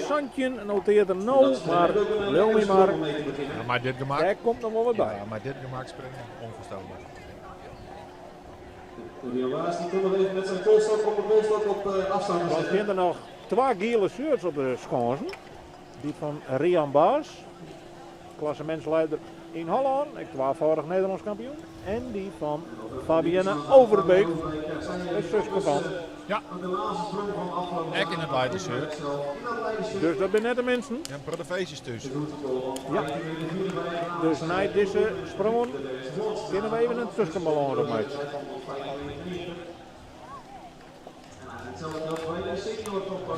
17 noteart er no, mar leau my mar, Ja, mei dit gemak. dêr komt noch wol wat by. Ja, mei dit gemak springe, onvoorstelbaar. Dan stean der noch twa giele shirts op de skânsen. Dy fan Rian Baas, klassemintsleider yn Hollân, ek twafâldich Nederlânsk kampioen. En dy fan Fabienne Overbeek, it suske fan. Ja, ek yn it leidershirt. Dus dat binne net de minsten. Ja, in protte feestjes thús. Ja, dus nei dizze sprongen kinne we even in tuskenbalâns opmeitsje. Ik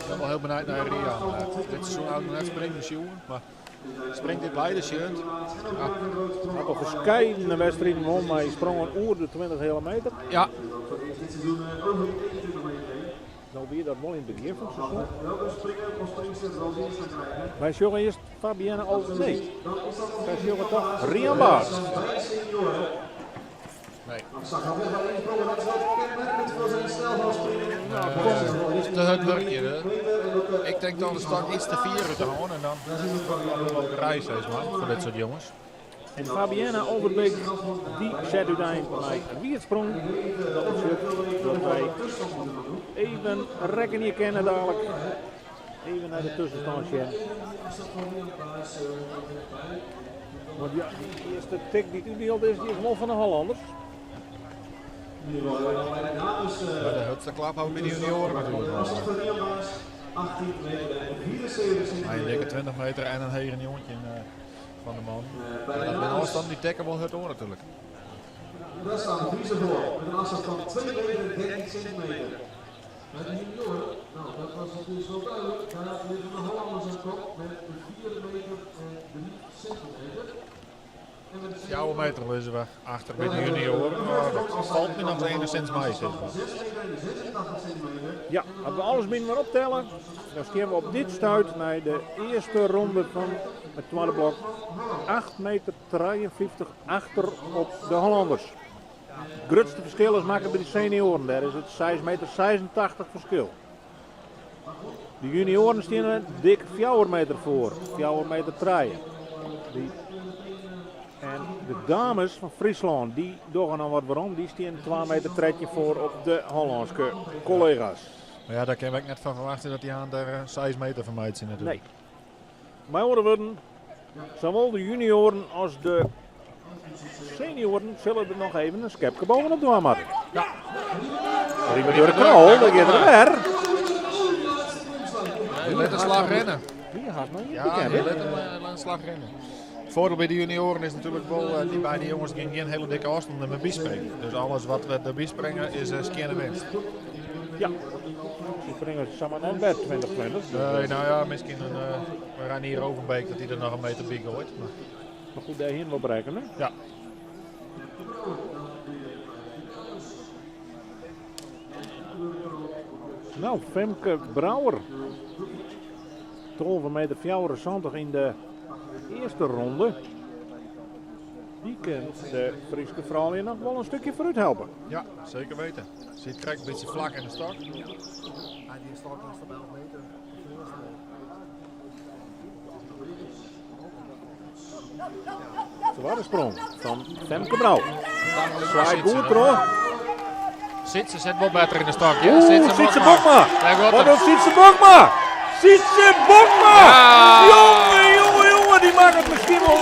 ben wel heel benijd naar Rian. Dit seizoen had ik nog net springen sjoen, mar springt dit leidershirt. Ja. Hat al ferskeidene wedstriden wûn mei sprongen oer de 20 heale meter. Ja. No wie dat wol yn it begjin fan it seizoen. Wy sjogge earst Fabienne Over. Nee, wy sjogge toch Rian Baas. Nee. Te hurd wurkje. Ik denk dan de stok iets te fier út de hân en dan op de reis, sis mar, foar dit soart jonges. En Fabienne Overbeek dy set útein mei in wiedsprong. Dat betsjut dat wy even rekkenje kinne dalik. Even nei de tuskenstân sjen. Want ja, dy earste tik dy't útdield is, dy is wol fan de Hollanders. Ja, de hurdste klap hawwe by de junioaren natuerlik. Mei in dikke 20 meter en in hege 19 fan de man. Ja, dat binne ôfstannen dy tekke wol hurd oan natuerlik. Daar staan de Friezen voor met een afstand van 2 meter 13 centimeter. Bij de junioren, nou dat was natuurlijk wel duidelijk, daar liggen de Hollanders aan kop met 4 meter en 3 centimeter. Fjouwer meter lizze we achter by de junioaren, mar dat falt my noch enigszins mei, sis mar. Ja, as we alles byinoar optelle, dan stean we op dit stuit nei de earste ronde fan it twadde blok 8 meter 53 achter op de Hollanders. It grutste ferskil is makke by de senioaren, dêr is it 6 meter 86 ferskil. De junioaren steane dik 4 meter foar, 4 meter 3. Die en de dames fan Fryslân dy dogge noch wat werom, dy steane 2 meter 13 foar op de Hollânske kollega's. Mar ja, dêr kinne we ek net fan ferwachtsje dat dy aan der 6 meter fan meitsje natuerlik. Nee. Mei oare wurden, sawol de junioaren as de senioaren sille der noch even in skepke bovenop dwaan moatte. Ja. Riemer Durk Krol, dêr giet er wer. Hy lit in slach rinne. Dy hat noch niet Ja, bekend, hy hè? lit him in slach rinne. It foardiel by de junioaren is natuerlik wol, dy beide jonges gean gjin hiele dikke ôfstannen derby springen. Dus alles wat we derby springe is skjinne winst. Ja, se springe samar net wer 2020. Dus, Nee, nou ja, miskien in Reinier Overbeek dat hy der noch in meter by goait. Mar, mar goed, dêrhinne wol berekkene. Ja. Nou, Femke Brouwer. 12 meter 74 yn de earste ronde. Dy kin de Fryske froulju noch wol in stikje foarút helpe. Ja, zeker weten. Zit krekt een beetje vlak in de stok. Ja, die stok was op 11 meter. Twadde sprong fan Femke Brouwer. Swaait goed troch. Sytse sit wol better yn de stok. Ja, Oeh, Sytse Bokma. Daar gaat Wat hem. docht Sytse Bokma? Sytse Bokma! Ja! Jonge, jonge, jonge, dy makket miskien wol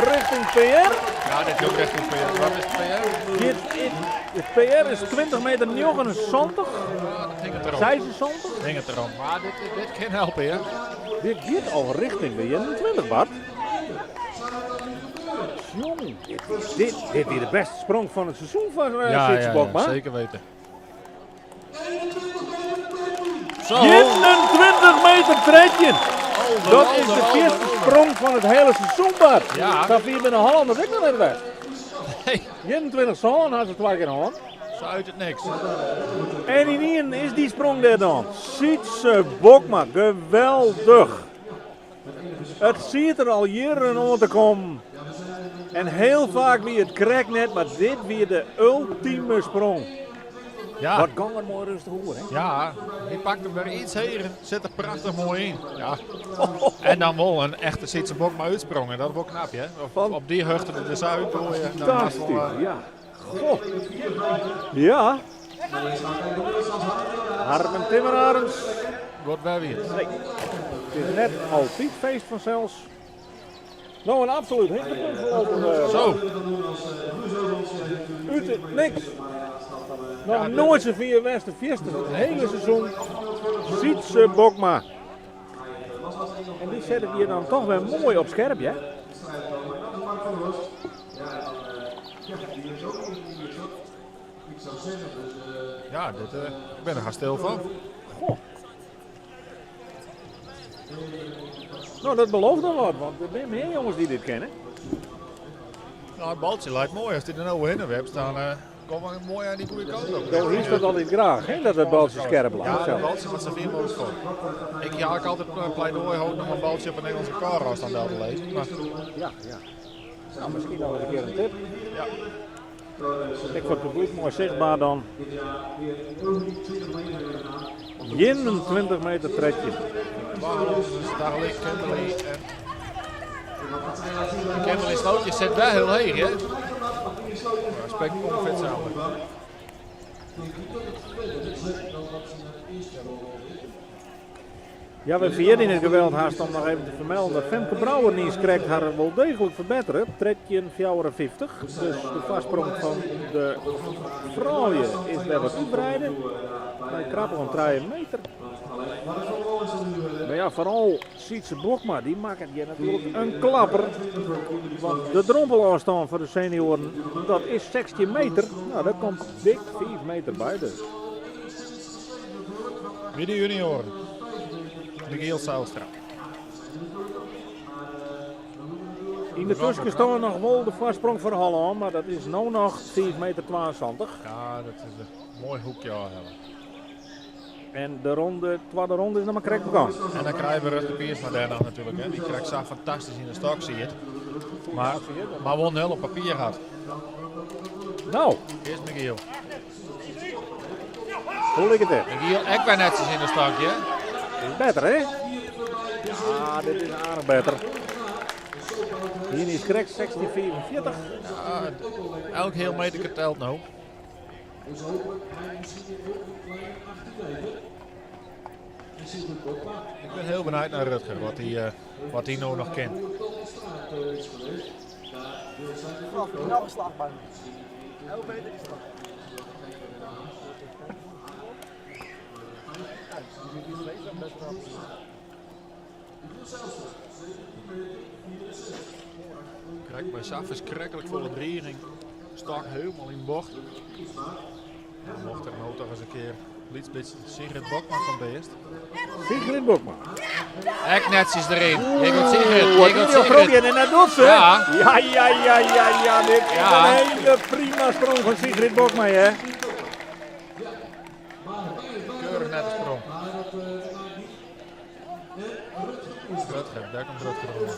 rjochting PR. Ja, dit giet rjochting PR. Wat is het PR? Dit, it, it PR is 20 meter 79, Ja, dat hinget derom. 76. Hinget derom. Mar dit, dit kin helpe, ja. Dit giet al rjochting de 21, Bart. Jong, dit, dit, dit is de bêste sprong fan it seizoen fan Sytse Bokma. zeker weten. Zo. 21 meter 13. Dat is de over, earste sprong fan it hiele seizoen, Bart. Ja. Sa fier binne de Hollanders ek noch net west. Nee. 21 sân ha se twa kear hân. Zo uit het niks. En ynienen is dy sprong dêr dan. Sytse Bokma, geweldich. It siet der al jierren oan te kommen. En hiel faak wie it krekt net, mar dit wie de ultime sprong. Ja. Wat gong er moai rêstich oer, hè? Ja, hy pakt him wer iets heger en sit der prachtich moai yn. Ja. En dan wol in echte Sytse Bokma útsprongen. Dat is wol knap, hè? Op dy hichte der sa útgoaie. Dan moatst wol, Fantastysk, ja. Goh. Ja. Harmen Timmerarends. Wat wer wie it? Nee. It is net altyd feest fansels. No in absolút hichtepunt voorlopich. Zo. Ut it niks. Noch noait sa fier west de fierste it hiele seizoen. Sytse Bokma. En dy set it hjir dan toch wer moai op skerp, hè? Ja, dit, ik bin der hast stil fan. Goh. No, dat belooft noch wat, want der binne mear jonges dy't dit kenne. No, it baltsje leit moai. Ast dit der no oerhinne wepst, dan kom ik moai oan dy goede kant op. Do hiest dat altyd graach, hè, dat it baltsje skerp leit. Ja, it baltsje moat sa fier mooglik fuort. Ik ha ek altyd in pleidoai holden om in baltsje op in Nederlânske rekôrôfstân del te lizzen. Mar... Ja, ja. No, miskien noch ris in kear in tip. Ja. Ek foar it publyk moai sichtber dan. 21 meter 13. Tagelyk Kimberly en Kimberly Slootje sit wel hiel heech, hè? Ja, spreekt ongeveer hetzelfde. Ja, we ferjitte yn it geweld hast om noch even te fermelden dat Femke Brouwer niiskrekt har wol deeglik ferbettere, 13,54. Dus de foarsprong fan de froulju is wer wat útwreide, mei krap oan 3 meter. Mar ja, foaral Sytse Bokma, dy makket hjir natuerlik in klapper. Want de drompelôfstân foar de senioaren, dat is 16 meter. No, dêr komt dik 5 meter by dus. By de junioaren, Michiel Zijlstra. Yn de tuskenstân noch wol de foarsprong foar Hollân, mar dat is no noch 5 meter 72. Ja, dat is in moai hoekje ôfhelle. En de ronde, twadde ronde is noch mar krekt begûn. En dan krije we Rutger Piersma dêr noch natuerlik, hè, dy't krekt sa fantastysk yn de stok siet. Mar wol nul op papier hat. No. Earst Michiel. Hoe liket dit? Michiel ek wer netsjes yn de stok, hè? Is better, hè? Ja, dit is aardich better. Hier is krekt 16,45. Ja, elk heal meter telt no. Ik bin hiel benijd nei Rutger, wat hy no noch kin. Nog een slag bij me. beter is dat. Krekt by sa ferskriklik folle driging. Stok hielendal yn bocht. Dan mocht er no toch ris in kear lyts bytsje. Sigrid Bokma komt earst. Sigrid Bokma. Ek netsjes deryn. Hier komt Sigrid. Oeh, Hier komt die Sigrid. En dat doet ze. Ja. Ja, ja, ja, ja, ja. Dit is Ja. in hiele prima sprong fan Sigrid Bokma, hè. Keurich nette sprong. Rutger, dêr komt Rutger oan.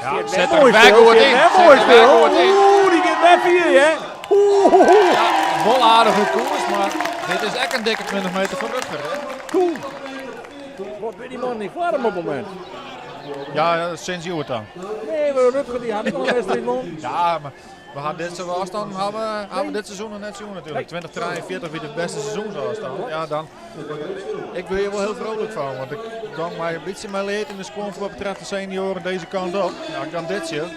Ja, set er Mooi wer spul, goed zit yn. wer Set mooi er wer spul. goed yn. Oeh, dy giet wer fier, hè. Oeh, oeh, oeh. Ja, wol aardige koers, mar dit is ek in dikke 20 meter foar Rutger. Hè? Oeh. Wat bin dy man yn foarm op it momint? Ja, sinds hjoed dan. Nee, mar Rutger dy hat ek al in wedstriid wûn. Ja, mar we ha dit soart ôfstannen ha we, ha we dit seizoen noch net sjoen natuerlik. 2043 wie de bêste seizoensôfstân. Ja, dan, ik wurd hjir wol hiel vrolijk fan, want ik gong mei in bytsje mei lead yn de skuon foar wat betreft de senioaren dizze kant op. Ja, ik dan dit sjoch.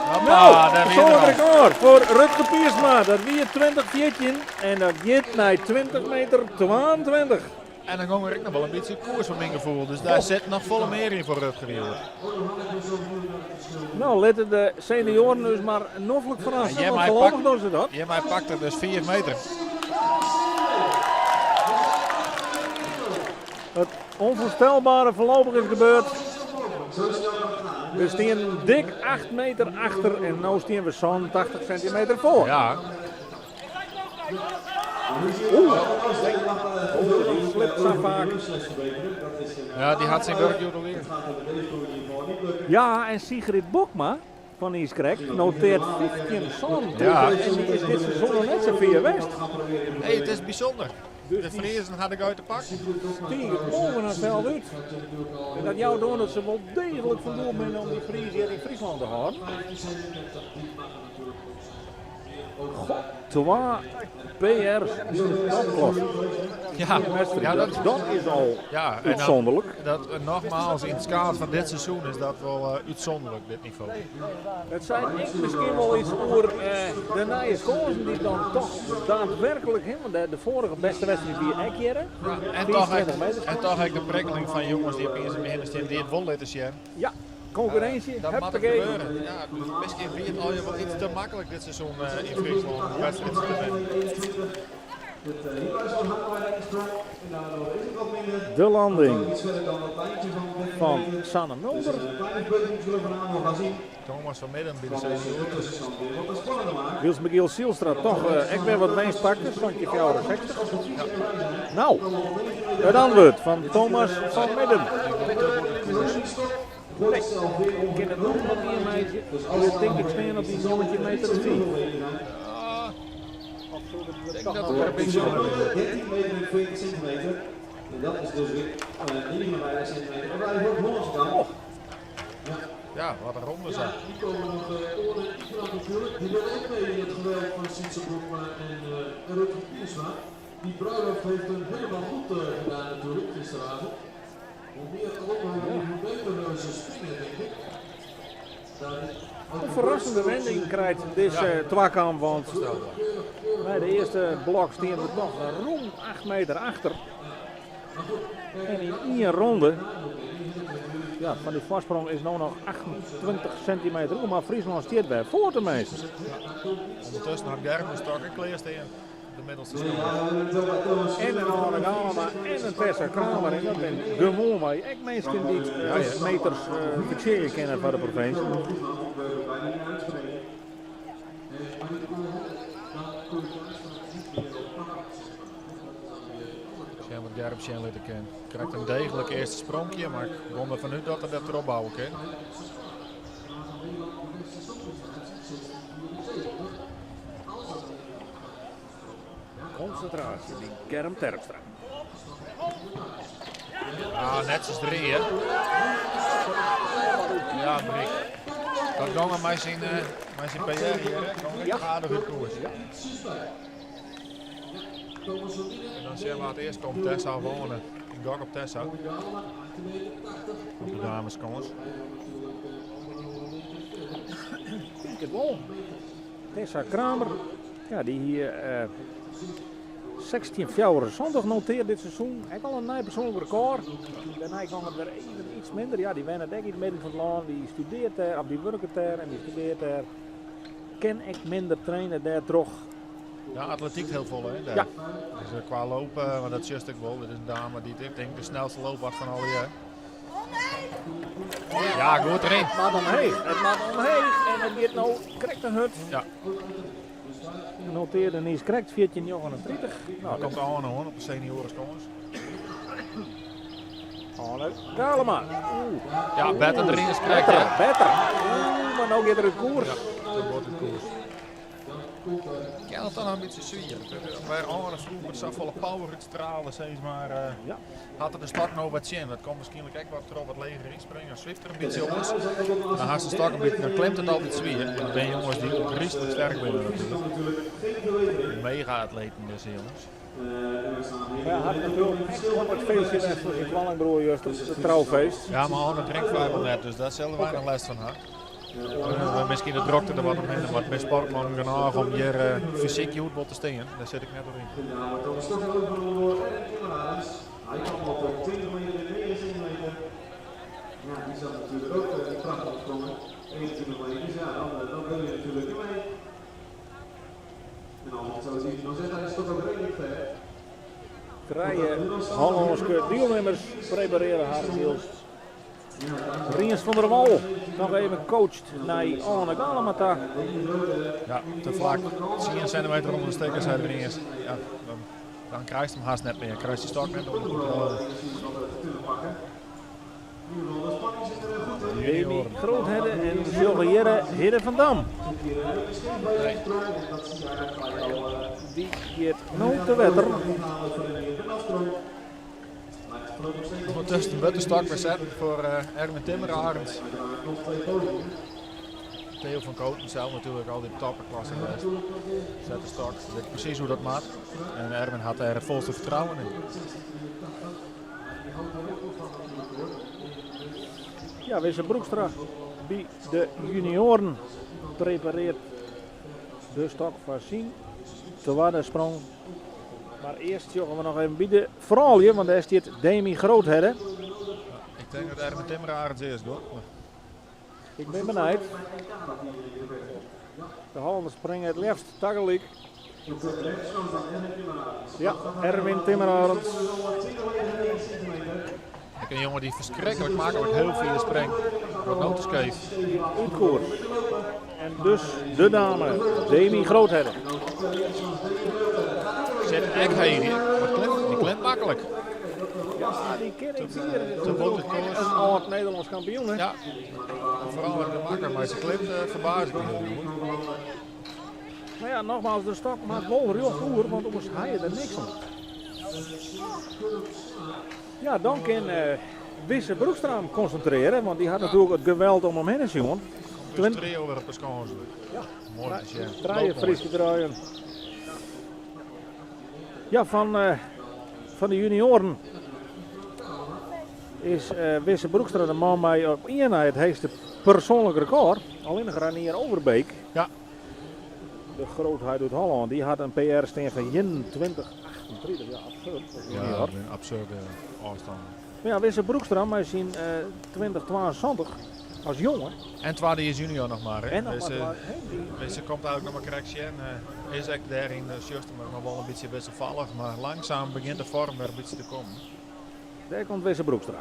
Hoppa, No, dêr wie er persoanlik al. rekôr foar Rutger Piersma. Dat wie 2014 en dat giet nei 20 meter 22. En dan gong er ek noch wol in bytsje koers foar myn gefoel. Dus dêr sit noch folle mear yn foar Rutger hjoed. No, litte de senioaren ús mar noflik ferrasse, Ja, want hjirmei voorlopich pak- dogge se dat. Hjirmei pakt er dus 5 meter. It ûnfoarstelbere voorlopich is gebeurd. We stean dik 8 meter achter en no stean we 87 sintimeter foar. Ja. Oeh, die slipt sa faak. Ja, dy hat syn wurk hjoed al dien. Ja, en Sigrid Bokma fan Niiskrekt noteart 15 sân. Ja. En dy is dit seizoen noch net sa fier west. Hey, it is bysûnder. Dus De dy Friezen ha de guit te pakken. stiget boppe harsels út. En dat jout oan dat se wol deeglik fan doel binne om dy priis hjir yn Fryslân te hâlden. Goh, twa PR's yn de topklasse. Ja, ja, dat is al ja, en útsûnderlik. Dat, nogmaals, yn it skaad fan dit seizoen is dat wol útsûnderlik, dit nivo. It seit ek miskien wol iets oer de nije skânsen dy't dan toch daadwerklik, hè, want de foarige bêste wedstriid wie ek hjir. Ja, en, toch ek, en toch ek de prikkeling fan jonges dy't opiens om je hinne stean, dy't it wol litte sjen. Ja, konkurrinsje, Dat moat huppakee. gebeuren. Ja, miskien wie it al wol iets te maklik dit seizoen yn Fryslân om wedstriid te winnen. De landing fan Sanne Mulder. Thomas van Midden by de senioaren. Wylst Michiel Zijlstra toch ek wer wat winst pakte, 1764. Nou, it antwurd fan Thomas van Midden. Nee, ik kin it noch wat mear meitsje. Dit tink ik stean op dy 19 meter of 5. Of soe het Ik denk toch dat nog het er een beetje onder is. 13 meter en 40 centimeter. En dat is dus weer 59 centimeter. En wij voor het Hollandse kamp. Ja, wat een ronde Ja, zeg. die komen nog Oren en Ivra natuurlijk. Die willen ook mee in het geweld van Sietse Bokma en Rutger Piersma. Die bruiloft heeft hun helemaal goed gedaan natuurlijk gisteravond. Hoe meer alcohol, hoe beter ze springen, denk ik. Daarin ook Een verrassende wending krijgt deze twakamp, want bij de eerste blok staan we nog ruim 8 meter achter. En in één ronde, ja, van die voorsprong is nu nog 28 centimeter. Oeh, maar Friesland staat weer voor tenminste. Ondertussen had Gerben de stok en kleerste in. De middelste stok. En een Arne Galama en een Tessa Kramer. En dat zijn gewoon wij ook mensen die meters fixeren kennen voor de provincie. Sjen wat Gerben sjen litte kin. Krijgt een degelijk eerste sprongje, maar ik kom ervan uit dat hij dat erop bouwen kan. Concentratie, die Germ Terpstra. Ah, net als drie, hè? Ja, drie. Dat ging aan mij zijn PR hier, hè? Ging Ja. aardig uit koers. En dan zien we waar het eerst komt, Tessa wonen. Ik gok op Tessa. Op de dameskans. Ik denk het wel. Tessa Kramer, ja, die hier 16,74 noteert dit seizoen. Hij al een nieuw persoonlijk record. Daarna kwam het weer even iets minder. Ja, die wennet ook in het midden van het land. Die studeert daar, of die werkt daar en die studeert daar. Ken ik minder trainen daar toch. Ja, atletiek heel vol, hè? Daar. Ja. Dus qua lopen, want dat is juist ook wel. Dit is een dame die, ik denk, de snelste loop had van alle jaar. Ja, goed erin. Het maakt omheeg. Het maakt omheeg en het gaat nou correct een hut. Ja. Noteerde Nies correct 14,39. Nou, komt Arne hoor, op de seniorenskans. Arne Galema. Oeh. Ja, beter erin is correct, Beter, hè? beter. Oeh, maar nou gaat er een koers. Ja, dat wordt een koers. Ja, dat dan een beetje zwier. Bij Arne vroeger zat volle power uitstralen, zeg maar. Had er de stok nou wat zin. Dat komt waarschijnlijk ook wat erop wat leger inspringen. Zwift er een beetje jongens. Dan haast de stok een beetje, dan klemt het altijd zwier. En dat zijn jongens die ook rijstelijk sterk zijn natuurlijk. Mega atleten dus jongens. Ja, had natuurlijk echt op het feestje net voor zijn kwallingbroer juist, het trouwfeest. Ja, maar Arne drinkt vrijwel net, dus daar zullen wij nog last van hebben. Misschien de drukte er wat omheen, maar met sportman genoeg om hier fysiek je hoed te steken. Daar zit ik net doorheen. Ja, maar dan is toch overal door Erwin Timmerhuis. Hij kwam op 20 meter en 9 centimeter. Ja, die zat natuurlijk ook prachtig op sprongen. 21 meter, dus ja, dan wil je natuurlijk niet mee. En als het zo ziet, dan zit hij toch ook redelijk ver. Drie Hollandse deelnemers prepareren haar deels. Riens van der Wal nog even coacht naar Arne Galamata. Ja, te vlak. 10 centimeter onder de stekker zei Riens. Ja, dan krijgt hem haast net meer. Krijgt die stok net onder controle. Demi Groothedde en Jogge Hidde van Dam. Nee. Die keert nou te wetter. Ondertussen een buttenstok weer zetten voor Erwin Timmerarends. Theo van Kooten zelf natuurlijk al die topklasse west. Zet de stok, weet precies hoe dat moet. En Erwin had er het volste vertrouwen in. Ja, Wisse Broekstra bij de junioren prepareert de stok voor zijn tweede sprong. Maar eerst gaan we nog even bij de vrouwen, want daar staat Demi Groothedde. Ik denk dat Erwin Timmerarends eerst hoor. Ik ben benieuwd. De Hollanders springen het liefst tegelijk. Ja, Erwin Timmerarends. Ik een jongen die verschrikkelijk makkelijk heel veel springt. Wordt notenscheef. Uit koers. En dus de dame, Demi Groothedde. Zit echt heen hier. Maar klimt, die klimt makkelijk. Ja, die ken ik hier. Te bote koers. Een oud Nederlands kampioen, hè? Ja. En vooral met de makker, maar ze klimt verbaas ik me. Maar ja, nogmaals, de stok maakt wel heel voer, want anders haal je er niks aan. Ja, dan kan Wisse Broekstra hem concentreren, want die had natuurlijk het geweld om hem heen, jongen. Dus trio weer op de schans. Ja. Mooi te zien. Draaien, Loopt mooi. Friese draaien. Ja, van de junioren is Wisse Broekstra de man bij op één na het heetste persoonlijk record. Alleen nog Ranier Overbeek. Ja. De grootheid uit Holland, die had een PR staan van 21,38. Ja, absurd. voor Ja, junior. een absurde afstand. Maar ja, Wisse Broekstra, maar zijn 2022 als jongen. En tweede is junior nog maar. Hè? En nog Dus, maar hè, die- Wisse komt eigenlijk nog maar correctie en is echt daarin juist maar nog wel een beetje wisselvallig. Maar langzaam begint de vorm weer een beetje te komen. Daar komt Wisse Broekstra.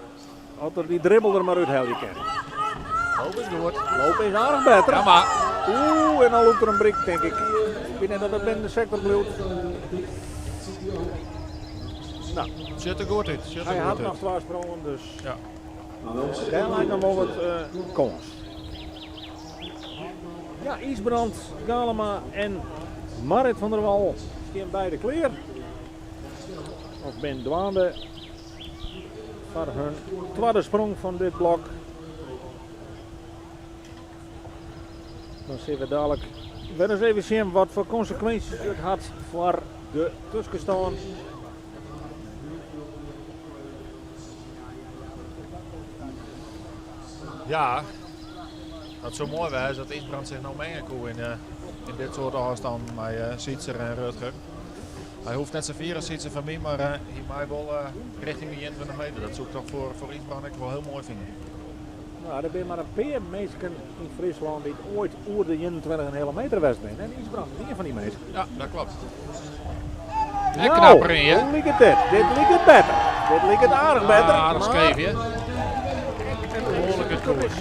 Als er die dribbel er maar uit je kan. Loop is goed. Loop is aardig beter. Ja, maar. Oeh, en dan loopt er een brik, denk ik. Ik weet net dat het binnen de sector bloedt. Nou, Zit er goed uit. Zit er hij goed had uit. nog twee sprongen, dus Ja. daar lijkt nog wel wat kans. Ja, Ysbrand, Galema en Marit van der Wal staan bij de kleer. Of Ben Dwaande voor hun tweede sprong van dit blok. Dan zien we dadelijk weer eens even zien wat voor consequenties het had voor de tussenstand. Ja, dat zo mooi was dat Ysbrand zich nou mengen kon in dit soort afstand met Sietser en Rutger. Hij hoeft net zoveel als Sietser van mij, maar hij maakt wel richting de 21 meter. Dat zoek ik toch voor Ysbrand ik wel heel mooi vinden. Nou, er zijn maar een paar mensen in Friesland die ooit oer de 21,5 meter was zijn. En Ysbrand is een van die mensen. Ja, dat klopt. En Nou, knapper in, hè? hoe lijkt het dit? Dit lijkt het beter. Dit lijkt het aardig beter. Aardig maar scheef, hè? Behoorlijke koers.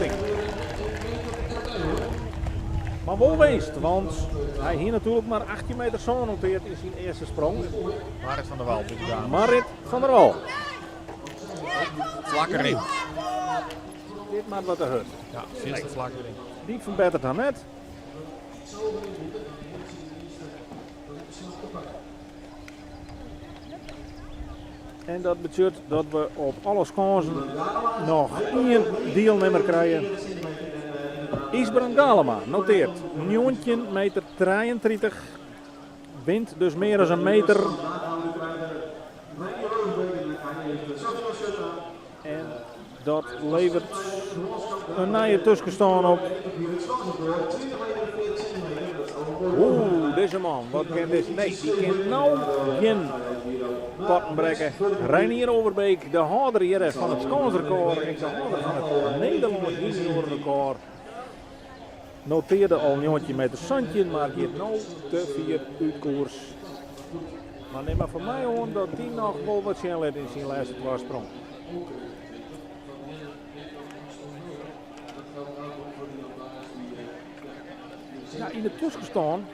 Maar wel winst, want hij hier natuurlijk maar 18 meter zo noteert in zijn eerste sprong. Marit van der Wal, bij de dames. Marit van der Wal. Vlak erin. Dit maakt wat de hut. Ja, veel te vlak erin. Die verbetert dan net. En dat betekent dat we op alle kansen nog één deelnemer krijgen. Ysbrand Galema noteert 19 meter 33. Wint dus meer dan een meter. En dat levert een nieuwe tussenstand op. Oeh, deze man, wat kent deze? Nee, die kent nou geen potten brekken. Reinier Overbeek, de houder hier van het kansrecord en de houder van het Nederlands juniorrecord. Noteerde al 19 meter zandje, maar gaat nou te vier uit koers. Maar neem maar van mij aan dat die nog wel wat zien let in zijn laatste twee sprong. Ja, in de tussenstand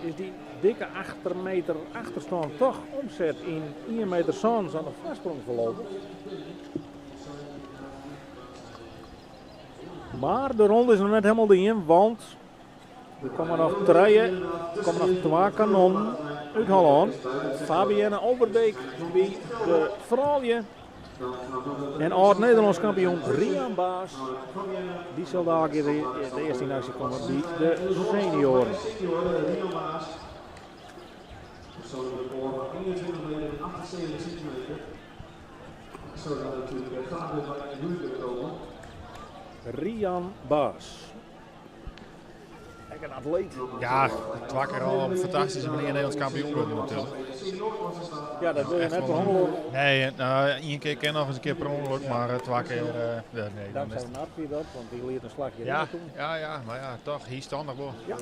is die dikke 8 meter achterstand toch omzet in 1 meter zand aan de voorsprong verlopen. Maar de ronde is nog net helemaal in, want er komen nog drie, er komen nog twee kanonnen uit Holland. Fabienne Overbeek bij de vrouwen. En âld-Nederlânsk kampioen Rian Baas, dy sil dalik de earste yn aksje komme by de senioaren. Rian Baas. Ek in atleet. Ja, twa kear al op in fantastyske manier Nederlânsk kampioen wurden natuerlik. Ja, dat wol je net per ûngelok. Nee, nou, ien kear kin noch ris in kear per ûngelok, mar twa kear, ja, nee, dan is Dankzij Nart wie dat, want dy liet in slachje Ja, rinne toen. ja, ja, mar ja, toch, hy stond noch wol. Ja.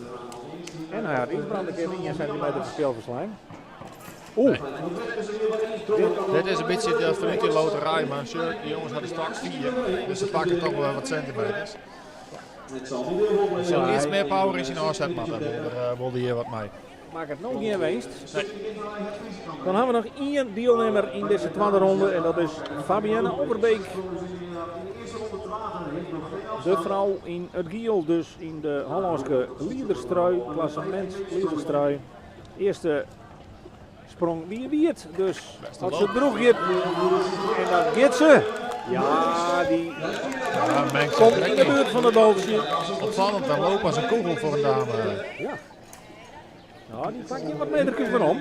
En hy hat Ysbrand in kear ien sentimeter ferskil ferslein. Oeh. Dit is in bytsje de vanuit die loterij, mar sjoch, dy jonges ha de stok 4, dus se pakke toch wol wat sentimeters. Der sil iets mear power yn syn ôfset moatte, wol der hjir wat mei. Makket no gjin winst. Dan hawwe we noch ien dielnimmer yn dizze twadde ronde en dat is Fabienne Overbeek. De frou yn it giel, dus yn de Hollânske liederstrui, klassemintsliederstrui. Earste sprong wie wiet, dus as se droech giet, en dat giet se. Ja, dy komt yn de buert fan it baltsje. Opfallend, dan loop as in kûgel foar in dame. Ja. Nou, dy pakt hjir wat meterkes werom.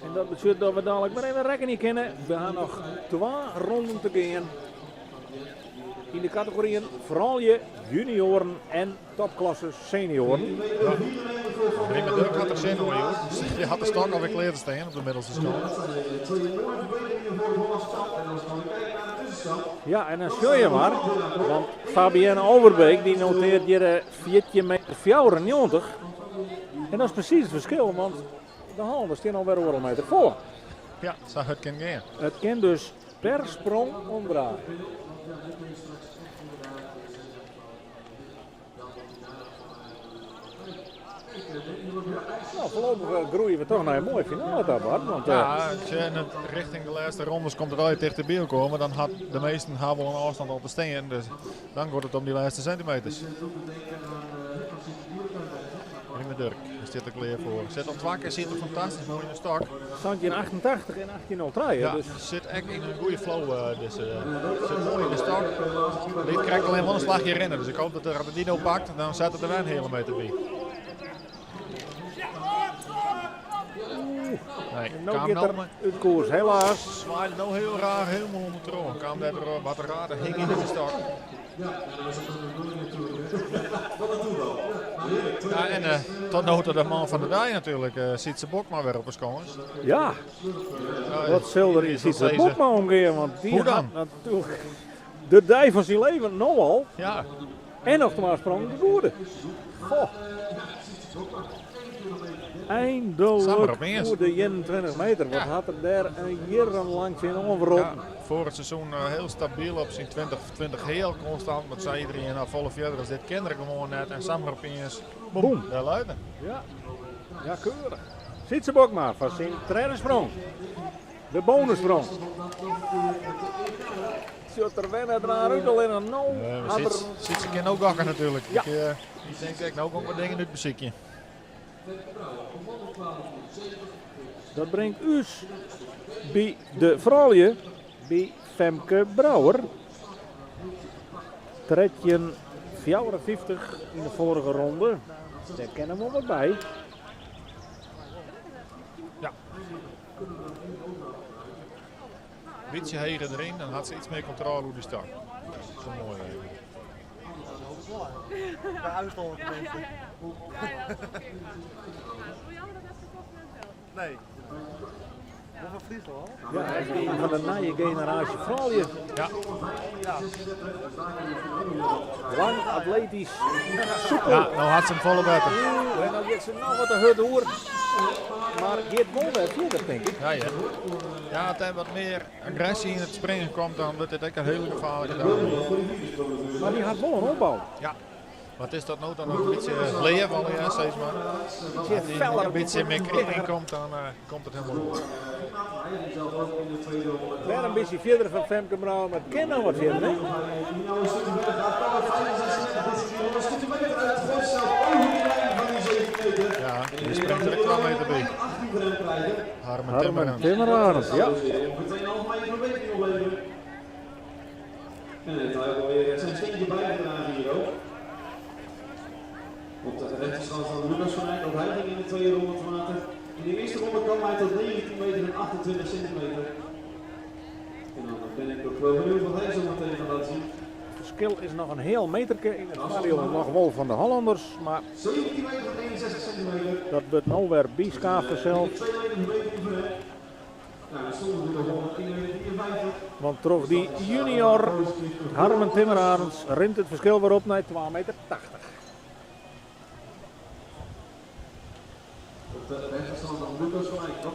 En dat betsjut dat we dalik wer even rekkenje kinne. We ha noch twa ronden te gean yn de kategoryen froulju, junioaren en topklasse senioaren. Ja. Riemer Durk hat der sin oan, joh. Dy hat de stok alwer klear te stean op de middelste skâns. Ja, en dan sjoch je mar, want Fabienne Overbeek dy noteart hjir 14 meter 94. En dat is presys it ferskil, want de Hollanders stean alwer oardel meter foar. Ja, sa hurd kin it gean. It kin dus per sprong omdraaie. Nou, voorlopig groeie we toch nei in moaie finale ta, Bart. Want, Ja, ik sjoch en richting de lêste rondes komt it allegear tichterby elkoar, mar dan hat de measten ha wol in ôfstân al te stean, dus dan giet it om dy lêste sentimeters. Riemer Durk stiet der klear foar. Sit al twa kear sit er fantastysk moai yn de stok. 1788 en 1803. Ja, dus. sit ek yn in goede flow. Dizze, sit moai yn de stok. Liet krekt allinnich wol in slachje rinne, dus ik hoop dat er as er dy no pakt, dan set er der wer in heale meter by. Nee, En no kaam giet no er mei- út koers, helaas. Swaaide no hiel raar helemaal om troch. Kaam dêr wat raar te hingjen yn de stok. Ja, en tot no toe de man fan de dei natuerlik, Sytse Bokma wer op 'e skâns. Ja, wat sil der yn Sytse Bokma omgean, want dy Hoe dan? hat natuerlik de dei fan syn leven no al. Ja. En noch twa sprongen de goede. Goh. Eindelijk oer de 21 meter. Wat hat er dêr in jierrenlang tsjin oanwrotten. Ja, foar it seizoen hiel stabyl op syn 20, 20 heal konstant. Mar sei iderien nou folle fierder as dit kin er gewoan net. En samar opiens, boem, dêr leit er. Ja, ja keurich. Sytse Bokma foar syn tredde sprong. De bonussprong. Sjocht der wer net raar út, allinnich no hat er... Sytse kin no gokke natuerlik. Ja. Ik tink ek, no kom ik wat dingen útbesykje. Dat bringt ús by de froulju, by Femke Brouwer. 13,54 yn de foarige ronde. Dêr kin noch wol wat by. Ja. Bytsje heger deryn, dan hat se iets mear kontrôle oer de stok. Dat is moai. Nee. Wol fan Fryslân? Ja, echt een fan de nije generaasje froulju. Ja. Lang, atletysk, soepel. Ja, no hat se him folle better. Oeh, en dan giet se noch wat te hurd oer. Mar giet wol wer fierder, tink ik. Ja, ja. Ja, as der wat mear agresje yn it springen komt, dan wurdt dit ek in hiele gefaarlike dame. Mar dy hat wol in opbou. Ja. Wat is dat no dan noch in bytsje leaf allegear, sis mar. Bytsje As dy feller, in bytsje mear pittiger. kring komt, dan komt it helemaal goed. Wer in bytsje fierder fan Femke Brouwer, mar it kin noch wat fierder, hè? Ja, die springt er ek 2 meter by. Harmen Harmen Timmermans. Timmermans, ja. Ongeveer 2,5 meter verbetering opleveren. En heeft hij ook alweer zijn steentje bijgedragen hier ook. Op de rechterkant van Lucas van Eyck, ook hij ging in de tweede ronde te water. In de eerste ronde kwam hij tot 19 meter en 28 centimeter. En dan ben ik ook wel benieuwd wat hij zo meteen gaat laten zien. Het verschil is nog een heel meterke in het stadion nog wel van de Hollanders. Maar 17 meter en 61 centimeter. dat wordt nou weer bijschaven zelf. 2 meter verbetering voor hem. Nou, we stonden natuurlijk op 1,53 meter. Want toch die junior Harmen Timmermans rint het verschil weer op naar 2,80 meter. Op de rechterkant van Lucas van Eyck. Wat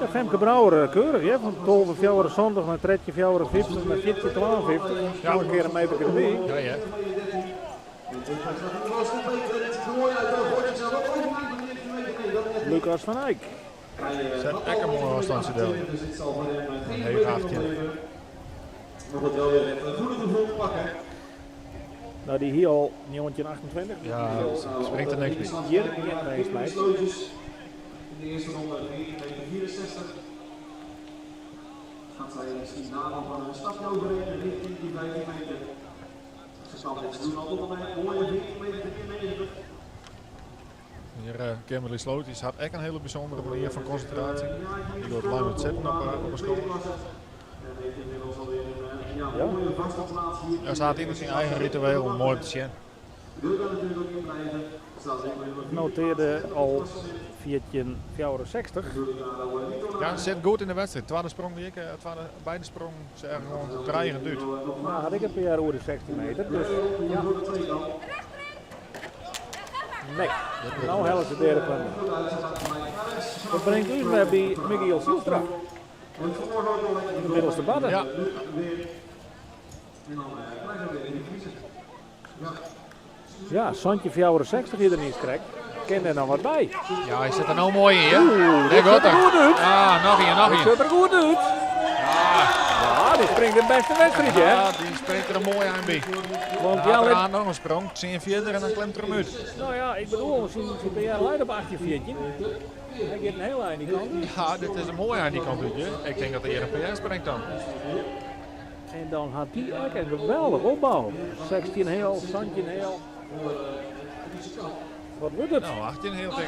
Ja, Femke Brouwer, keurig hè? Van 12 fjouwer zondag naar 13 fjouwer 50 naar 14 52. Ja. Nog een keer een meter erbij. Ja, ja. Lucas van Eyck. Zet ek een mooie afstandje deel. Een heet haagje. Maar goed, wel weer het goede gevoel te pakken. Nou, die hier al 1928. Ja, springt er niks bij. Hier geen meest. Slootjes. In de eerste ronde 9,64. Gaat zij misschien daar nog een stapje overheen richting die 15 meter. Ze kan dit seizoen al op een mooie 14 meter 93. Hier, Kimberly Slootjes had echt een hele bijzondere manier van concentratie. Die wordt lang met zitten op een school. En heeft inmiddels alweer een Ja. mooie vaste plaats hier. Ja, ze had ieder zijn eigen ritueel om mooi te zien. Wil daar natuurlijk ook in blijven. Staat in nummer vier. Noteerde al 1464. Ja, ze zit goed in de wedstrijd. Tweede sprong die ik, tweede, beide sprong, ze erg gewoon dreigend uit. Nou, had ik een PR over de 16 meter. Dus ja. Nee, nou hellen ze derde punt. Dat brengt u weer bij Michiel Zijlstra. De middelste badden. Ja. En dan krijgen we weer in de crisis. Ja, Santje 64 hier er niet krijgt. Ken er nog wat bij. Ja, hij zit er nou mooi in, hè? Oeh, Daar dit gaat ziet er hij. goed uit. Ja, nog een, nog Dit een. ziet er goed uit. Ja, die springt de beste wedstrijd, hè? Ja, die springt er een mooi aan bij. Want Ja, ja, let- eraan nog een sprong. 10 verder en dan klemt er hem uit. nou ja, ik bedoel, zijn PR leidt op 1814. Hij gaat een heel eind die kant uit. Ja, dit is een mooi aan die kant uit, hè? Ik denk dat de RPS springt dan. En dan had die ook een geweldig opbouw. 16 heel, Santje heel. Wat wordt het? Nou, 18 heel denk ik.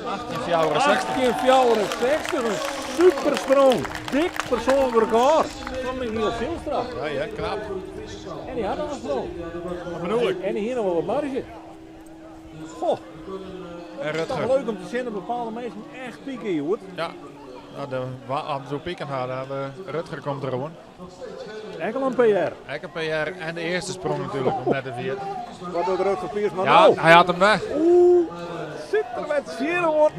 18,64. 1864, een supersprong. Dik persoonlijk record van Michiel Zijlstra. Ja, ja, knap. En die had al een sprong. Dat bedoel ik. En hier nog wel wat marge. Goh, En het is toch Rutger. leuk om te zien dat bepaalde mensen echt pieken, joh. Ja. Nou, de, waar hadden ze pieken hadden, hadden Rutger komt er gewoon. Enkel een PR. Ek een PR en de eerste sprong natuurlijk om net de vier. Wat doet Rutger Piersma Ja, nou? hij had hem weg. Oeh, zit er met zeer hoor.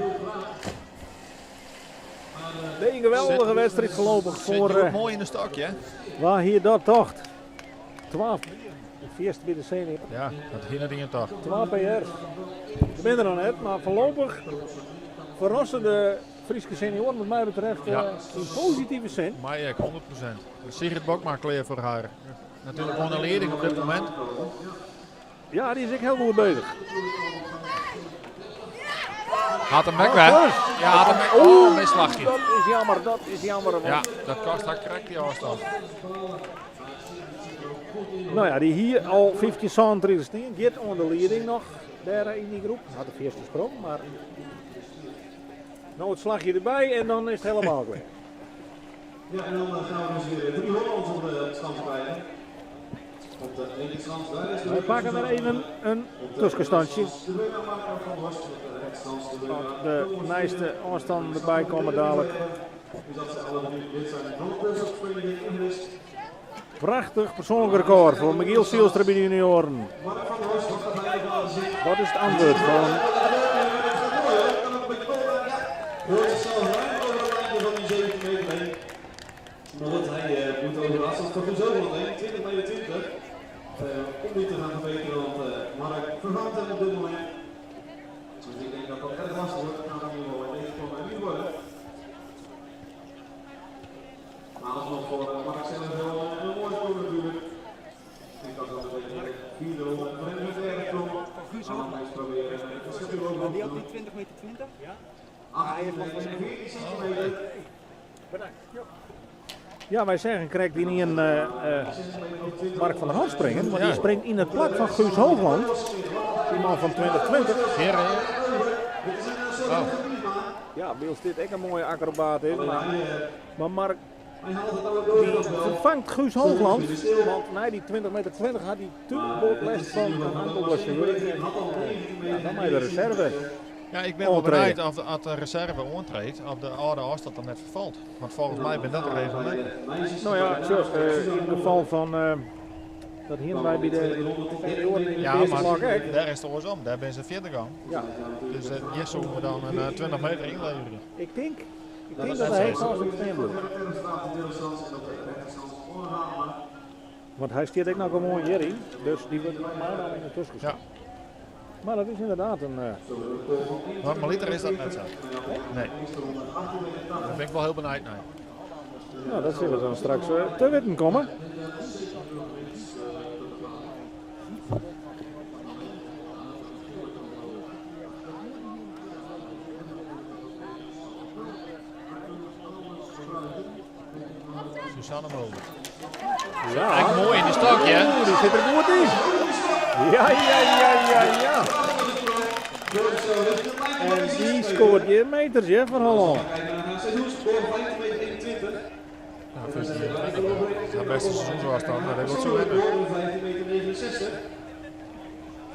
De geweldige wedstrijd gelopen Zit voor je ook mooi in de stokje, hè? waar hier dat tocht. 12. Het eerste bij de senior. Ja, dat hier naar toch. 12 PR's. Ik ben er nog net, maar voorlopig verrassende Friese senioren wat mij betreft Ja. in positieve zin. Maar ik, 100%. Sigrid Bokma kleer voor haar. Natuurlijk gewoon een leerling op dit moment. Ja, die is ook heel goed bezig. Had hem weg, hè? Ja, had hem weg. Oh, misslagje. Dat is jammer, dat is jammer. want- Ja, dat kost haar correct die afstand. Nou ja, die hier al 15 centimeter staan. Gaat onder de leiding nog daar in die groep. Had de eerste sprong, maar nou het slagje erbij en dan is het helemaal klaar. Ja, en dan gaan we dus weer drie Hollands op de stand krijgen. Op de linkerkant, daar is de Wij pakken er even een tussenstandje. De winnaar Marco van Horst, op de rechterkant de winnaar. De meeste afstanden erbij komen dadelijk. Dus dat ze alle drie lid zijn van de Kunstopspringing Ingris. Prachtig persoonlijk record voor Michiel Zijlstra bij de junioren. Mark van Horst, wat gaat hij laten zien? Wat is het antwoord van Hoort zichzelf ruim over het lijntje van die 17 meter heen. Maar goed, hij moet over de afstand van Guus Overland heen, 20 meter 20. Om niet te gaan verbeteren, want Mark vervangt hem op dit moment. Dus ik denk dat dat erg lastig wordt. Dat gaat in ieder geval in deze vorm niet worden. Maar alsnog voor Mark zelf wel een mooie sprong natuurlijk. Ik denk dat dat een beetje de vierde ronde voor hem is erg klom. Maar dan eens proberen het verschil ook nog te doen. 20, ja. Maar hij is nog van Bedankt. Ja, wij zeggen krekt in een Mark van der Hand springen, want die springt in het plak van Guus Hoogland. Die man van 2020. Heren, Oh. Ja, wylst dit ek in moaie akrobaat is, mar Mark dy ferfangt Guus Hoogland, want nei dy 20 meter 20 hat hy te bot lêst fan in ankelblessuere. Ja, dan mei de reserve. Ja, ik bin wol benijd oft as de reserve oantreedt, oft de âlde ôfstân dan net ferfalt. Want folgens my binne dat de regleminten. No ja, sjoch, yn it gefal fan dat hiene wy by de senioaren yn it Ja, earste mar blok ek. dêr is it oarsom. Dêr binne se fierder gong. Ja. Dus hjir soene we dan in 20 meter ynleverje. Ik tink, ik tink dat de heechste ôfstân stean bliuwt. Want hy stiet ek noch gewoan hjiryn, dus dy wurdt meinaam yn de tuskenstân. Ja. Mar dat is ynderdaad in. Normaliter is dat net sa. Nee. Dêr bin ik wol hiel benijd nei. No, dat sille we dan straks te witten komme. Suzanne Mulder. Ja. Echt moai yn de stok, hè? Oeh, dy sit der goed yn. Ja, ja, ja, ja, ja. En dy skoart hjir meters, hè, foar Hollân. Ja, Haar beste seizoen zoals dan, maar dat wordt zo winnen.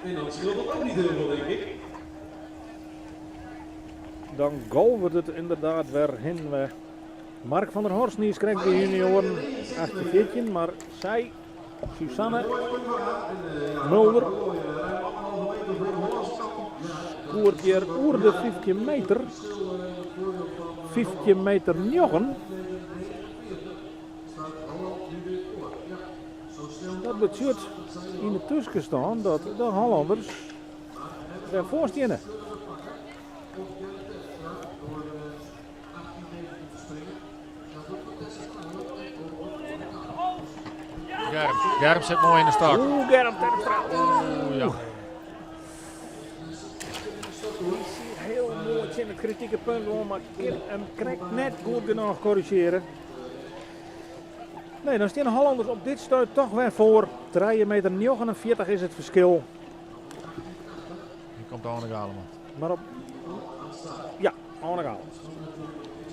En dan scheelt dat ook niet heel veel, denk ik. Dan golvet it ynderdaad wer hin. Mark van der Horst niis krekt by junioaren 18-14, mar sy, Suzanne Mulder, skoart hjir oer de 15 meter. 15 meter 9. Dat betsjut yn de tuskenstân dat de Hollanners wer foar steane. Germ. Germ sit moai yn de stok. Oeh, Germ Terpstra. Oeh, ja. Dy siet hiel moai tsjin it kritike punt oan, mar kin him krekt net goed genôch korrizjearje. Nee, dan stean de Hollanners op dit stuit toch wer foar. 3 meter 49 is it ferskil. Hier komt Arne Galema. Mar op... Ja, Arne Galema.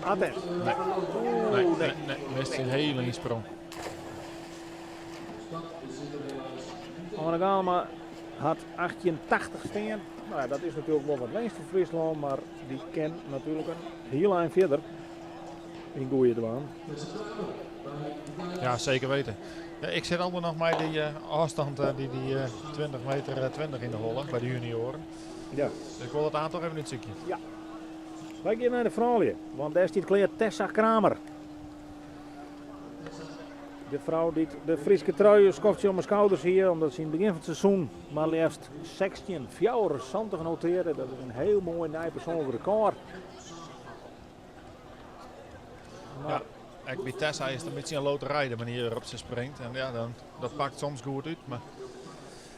Attent. Nee. Nee, nee, nee. Mist syn hiele ynsprong. Arne Galema hat 1880 stean. No ja, dat is natuerlik wol wat winst foar Fryslân, mar dy kin natuerlik in hiel ein fierder yn goede dwaan. Ja, zeker weten. Ja, ik sit altyd noch mei dy ôfstân, dy 20 meter 20 yn de holle by de junioaren. Ja. Dus ik wol dat oantal even útsykje. Ja. Wy gean nei de froulju, want dêr stiet klear Tessa Kramer. De frou dy't de Fryske trui in skoftsje om 'e skouders hie, omdat se yn it begjin fan it seizoen mar leafst 16,74 notearde. Dat is in hiel moai nij persoanlik rekôr. Ja, ek by Tessa is it in bytsje in loterij de manier wêrop't se springt. En ja, dan, dat pakt soms goed út, mar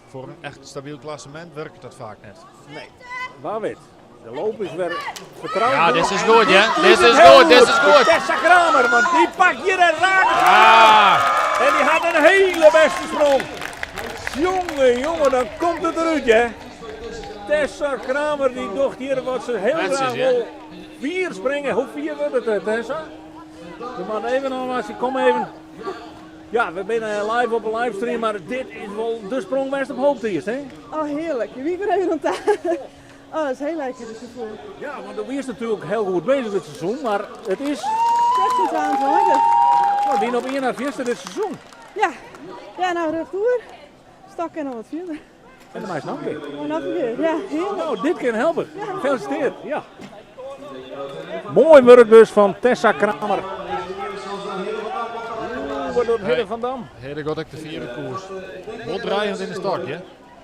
foar in echt stabyl klassemint wurket dat faak net. Nee, wa wit. De loop is wer fertroud. Ja, dit is goed, hè? Dit is goed, dit is goed. Tessa Kramer, want dy pakt hjir en raakt. Ja. En dy hat in hiele bêste sprong. Jonge, jonge, dan komt it derút, hè? Tessa Kramer dy docht hjir wat se hiel graach wol. Fier springe, hoe fier wurdt it, eh, Tessa? We moatte even oanwaatsje, kom even. Ja, we binne live op 'e livestream, mar dit is wol de sprong wêr'tst op hope hiest, hè? Oh, hearlik. Je wie wer even oan ta. Oh, dat is hiel lekker, dit gefoel. Ja, want do wiest natuerlik hiel goed beuzich dit seizoen, mar it is... 16,22. No, dyn op ien nei fierste dit seizoen. Ja, ja no rjochtoer. Stok en noch wat fierder. En dan meist noch in kear. Oh, noch in kear, ja, hearlik. No, dit kin helpe. Gefeliciteerd, ja. Moai wurk dus fan Tessa Kramer. Oeh, wat docht Hidde van Dam? Hidde giet ek de fiere koers. Wol dreigend yn de stok, hè?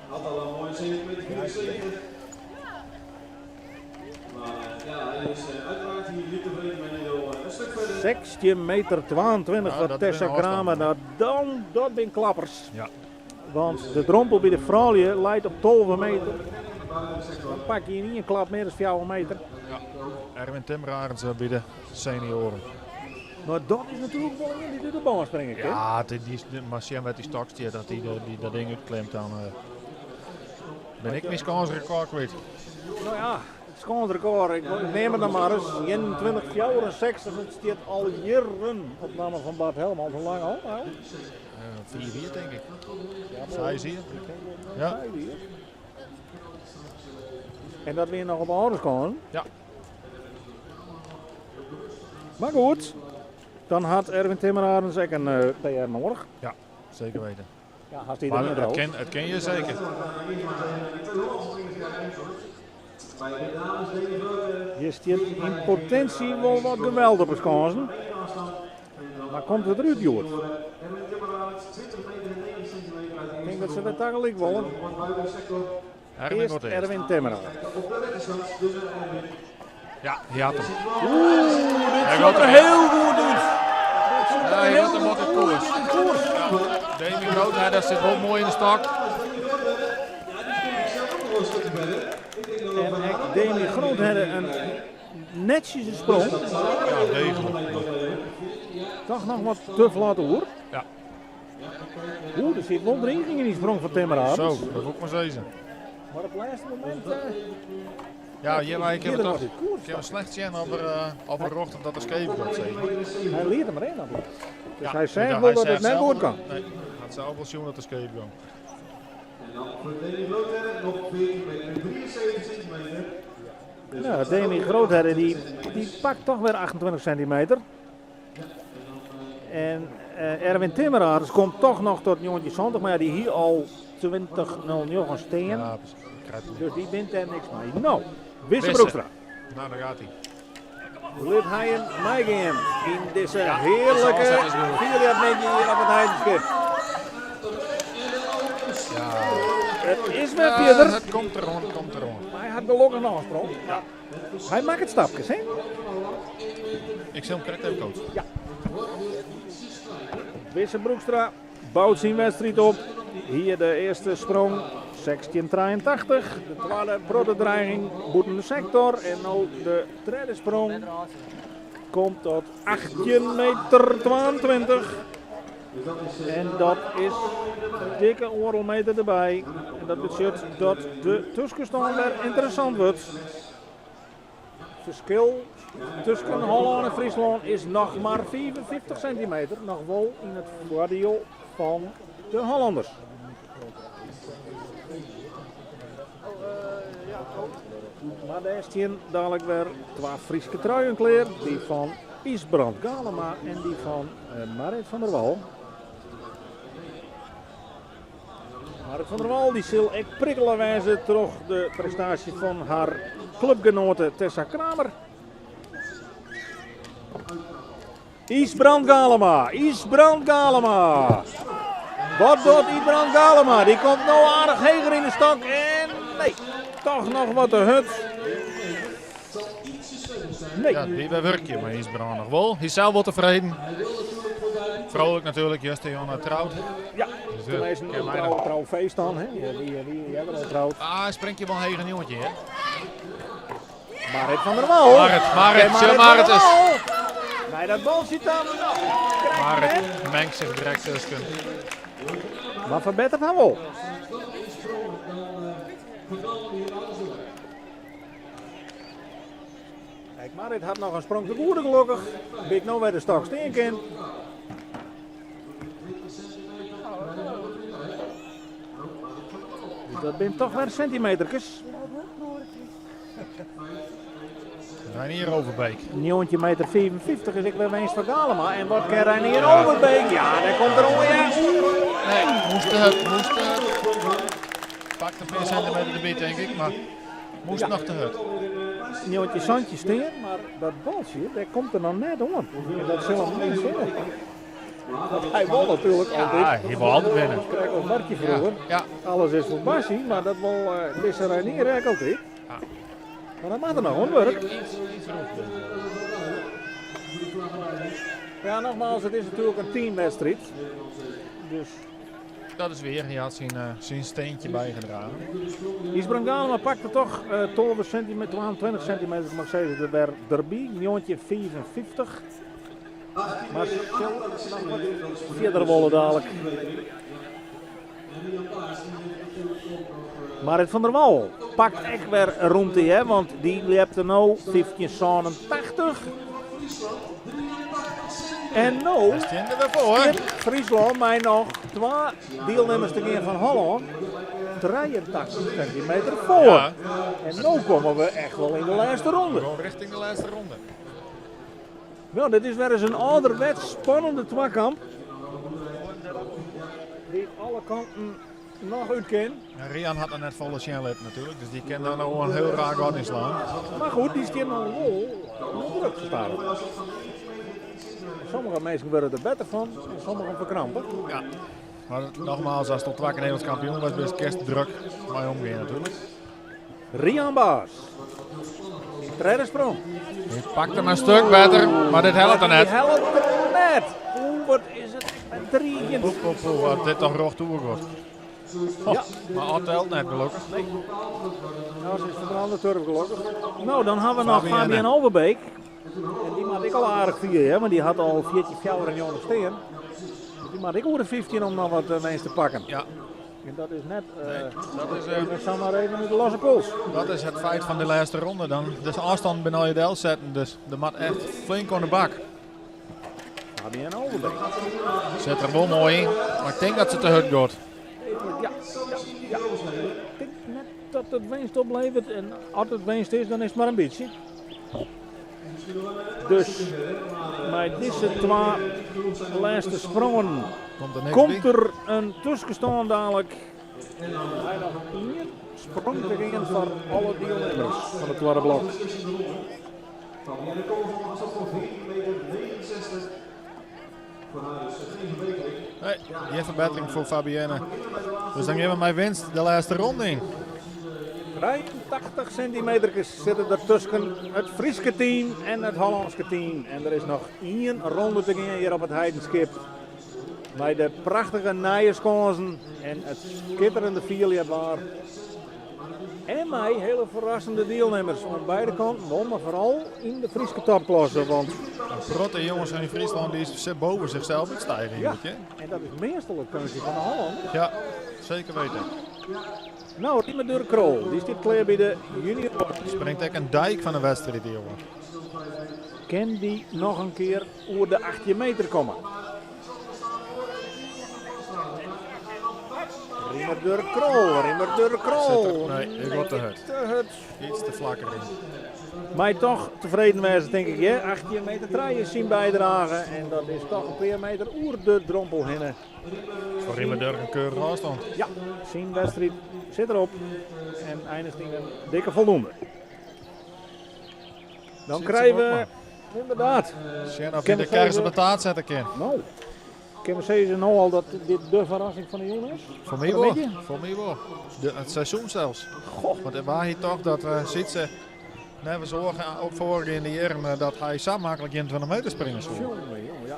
Had al een mooie 7,74. Maar ja, hij is uiteraard hier niet tevreden met die een stuk verder. 16 meter 22 Ja, foar dat Tessa binne ôfstannen. Kramer. No, dan, dat binne klappers. Ja. Want de drompel by de froulju leit op 12 meter. Dan pak je yn ien klap mear as 4 meter. Ja, Erwin Timmerarends by de senioaren. No dat is natuerlik wol ien dy't út de bân springe kin. Ja, mar sjen wêr't dy stok stiet, dat hy dat ding útklimt, dan bin ik myn skânsrekôr kwyt. No ja, it skânsrekôr, ik neam it noch mar ris, 21,64, it stiet al jierren op namme fan Bart Helmholt. Hoe lang al? 5 jier tink ik. 6 jier. Ja. En dat wie noch op âlde skânsen? Ja. Mar goed, dan hat Erwin Timmerarends ek in PR noadich. Ja, seker weten. Ja, hast dy der net it kin, it kin je seker. Hjir stiet yn potinsje wol wat geweld op 'e skânsen. Mar komt it derút hjoed? Ik tink dat se wer tagelyk wolle. Earst Erwin Timmerarends. Ja, hy hat him. Oeh, dit sjocht der hiel goed út. Ja, hy hat him op de koers. Demi Groothedde sit wol moai yn de stok. En ek Demi Groothedde in netsjese sprong. Ja, degelijk. Toch noch wat te flot oer. Ja. Oeh, der sit wol driging yn dy sprong fan Timmerarends. Zo, dat wol ik mar sizze. Mar op it lêste momint. Ja, hjir wy kinne we toch kinne we slecht sjen of er, of er rocht of dat er skeef wordt, zeg maar. Hy liet him rinne. Dus Ja, hy seach ja, wol hy dat seach it net sels goed kaam. Nee, hy hat sels wol sjoen dat er skeef gong. Ja, Demi Groothedde dy, dy pakt toch wer 28 sintimeter. En Erwin Timmerarends komt toch noch tot 1970, mar ja, dy hie al 2009 stean. Ja, precies. Krijt Dus dy wint dêr niks mei. No, Wisse Broekstra. No, dêr giet hy. Lit hy him meigean yn dizze hearlike fierljepmiddei hjir op it Heidenskip. Ja. It is wer fierder. Het komt deroan, it komt deroan. Mar hy hat gelokkich noch in sprong. Ja. Hy makket stapkes, hè? Ik sil him krekt even coachen. Ja. Wisse Broekstra bout syn wedstriid op. Hier de earste sprong, 16,83. De twadde protte dreiging bûten de sektor. En no de tredde sprong komt tot 18 meter 22. En dat is dikke oardel meter derby. En dat betsjut dat de tuskenstân wer ynteressant wurdt. Ferskil tusken Hollân en Fryslân is noch mar 55 sintimeter, noch wol yn it foardiel fan de Hollanners. Mar dêr stean dalik wer twa Fryske truien klear, dy fan Ysbrand Galema en dy fan Marit van der Wal. Marit van der Wal dy sil ek prikkele wêze troch de prestaasje fan har klupgenoate Tessa Kramer. Ysbrand Galema, Ysbrand Galema. Wat docht Ysbrand Galema? Dy komt no aardich heger yn de stok en nee, toch noch wat te hurd. Nee. Ja, dy wy wurkje mei Ysbrand noch wol. Hy is sels wol tefreden. Vrolijk natuurlijk, Juste Jonne troud. Ja, dus, tenminste een trouw, trouwfeest dan. Hè? Die hebben al trouwd. Ah, springt je wel heger een jongetje, hè? Marit van der Wal. Marit, Marit, Marit, Marit is. Nee, dat bal zit dan. Marit mengt zich direct tussen. Maar verbetert hij wel. Kijk, Marit hat noch in sprong te goede gelokkich. Bin ik no wer de stok stean kin. Dus dat binne toch wer sintimeterkes. Reinier Overbeek. 19 meter 54 is ek wer winst foar Galema. En wat kin Reinier Overbeek? Ja, dêr komt er oan, ja. Nee, moast te hurd, moast te hurd. Pakt in pear sintimeter derby, tink ik, mar moast noch te hurd. Njoggentjin santjin stean, mar dat baltsje, dêr komt er noch net oan. En dat sil him net sille. Want hy wol natuerlik altyd. Ja, hy wol altyd winne. Krekt as Martje froeger. Ja. Alles is foar Bassie, mar dat wol dizze Reinier ek altyd. Ja. Mar dat moat er noch oan wurk. Ja, nogmaals, it is natuerlik in teamwedstriid. Dus. Dat is wier, hy hat syn steentje bygedragen. Ysbrand Galema pakte toch 12 centimeter, 22 centimeter, mag ik zeggen, er wer derby, 1955. Maar sil noch wat fierder wolle dadelijk. Marit van der Wal pakt ek wer rûmte, hè, want dy ljepte no 1587. En no stiet Fryslân mei noch twa dielnimmers te gean fan Hollân 83 sintimeter foar. En no komme we echt wol yn de lêste ronde. Richting de lêste ronde. No, dit is wer ris in âlderwets spannende twakamp. Dy't alle kanten noch út kin. En Rian hat noch net folle sjen litten natuerlik, dus dy kin dan no in hiel raar gat ynslaan. Mar goed, dy stean al wol ûnder druk te staan. Sommige minsken wurde der better fan en sommigen ferkrampe. Ja, mar nogmaals, ast al twa kear Nederlânsk kampioen west bist, kinst druk mei omgean natuerlik. Rian Baas. Tredde sprong. Hy pakt him in stuk better, mar dit hellet er net. Dit hellet er net. Oeh, wat is it driigjend. Poe, poe, poe, wat dit toch rjocht oer giet. Ja. Mar dat telt net, gelokkich. Nee. Nou, se is ferbrânde turf, gelokkich. No, dan ha we noch Fabienne Overbeek. En dy moat ek al aardich fier, hè, want dy hat al 14,94 stean. Dus dy moat ek oer de 15 om noch wat winst te pakken. Ja. En dat is net nee, dat is, even samar even út de losse pols. Dat is it feit fan de lêste ronde. Dan de ôfstân binne al delsetten, dus der moat echt flink oan de bak. Fabienne Overbeek. Sit der wol moai yn, mar ik tink dat se te hurd giet. Ja, ja, ja. Ik tink net dat it winst opleveret en as it winst is, dan is it mar in bytsje. Dus mei dizze twa lêste sprongen Komt der niks komt by? der in tuskenstân dadelijk. Mei noch ien sprong te gean foar alle dielnimmers fan it twadde blok. Fabienne Kool afstand van 14 meter 69. Voor haar dus geen verbetering. Nee, gjin ferbettering foar Fabienne. Dus dan gean we mei winst de lêste ronde yn. 83 sintimeterkes sitte der tusken it Fryske team en it Hollânske team. En der is noch ien ronde te gean hjir op it Heidenskip. Mei de prachtige nije skânsen en it skitterende fierljepwaar. En mei hiele ferrassende dielnimmers oan beide kanten, wol, mar foaral yn de Fryske topklasse. Want In protte jonges yn Fryslân dy't boppe sichsels útstige. Ja, en dat is meastal it keunstje fan de Hollanners. Ja, seker wite. No, Riemer Durk Krol, dy stiet klear by de junior. Springt ek in dyk fan de wedstriid, dy jonge. Kin dy noch in kear oer de 18 meter komme? Riemer Durk Krol, Riemer Durk Krol. Nee, ik word te hurd. Te hurd. Iets te flak erin. Mei toch tefreden wêze, tink ik. Hè? 18 meter 3 is syn bydrage en dat is toch in pear meter oer de drompel hinne. Foar Riemer Durk in keurige ôfstân. Ja, syn wedstriid sit derop en einiget yn in dikke foldoende. Dan Sytse krije we Bokma. inderdaad. Sjen oft Kin hy de we kers zeggen- op de taart sette kin. No, kinne we sizze no al dat dit de ferrassing fan de jûn is? Foar my Foar de wol. middei? Foar my wol. It seizoen sels. Goh. Want it wie toch dat Sytse neffens oaren ook foargeande jierren dat hy sa maklik 21 meter springe soe. Jonge, jonge, ja,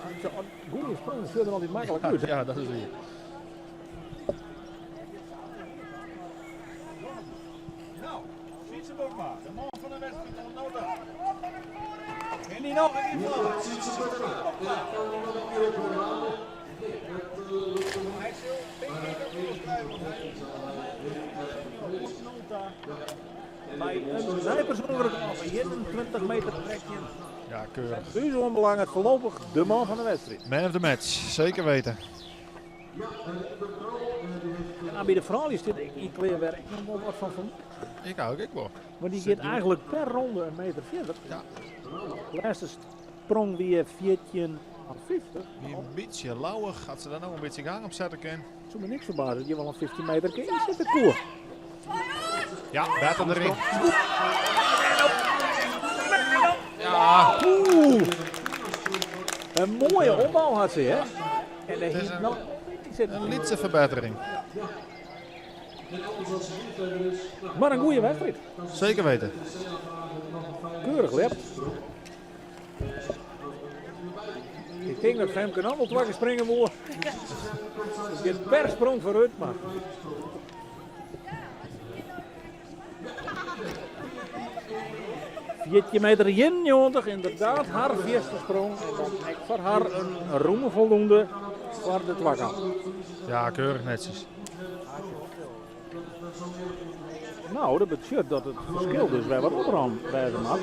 goede sprongen sjogge der altyd maklik út. Ja, dat is wier. Nou, Sytse Bokma, de man fan de wedstriid oant no ta. Kin dy noch in kear falle? Hy sil tink ik in goal skriuwe, want hy is oant no ta Mei in nij persoanlik rekôr fan 21 meter 13. Ja, keurich. Wat ús oanbelanget foarlopich de man fan de wedstriid. Man of the match, seker wite. En by de froulju stiet ek yn klear wêr ik noch wol wat fan fermoed. Ik ook, ik wol. Want dy giet eigentlik per ronde in meter fierder. Ja. De lêste sprong wie 14,50. Wie in bytsje lauwich, as se dêr no in bytsje gang op sette kin. Soe my niks ferbaze dat hjir wol in 15 meter kin sitte koe. Ja, better deryn. Ja. Oeh. In moaie opbou hat se, hè? En Het is hier een, no, zit in lytse ferbettering. Mar in goede wedstriid. Seker wite. Keurich ljept. Ik tink dat Femke no wol twa kear springe woe. It giet per sprong foarút, mar. 14 meter 91, ynderdaad har fierste sprong. En dan ek foar har in rûme foldoende foar de twakamp. Ja, keurich netsjes. No, dat betsjut dat it ferskil dus wer wat oprûn wêze moat.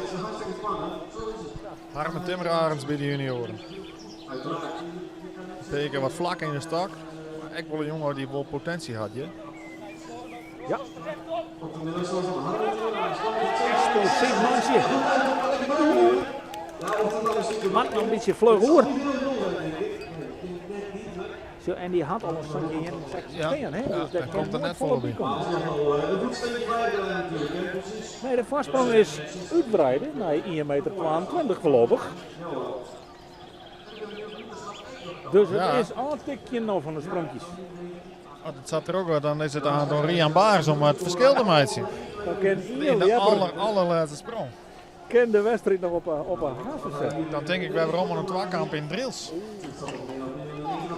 Harmen Timmerarends by de junioaren. Teken wat flak yn de stok. Mar ek wol in jonge dy't wol potinsje hat, ja. Ja. Eksplosyf mantsje. Moat noch in bytsje fluch oer. Zo, en dy hat al in 1761 stean, hè? Dus dêr komt der net folle by. Nee, de foarsprong is útwreide nei 1,22 meter foarlopich. Dus it is ôftikjen no fan de spronkjes. As it sa trochgiet, dan is it oan Rian Baars om it ferskil te meitsjen. Dan kin ien de allerlêste sprong. Kin de wedstriid noch op 'e haske sette. Dan tink ik wer werom oan in twakamp yn Drylts.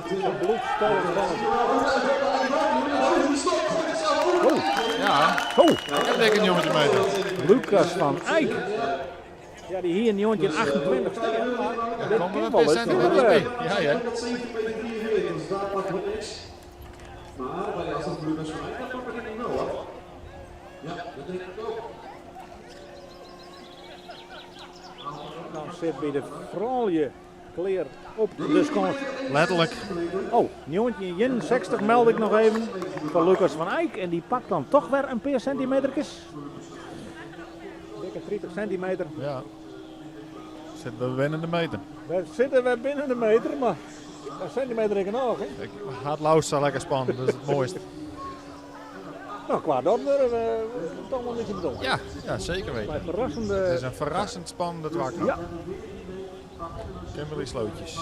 It bliuwt spannend. Oh. Ja. Oh. Ik heb dikke 19 meter. Lucas van Eyck. Ja, dy hie yn 1928 stean, mar dit Komt er kin een wol paar eens centimeter fierder. bij. Ja. Dus daar pakken we niks. Maar bij de afstand van Lucas van Eyck, dat pakken we denk ik wel hoor. Ja, dat denk ik ook. Dan sit by de froulju klear op de skâns. Letterlik. Oh, 1961 meld ik noch even foar Lucas van Eyck. En dy pakt dan dochs wer in pear sintimeterkes. Dikke 30 sintimeter. Ja. Sitte we binnen de meter. We sitte wer binnen de meter, mar in sintimeter ik noch. Hè? Ik ha it leafst sa lekker spannend, dat is it moaiste. No, kwa dat wurde we dochs wol in bytsje bedoeld. Ja, zeker weten. By ferrassende... Het is een verrassend spannende twakamp. Ja. Kimberly Slootjes.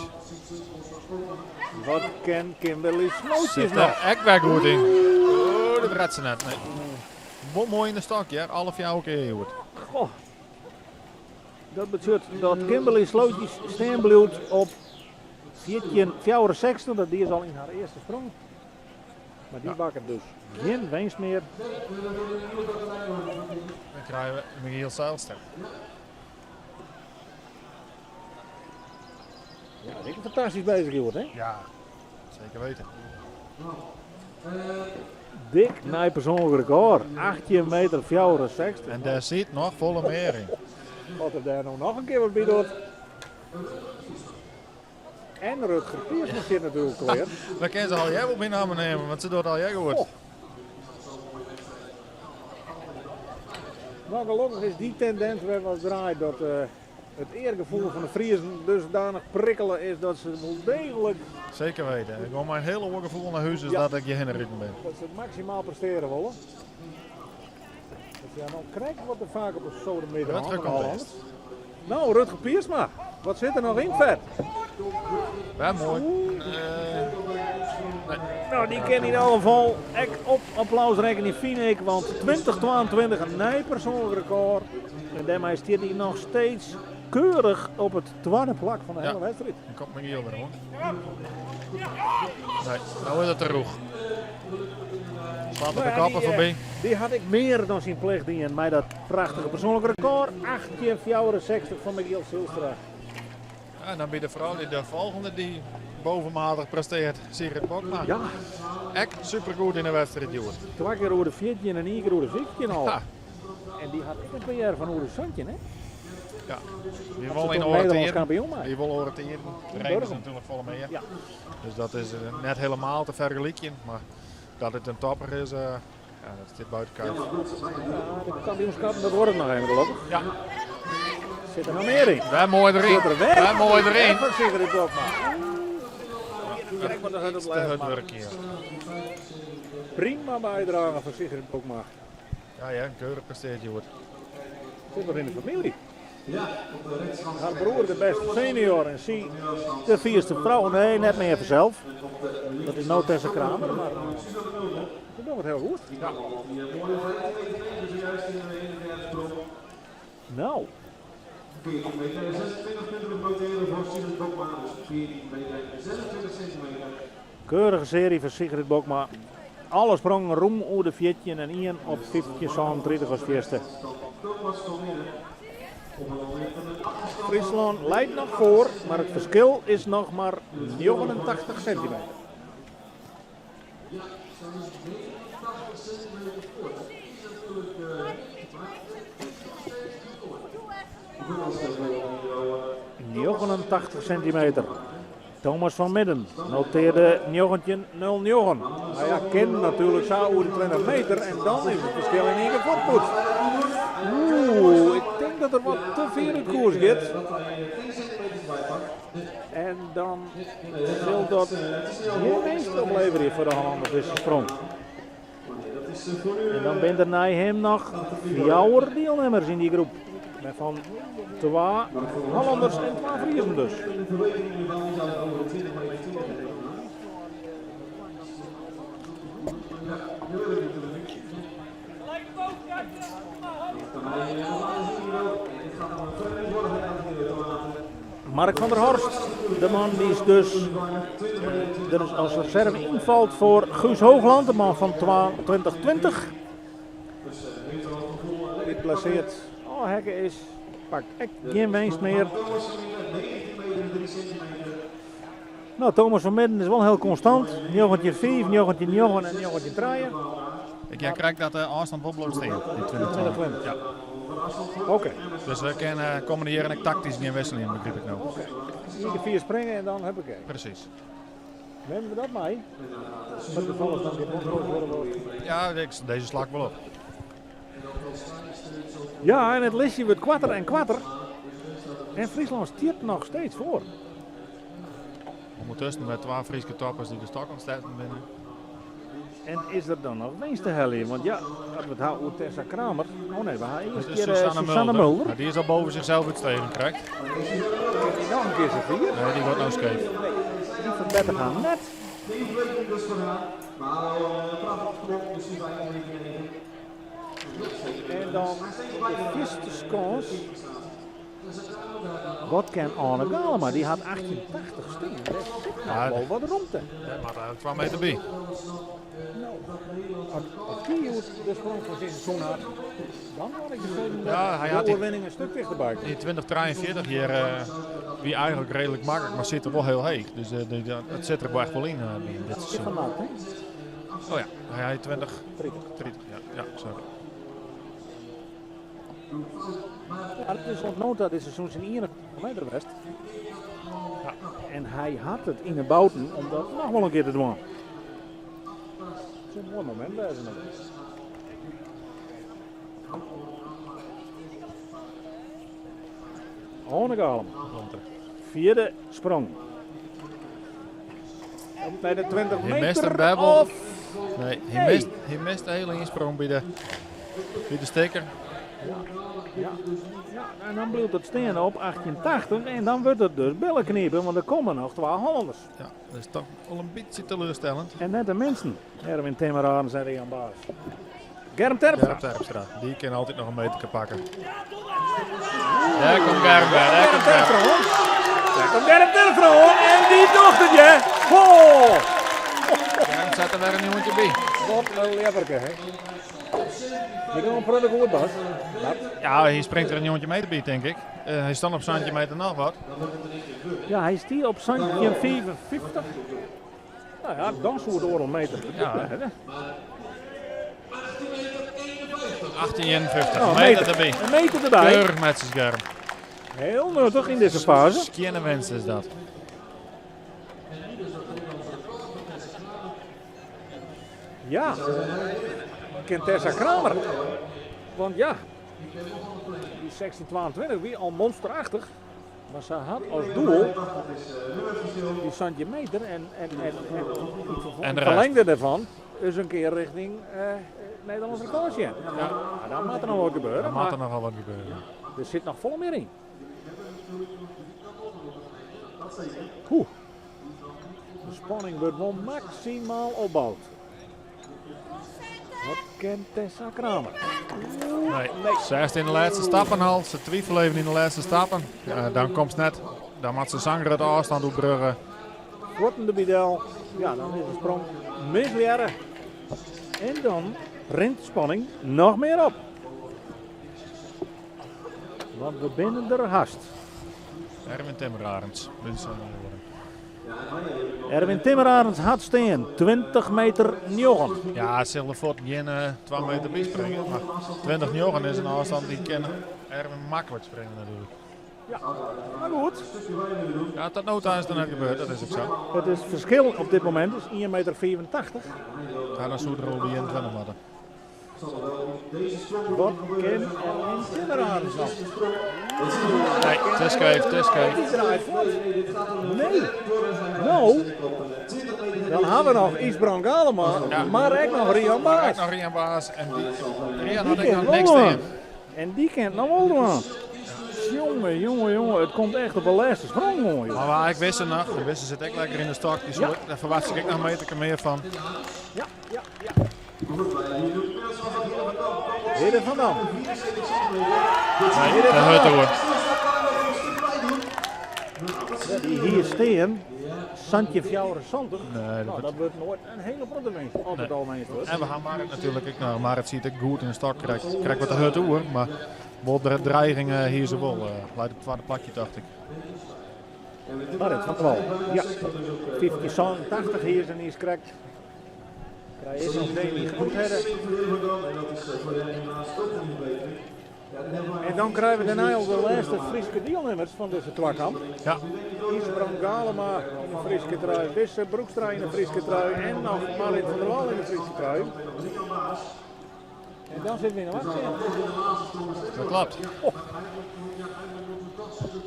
Wat kin Kimberly Slootjes Sit noch? der ek wer goed yn. Oh, dat rêdt se net. Nee. Wol moai yn de stok, ja. Alle fjouwer kear goed. Goh. Dat betsjut dat Kimberly Slootjes stean bliuwt op 14,64. Dat die is al yn har earste sprong. Mar dy makket dus gjin winst mear. Dan krije we Michiel Zijlstra. Ja, dat is fantastysk beuzich, hjoed, hè? Ja, seker witten. Dik nij persoanlik rekôr, 18 meter 64. En dêr sit noch folle mear yn. As er dêr no noch in kear wat by docht. En Rutger Piersma sit natuerlik klear. Dan kinne se allegear wol by namme nimme, want se docht allegear goed. Oh. No, gelokkich is dy tendins wer wat draaid dat it eargefoel fan de Friezen dusdanich prikkele is dat se wol deeglik... Seker witten. Ik gean mei in hiel oar gefoel nei hûs as dat ik hjirhinne riden bin. Dat se it maksimaal prestearje wolle. Dat se no krekt wat te faak op de sodemiter Rutger komt earst. No, Rutger Piersma. Wat sit der noch yn, fet? Ja, moai. Nee. No, dy kin yn alle gefal ek op applaus rekkenje, fyn ik. Want 2022 in nij persoanlik rekôr. En dêrmei stiet hy noch steeds keurich op it twadde plak fan de hiele wedstriid. Dan komt Michiel wer oan. Nee, no is it te rûch. Slacht op de koppen foarby. Dy hat ek mear dan syn plicht dien mei dat prachtige persoanlik rekôr. 1864 fan Michiel Zijlstra. Ja, en dan by de froulju de folgjende dy't bovenmatig prestearret, Sigrid Bokma. Ja. Ek supergoed yn de wedstriid, hjoed. Twa kear oer de 14 en ien kear oer de 15 al. Ja. En dy hat ek in PR fan oer de 17, hè? Ja, dy Hat wol se yn toen oare Nederlânsk tiden. kampioen mei. Dy wol oare tiden. In Trainen Burgum. natuerlik folle mear. Ja. Dus dat is net hielendal te fergelykjen. Mar dat it in topper is, ja, dat stiet buiten kijf. Ja, de kampioenskippen, dat wurdt it noch even gelokkich. Ja. Sit der noch mear yn? Wer moai deryn. Sit der wer? Wer moai deryn. Wer Sigrid Bokma. Krekt wat te hurd op Iets te hurd maar wurkje, ja. Prima bydrage fan Sigrid Bokma. Ja, keurich prestearre hjoed. Sit noch yn de famylje. Har broer de bêste senior en sy de fierste frou. Nee, net mear fansels. Dat is no Tessa Kramer, mar se docht it hiel goed. Ja. No. 14 meter en 26 punten noteren voor Sigrid Bokma, dus 14 meter en 26 centimeter. Keurige searje fan Sigrid Bokma. Alle sprongen rûm oer de 14 en ien op 15,37 as fierste. Fryslân leit noch foar, mar it ferskil is noch mar 89 sintimeter. 89 sintimeter. Thomas van Midden notearde 19,09. No ja, kin natuerlik sa oer de 20 meter en dan is it ferskil yn ien kear fuortpoetst. Oeh, ik tink dat er wat te fier út koers giet. En dan sil dat gjin winst opleverje foar de Hollanders dizze sprong. En dan binne der nei him noch fjouwer dielnimmers yn dy groep. Wêrfan twa Hollanders en twa Friezen dus. Mark van der Horst, de man die dus der as reserve ynfalt foar Guus Hoogland, de man fan 2020. Dy't blesseard ôfheakke is, pakt ek gjin winst mear. No, Thomas van Midden is wol hiel konstant. 1905, 1909 en 1903. Ik hear krekt dat de ôfstân wol bliuwt stean, dy 2020. Ja. Oké. Dus we kinne kommende jierren ek taktysk gjin wikseljen, begryp ik no. Oké. Ien kear fier springe en dan huppakee. Presys. Nimme we dat mei? Foar it gefal dat dan gjin bondscoach wurde wolst. Ja, dizze slach wol op. Ja, en it listje wurdt koarter en koarter. En Fryslân stiet noch steeds foar. Ûndertusken wer twa Fryske toppers dy't de stok oan 't stekken binne. En is der dan noch winst te heljen? Want ja, as we it ha oer Tessa Kramer. Oh nee, we ha earst Dat is kear Susanne Susanne Mulder. Mulder. Ja, dy is al boven zichzelf útstegen krekt. Kin dy noch in kear sa fier? Nee, dy wurdt no skeef. Nee, dy ferbettert har net. En dan de fierste skâns. Wat kin Arne Galema? Dy hat 1880 stean. Dêr sit noch Ja, wol wat romte. Dêr moat eigentlik 2 meter by. No, as dy hjoed de sprong fan syn seizoen hat, dan moat ik dus sizzen Ja, dat hy de hat dy oerwinning in stik tichterby komt. Dy 2043 hjir wie eigentlik reedlik maklik, mar sit der wol hiel heech. Dus it sit der wol echt wol yn by him dit Is seizoen. fan Nart, hè? Oh ja, hy hat 20, 30. 30, ja, ja, sorry. Ja, it is oant no ta dit seizoen syn iennige meter west. Ja. En hy hat it yn 'e bouten om dat noch wol in kear te dwaan. It soe in moai momint wêze natuerlik. Arne Galema. Fjirde sprong. Op by de 20 Hy mist meter in bebbel. of Nee, hy Nee. mist, hy mist de hiele ynsprong by de stekker. Ja, en dan bliuwt it stean op 1880 en dan wurdt it dus billeknipen, want der komme noch twa Hollanders. Ja, dat is toch wol in bytsje teleurstellend. En net de minsten, Erwin Timmerarends en Rian Baas. Germ Terpstra. Germ Terpstra, dy kin altyd noch in meter pakke. Dêr komt Germ wer, dêr Germ komt Germ. Terpstra oan. Dêr komt Germ Terpstra oan en dy docht it, ja. Ho! Germ set der wer in njoggentje by. Wat in ljepperke, hè. Je kan een pruttig goed, Bas. Dat. Ja, hy springt der in njoggentje meter by, tink ik. Hy stiet op 17 meter noch wat. Ja, hy stie op 1755. No ja, dan soe it oardel meter. Ja. hè. 1851, Nou, meter derby. In meter derby. Keurig met zijn scherm. Hiel nuttich yn dizze faze. Skjinne winst is dat. Ja, kin Tessa Kramer. Want ja, dy 1622 wie al monsterachtich. Mar se hat as doel dy 17 meter en En de it rest. ferlingde dêrfan is in kear rjochting Nederlânsk rekôr sjen. Ja. Ja, dan moat der noch wat gebeure. Dan moat der Mar nochal wat gebeure. der sit noch folle mear yn. Oeh. De spanning wurdt wol maksimaal opboud. Wat kin Tessa Kramer? Nee, se yn de lêste stappen al. Se twivele even yn de lêste stappen. Ja, dan komt it net. Dan moat se sa'n grutte ôfstân oerbrugge. Fuotten derby del. Ja, dan is de sprong mislearre. En dan rint de spanning noch mear op. Want we binne der hast. Erwin Timmerarends, dit is junioaren. Erwin Timmerarends hat stean 20 meter 9. Ja, sil de fuotten gjin 2 meter byspringe, mar 20 9 is in ôfstân dy kin Erwin maklik springe natuerlik. Ja, mar goed. Ja, tot no ta is it net gebeurd, dat is ek sa. It is ferskil op dit momint is 1,85 meter. Ja, dan soe er al by 21 moatte. Wat kin Erwin Timmerarends noch? Nee, it is skeef, it is skeef. Die draait fuort. Nee. No, dan ha we noch Ysbrand Galema, Ja. mar ek noch Rian Ek Baas. noch Rian Baas en dy, Rian Die hat ek kin noch wol niks dwaan. stean. En dy kin it noch wol dwaan. Jonge, jonge, jonge, it komt echt op de lêste sprong oan. joh. Mar wa ek Wisse noch, de Wisse sit ek lekker yn de stok, dy soe, Ja. dêr ferwachtsje ik ek noch in meterke mear fan. Ja. Hidde van Dam. Nee, dat hurdt oer. Die hier stean, Santje 74. Nee, dat Nou, wordt- dat wordt nooit een hele protte winst, als het al winst wordt. En we gaan Marit natuurlijk ook nog. Marit ziet ook goed in de stok, krijgt wat de hurt oer, maar wel de dreiging hier zo wel. Leidt op het tweede plakje, dacht ik. Marit van der Wal, ja. 1580 hier is en die is correct. Krijg je nog Demi Groethedde. En dan krijgen we daarna al de laatste Friese deelnemers van deze twakamp. Ja. Ysbrand Galema in een Friese trui, Wisse Broekstra in een Friese trui en nog Marit van der Wal in een Friese trui. En dan zitten we in de wacht. Dat klopt.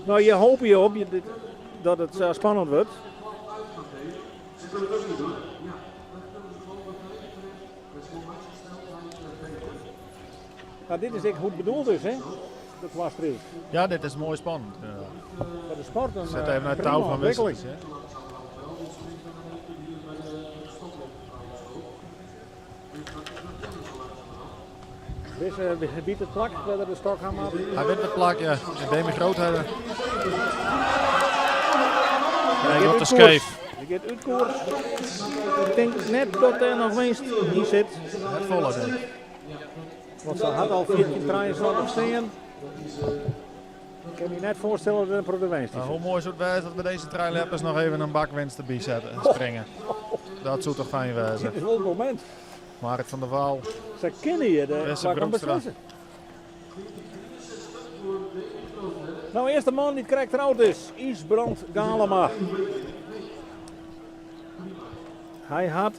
Nou, je hoopt je op je, dit, dat het spannend wordt. Nou, dit is ik hoe het bedoeld is, hè? De twastreek. Ja, dit is mooi spannend. Ja. Voor de sport een Zet even naar het prima touw van ontwikkeling. Wissels. hè. Wisse biedt het plak, verder de stok aan had. Hij wint het plak, ja. En Demi Groothedde. Nee, dat is scheef. Je gaat uit koers. Ik denk net dat er nog winst in zit. Het volle, denk ik. Want ze had al 14,73 staan. Ik kan me net voorstellen dat het een product winst is. Nou, hoe mooi zou het wezen dat we deze treileppers nog even een bak winst erbij zetten en springen. Dat zou toch fijn wezen. Dit is wel het moment. Marit van der Waal. Ze kennen je de Wisse waar kan Broekstra. beslissen. Nou, eerst de man die krijgt trouwd is. Ysbrand Galema. Hij had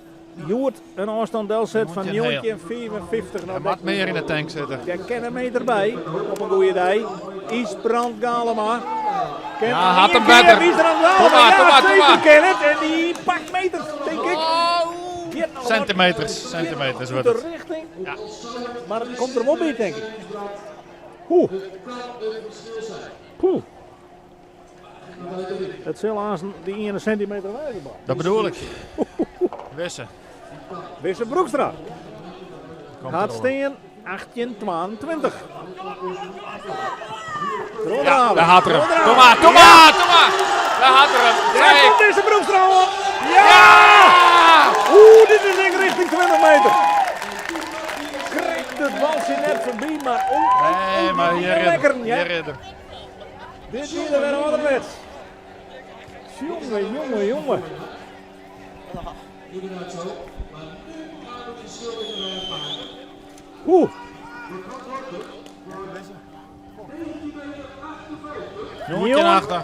Joert een afstand delzet van Jontje en 1954. Nou, Er moet meer in de tank zitten. Daar kan een meter bij op een goede dij. Ysbrand Galema. Ken Ja, had hem één keer beter. Ysbrand Galema. Kom maar, ja, kom maar, kom zeker maar. ken het. En die pakt meters, denk ik. Get nog wat Centimeters, centimeters wordt de het. richting. Maar het komt er wel bij, denk ik. Oeh. Poeh. Het zal aan die ene centimeter wijzen. Dat bedoel ik. Wisse. Wisse Broekstra. Komt Gaat erop. steen 1822. Ja, daar had er hem. Kom maar, kom maar, kom maar. Daar had er hem. Daar Zeg ik. komt deze Broekstra op. Ja! Oeh, dit is in richting 20 meter. Krijgt het balsje net voorbij, maar oh, oh, Nee, oh, maar dit is hier weer lekker, ridder. ja. Hier ridder. Dit is weer een ouderwets. Jongen, jongen, jongen. Oeh. Jongetje achter.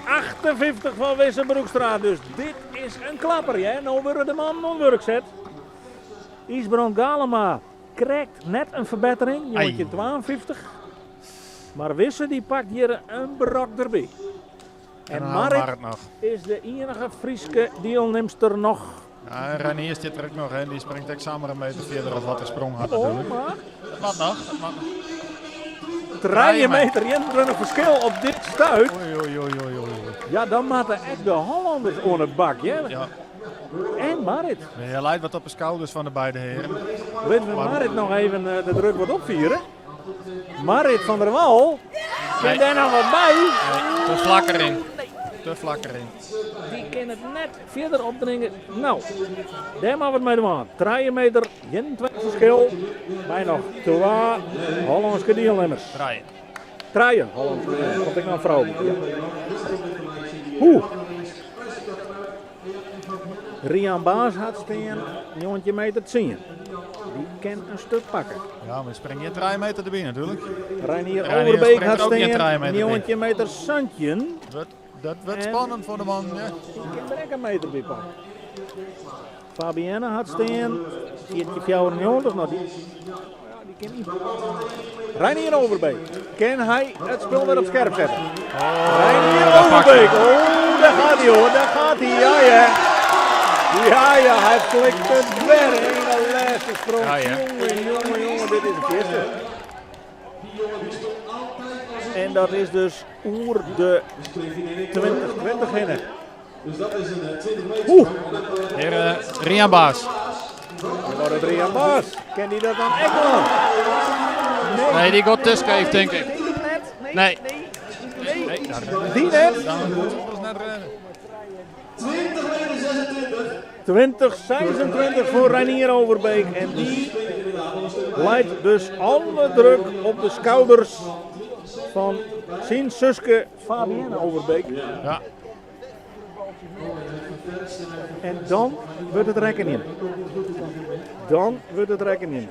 58 van Wisse Broekstra. Dus dit is een klapper, hè? Nou worden de man onwerk zet. Ysbrand Galema krijgt net een verbetering. Jongetje 52. Maar Wisse die pakt hier een brok erbij. En En dan haalt Marit Marit nog. is de enige Frieske deelnemster nog. Ja, en Reinier zit er ook nog in. Die springt ook samen een meter verder als wat de sprong had Oh, natuurlijk. maar Dat mag nog. Dat mag nog. 3 meter 21 verschil op dit stuit. Oei, oei, oei, oei, oei. Ja, dan moeten echt de Hollanders onder het bak, hè? Ja. En Marit. Je leidt wat op de schouders van de beide heren. Laten we Marit nog even de druk wat opvieren. Marit van der Wal. Kan Nee. daar nou wat bij? Nee, te vlak erin. Te flak erin. Dy kin it net fierder opdringe. No, dêr moatte we it mei dwaan. Trije meter 21 ferskil mei noch twa Hollânske dielnimmers. Trije. Trije Hollânske dielnimmers. Komt ek noch in frou by. Ja. Oeh. Rian Baas hat stean 19 meter 10. Dy kin in stuk pakke. Ja, mar springt gjin 3 meter derby natuerlik. Reinier Reinier Overbeek springt hat ook gjin stean 3 meter by. 19 meter 17. Dat wurdt En- spannend foar de man. Ja. Dy kin der ek in meter by pakke. Fabienne hat stean 1494. No, dy, ja, dy kin yn. Reinier Overbeek. Kin hy it spul wer op skerp sette? Reinier daar pakt hij. Overbeek. Oh, daar gaat hij hoor. Daar gaat hij. Ja, ja. Ja, ja, hy flikt it wer yn de lêste sprong. Ja, ja. Jonge, jonge, jonge, dit is de eerste. En dat is dus oer de 2020 hinne. Dus dat is een 20 meter. Oeh. Heer Rian Baas. Dan wordt het Rian Baas. Ken die dat dan echt wel? Nee, die gaat tussen heeft, denk ik. Die net? Nee. Nee. Nee. Nee, dat- Die net? Dan moet ze net rennen. 20 meter 26. 20-26 voor Reinier Overbeek. En die leidt dus alle druk op de schouders van zijn zuske Fabienne Overbeek. Ja. En dan wordt het rekenen. Dan wordt het rekenen.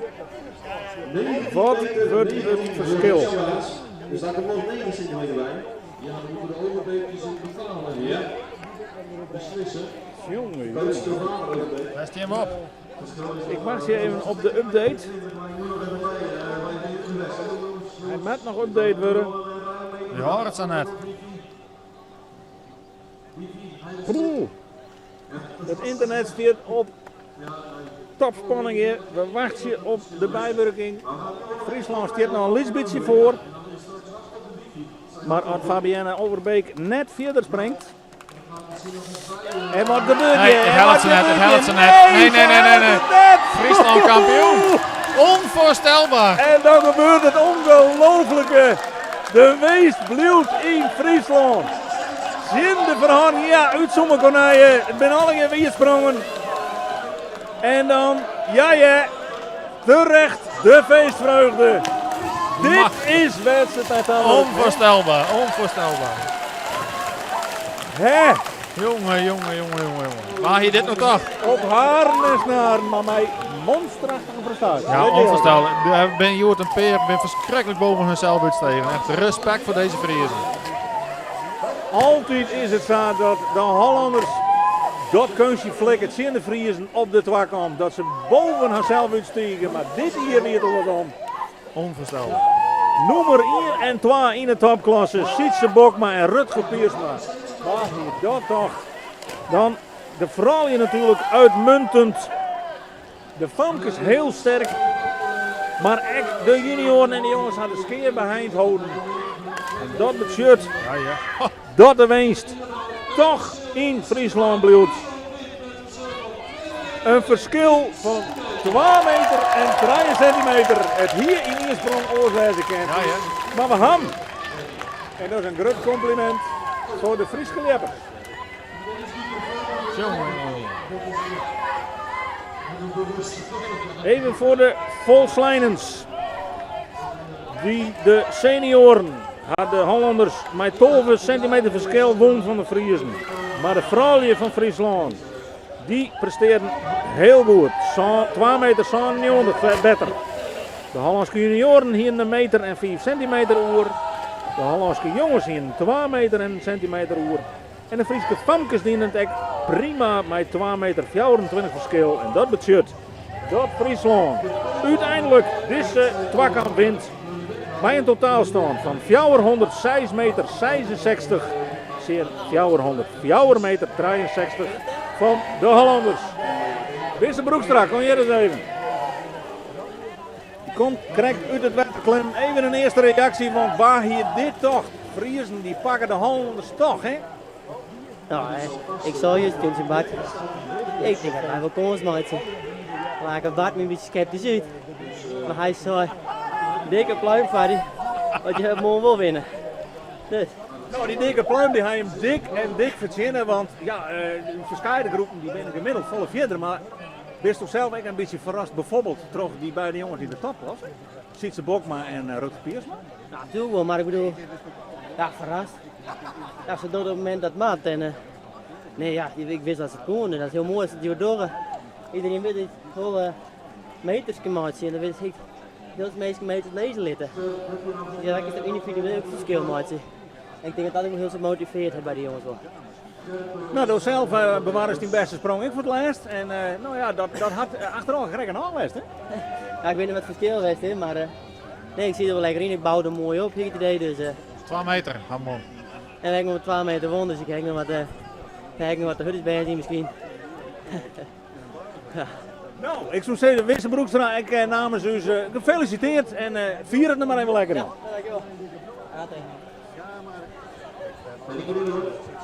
Wat wordt het verschil? Dus daar komt nog 9 centimeter bij. Ja, dan moeten de Overbeekjes het bepalen. Ja. Beslissen. Jongen, Coach Stefan Overbeek. Daar hij hem op. Ik wacht hier even op de update. Hij moet nog update worden. Je hoort het zo net. Oeh. Het internet staat op topspanning hier. We wachten op de bijwerking. Friesland staat nog een licht beetje voor. Maar als Fabienne Overbeek net verder springt. En wat gebeurt Nee, hier? het En helpt wat ze net, het gebeurt helpt ze hier? net. Nee, nee, ze nee, nee, helpt nee. het net. Friesland kampioen. Onvoorstelbaar. En dan gebeurt het ongelooflijke. De weest bliuwt in Friesland. Zin de verhaal, ja, uit konijnen. Het ben alle weer sprongen. En dan, ja ja, terecht de feestvreugde. Dit Mag. is wedstrijd uiteindelijk. Onvoorstelbaar, onvoorstelbaar. Hè, Jongen, jongen, jongen, jongen, jongen. Waar hier dit nog toch? op haar naar, maar mij monsterachtige prestatie. Ja, onvoorstelbaar. Ben Joert en Peer ben verschrikkelijk boven hunzelf uitstegen. Echt respect voor deze Friesen. Altijd is het zo dat de Hollanders dat kunstje flikken zien de Friesen op de twakam. Dat ze boven haarzelf uitstegen. Maar dit hier niet het om. Onvoorstelbaar. Nummer 1 en 2 in de topklasse. Sietse Bokma en Rutger Piersma. Maar hier dat toch. Dan de vrouwen natuurlijk uitmuntend. De famkes heel sterk. Maar echt de junioren en de jongens hadden skeer behind houden. En dat betekent Ja, ja. dat de winst toch in Friesland blijft. Een verschil van 2 meter en 3 centimeter. Het hier in Iersprong oorzaken kan. Ja, ja. Maar we ham. En dat is een groot compliment voor de Friese leppers. Jongen, jongen, jongen. Even voor de volslijnens. Die de senioren hadden de Hollanders met 12 centimeter verschil won van de Friesen. Maar de vrouwen van Friesland, die presteerden heel goed. 2 meter 97 beter. De Hollandse junioren hier een meter en 4 centimeter oer. De Hollandse jongens hier 2 meter en een centimeter oer. En de Friese famkes dienen het echt prima met 2 meter 24 verschil. En dat betekent dat Friesland uiteindelijk deze twakamp wint. Bij een totaalstand van 406 meter 66. Zeer 404 meter 63 van de Hollanders. Wisse Broekstra, kom hier eens even. Die komt, krijgt uit het water Even een eerste reactie, want waar hier dit toch? Friesen die pakken de Hollanders toch, hè? Nou, ik zal je het Bart. Ik denk dat hij wel kans maakt. Maar ik Bart me een beetje sceptisch uit. Maar hij zei, dikke pluim voor die, want je hebt morgen wel winnen. Dus, No, dy dikke pluim dy ha jim dik en dik fertsjinne, want ja, de ferskate groepen dy binne gemiddeld folle fierder, mar bisto sels ek in bytsje ferrast bijvoorbeeld troch dy beide jonges yn de topklasse, Sytse Bokma en Rutger Piersma? Ja, natuerlik wol, mar ik bedoel, ja, ferrast. Ja, se dogge op it momint dat moat en nee, ja, ik wist dat se it koene. Dat is hiel moai as se it hjoed dogge. Iedereen wit dat folle meters kin meitsje en dan wit ik dat minsken meters lizze litte. Ja, dat is yndividueel ferskil meitsje. En ik tink dat dat ek wol hiel soad motivearret hat by de jonges wol. No, do sels uh, bewarrest dyn bêste sprong ek foar it lêst. En uh, no ja, dat hat achterôf krekt in west, hè? Ja, ik wit net wat it ferskil west is, mar uh, nee, ik siet der wol lekker yn. Ik boude moai op, hie ik it idee. Dus, 2 meter, ha En ik noch 2 meter won, dus ik ha noch wat, ik noch wat te hurd is miskien. Ja. No, ik soe sizze, Wisse Broekstra, ek namens ús gefelisitearre en fier it noch mar even lekker in. Ja, dankjewol.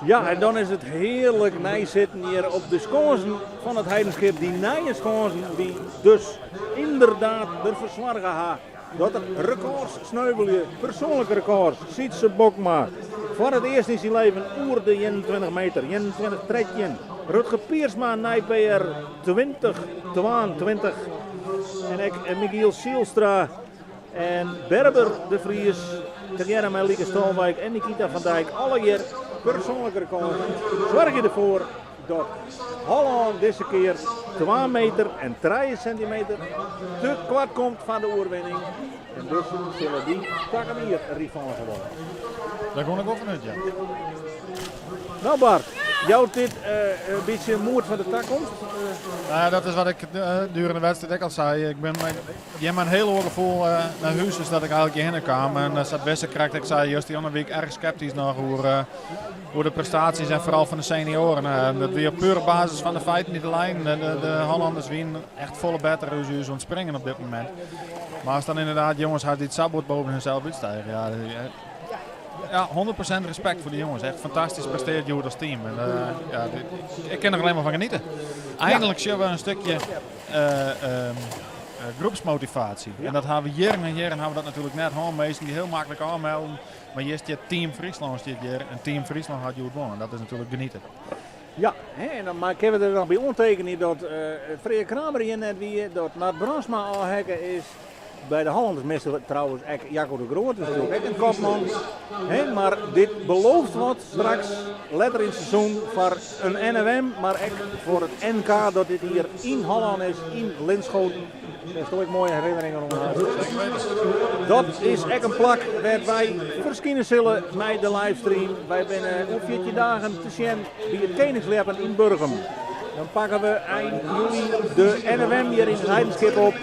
Ja, en dan is it hearlik neisitten hjir op de skânsen fan it Heidenskip. Dy nije skânsen dy't dus ynderdaad derfoar soarge ha dat der rekôrs sneuvelje, persoanlike rekôrs. Sytse Bokma, foar it earst yn syn leven oer de 21 meter, 21-13. Rutger Piersma nij PR 20-22. En ek Michiel Sielstra en Berber de Vries, tegearre mei Lieke Stolwijk en Nikita van Dijk, allegear persoanlike rekôrs, soargje derfoar dat Hollân dizze kear 2 meter en 3 sintimeter te koart komt foar de oerwinning. En dus sille dy takom jier revanche wolle. Dêr gean ik wol fanút, ja. No Bart, jout dit in bytsje moed foar de takomst? Nou ja, dat is wat ik durende de wedstriid ek al sei. Ik bin hjir mei in hiel oar gefoel nei hûs as dat ik eigenlik hjirhinne kaam. En sa't Wisse krekt ek sei, juster wie ik erch skeptysk noch oer de prestaasjes en foaral fan de senioaren. Dat wie op pure basis fan de feiten dy't der leinen. De Hollanners wienen echt folle better as ús oan it springen op dit momint. Mar as dan ynderdaad jonges ha dy't sa bot boppe hunsels útstige, ja, ja, 100% respekt foar de jonges. Echt fantastysk prestearre hjoed as team. En, ja, ik kin der allinne mar fan genietsje. Einlik sjogge we in stikje groepsmotivaasje. En dat ha we jierren en jierren ha we dat natuerlik net hân. Minsken dy't hiel maklik oanmelden. Mar hjir stiet Team Fryslân stiet hjir en Team Fryslân hat hjoed wûn. En dat is natuerlik genietsje. Ja, hè, en dan mar kinne we der noch by oantekenje dat Freark Kramer hjir net wie, dat Nard Brandsma ôfheakke is. By de Hollanners miste we trouwens ek Jacco de Groot, dat is natuerlik ek in kopman. Hè, mar dit belooft wat straks, letter yn it seizoen, foar in NFM, mar ek foar it NK dat dit jier yn Hollân is, yn Linschoten. Dêr sto ek moaie herinneringen oan hast. Dat is ek in plak wêr't wy ferskine sille mei de livestream. Wy binne oer 14 dagen te sjen by it Keningsljeppen yn Burgum. Dan pakke we ein july de NFM hjir yn it Heidenskip op.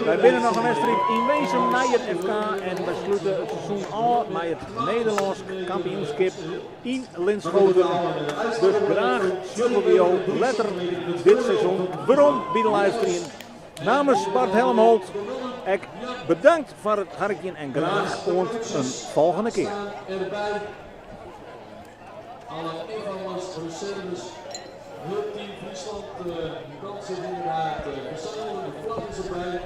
Wy binne noch in wedstriid yn Winsum nei it FK en wy slute it seizoen ôf mei it Nederlânsk kampioenskip yn Linschoten. Dus graach sjogge we jo letter dit seizoen werom by de livestream. Namens Bart Helmholt ek bedankt foar it harkjen en graach oant in folgjende kear. Alle invallers, reserves, heel team Friesland kan zich inderdaad verzamelen. De vlag is erbij.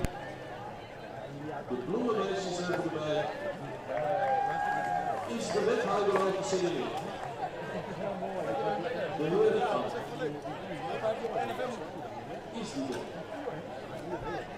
De bloemenmeisjes zijn erbij. Is de wethouder al gesignaleerd? De heer Is die er?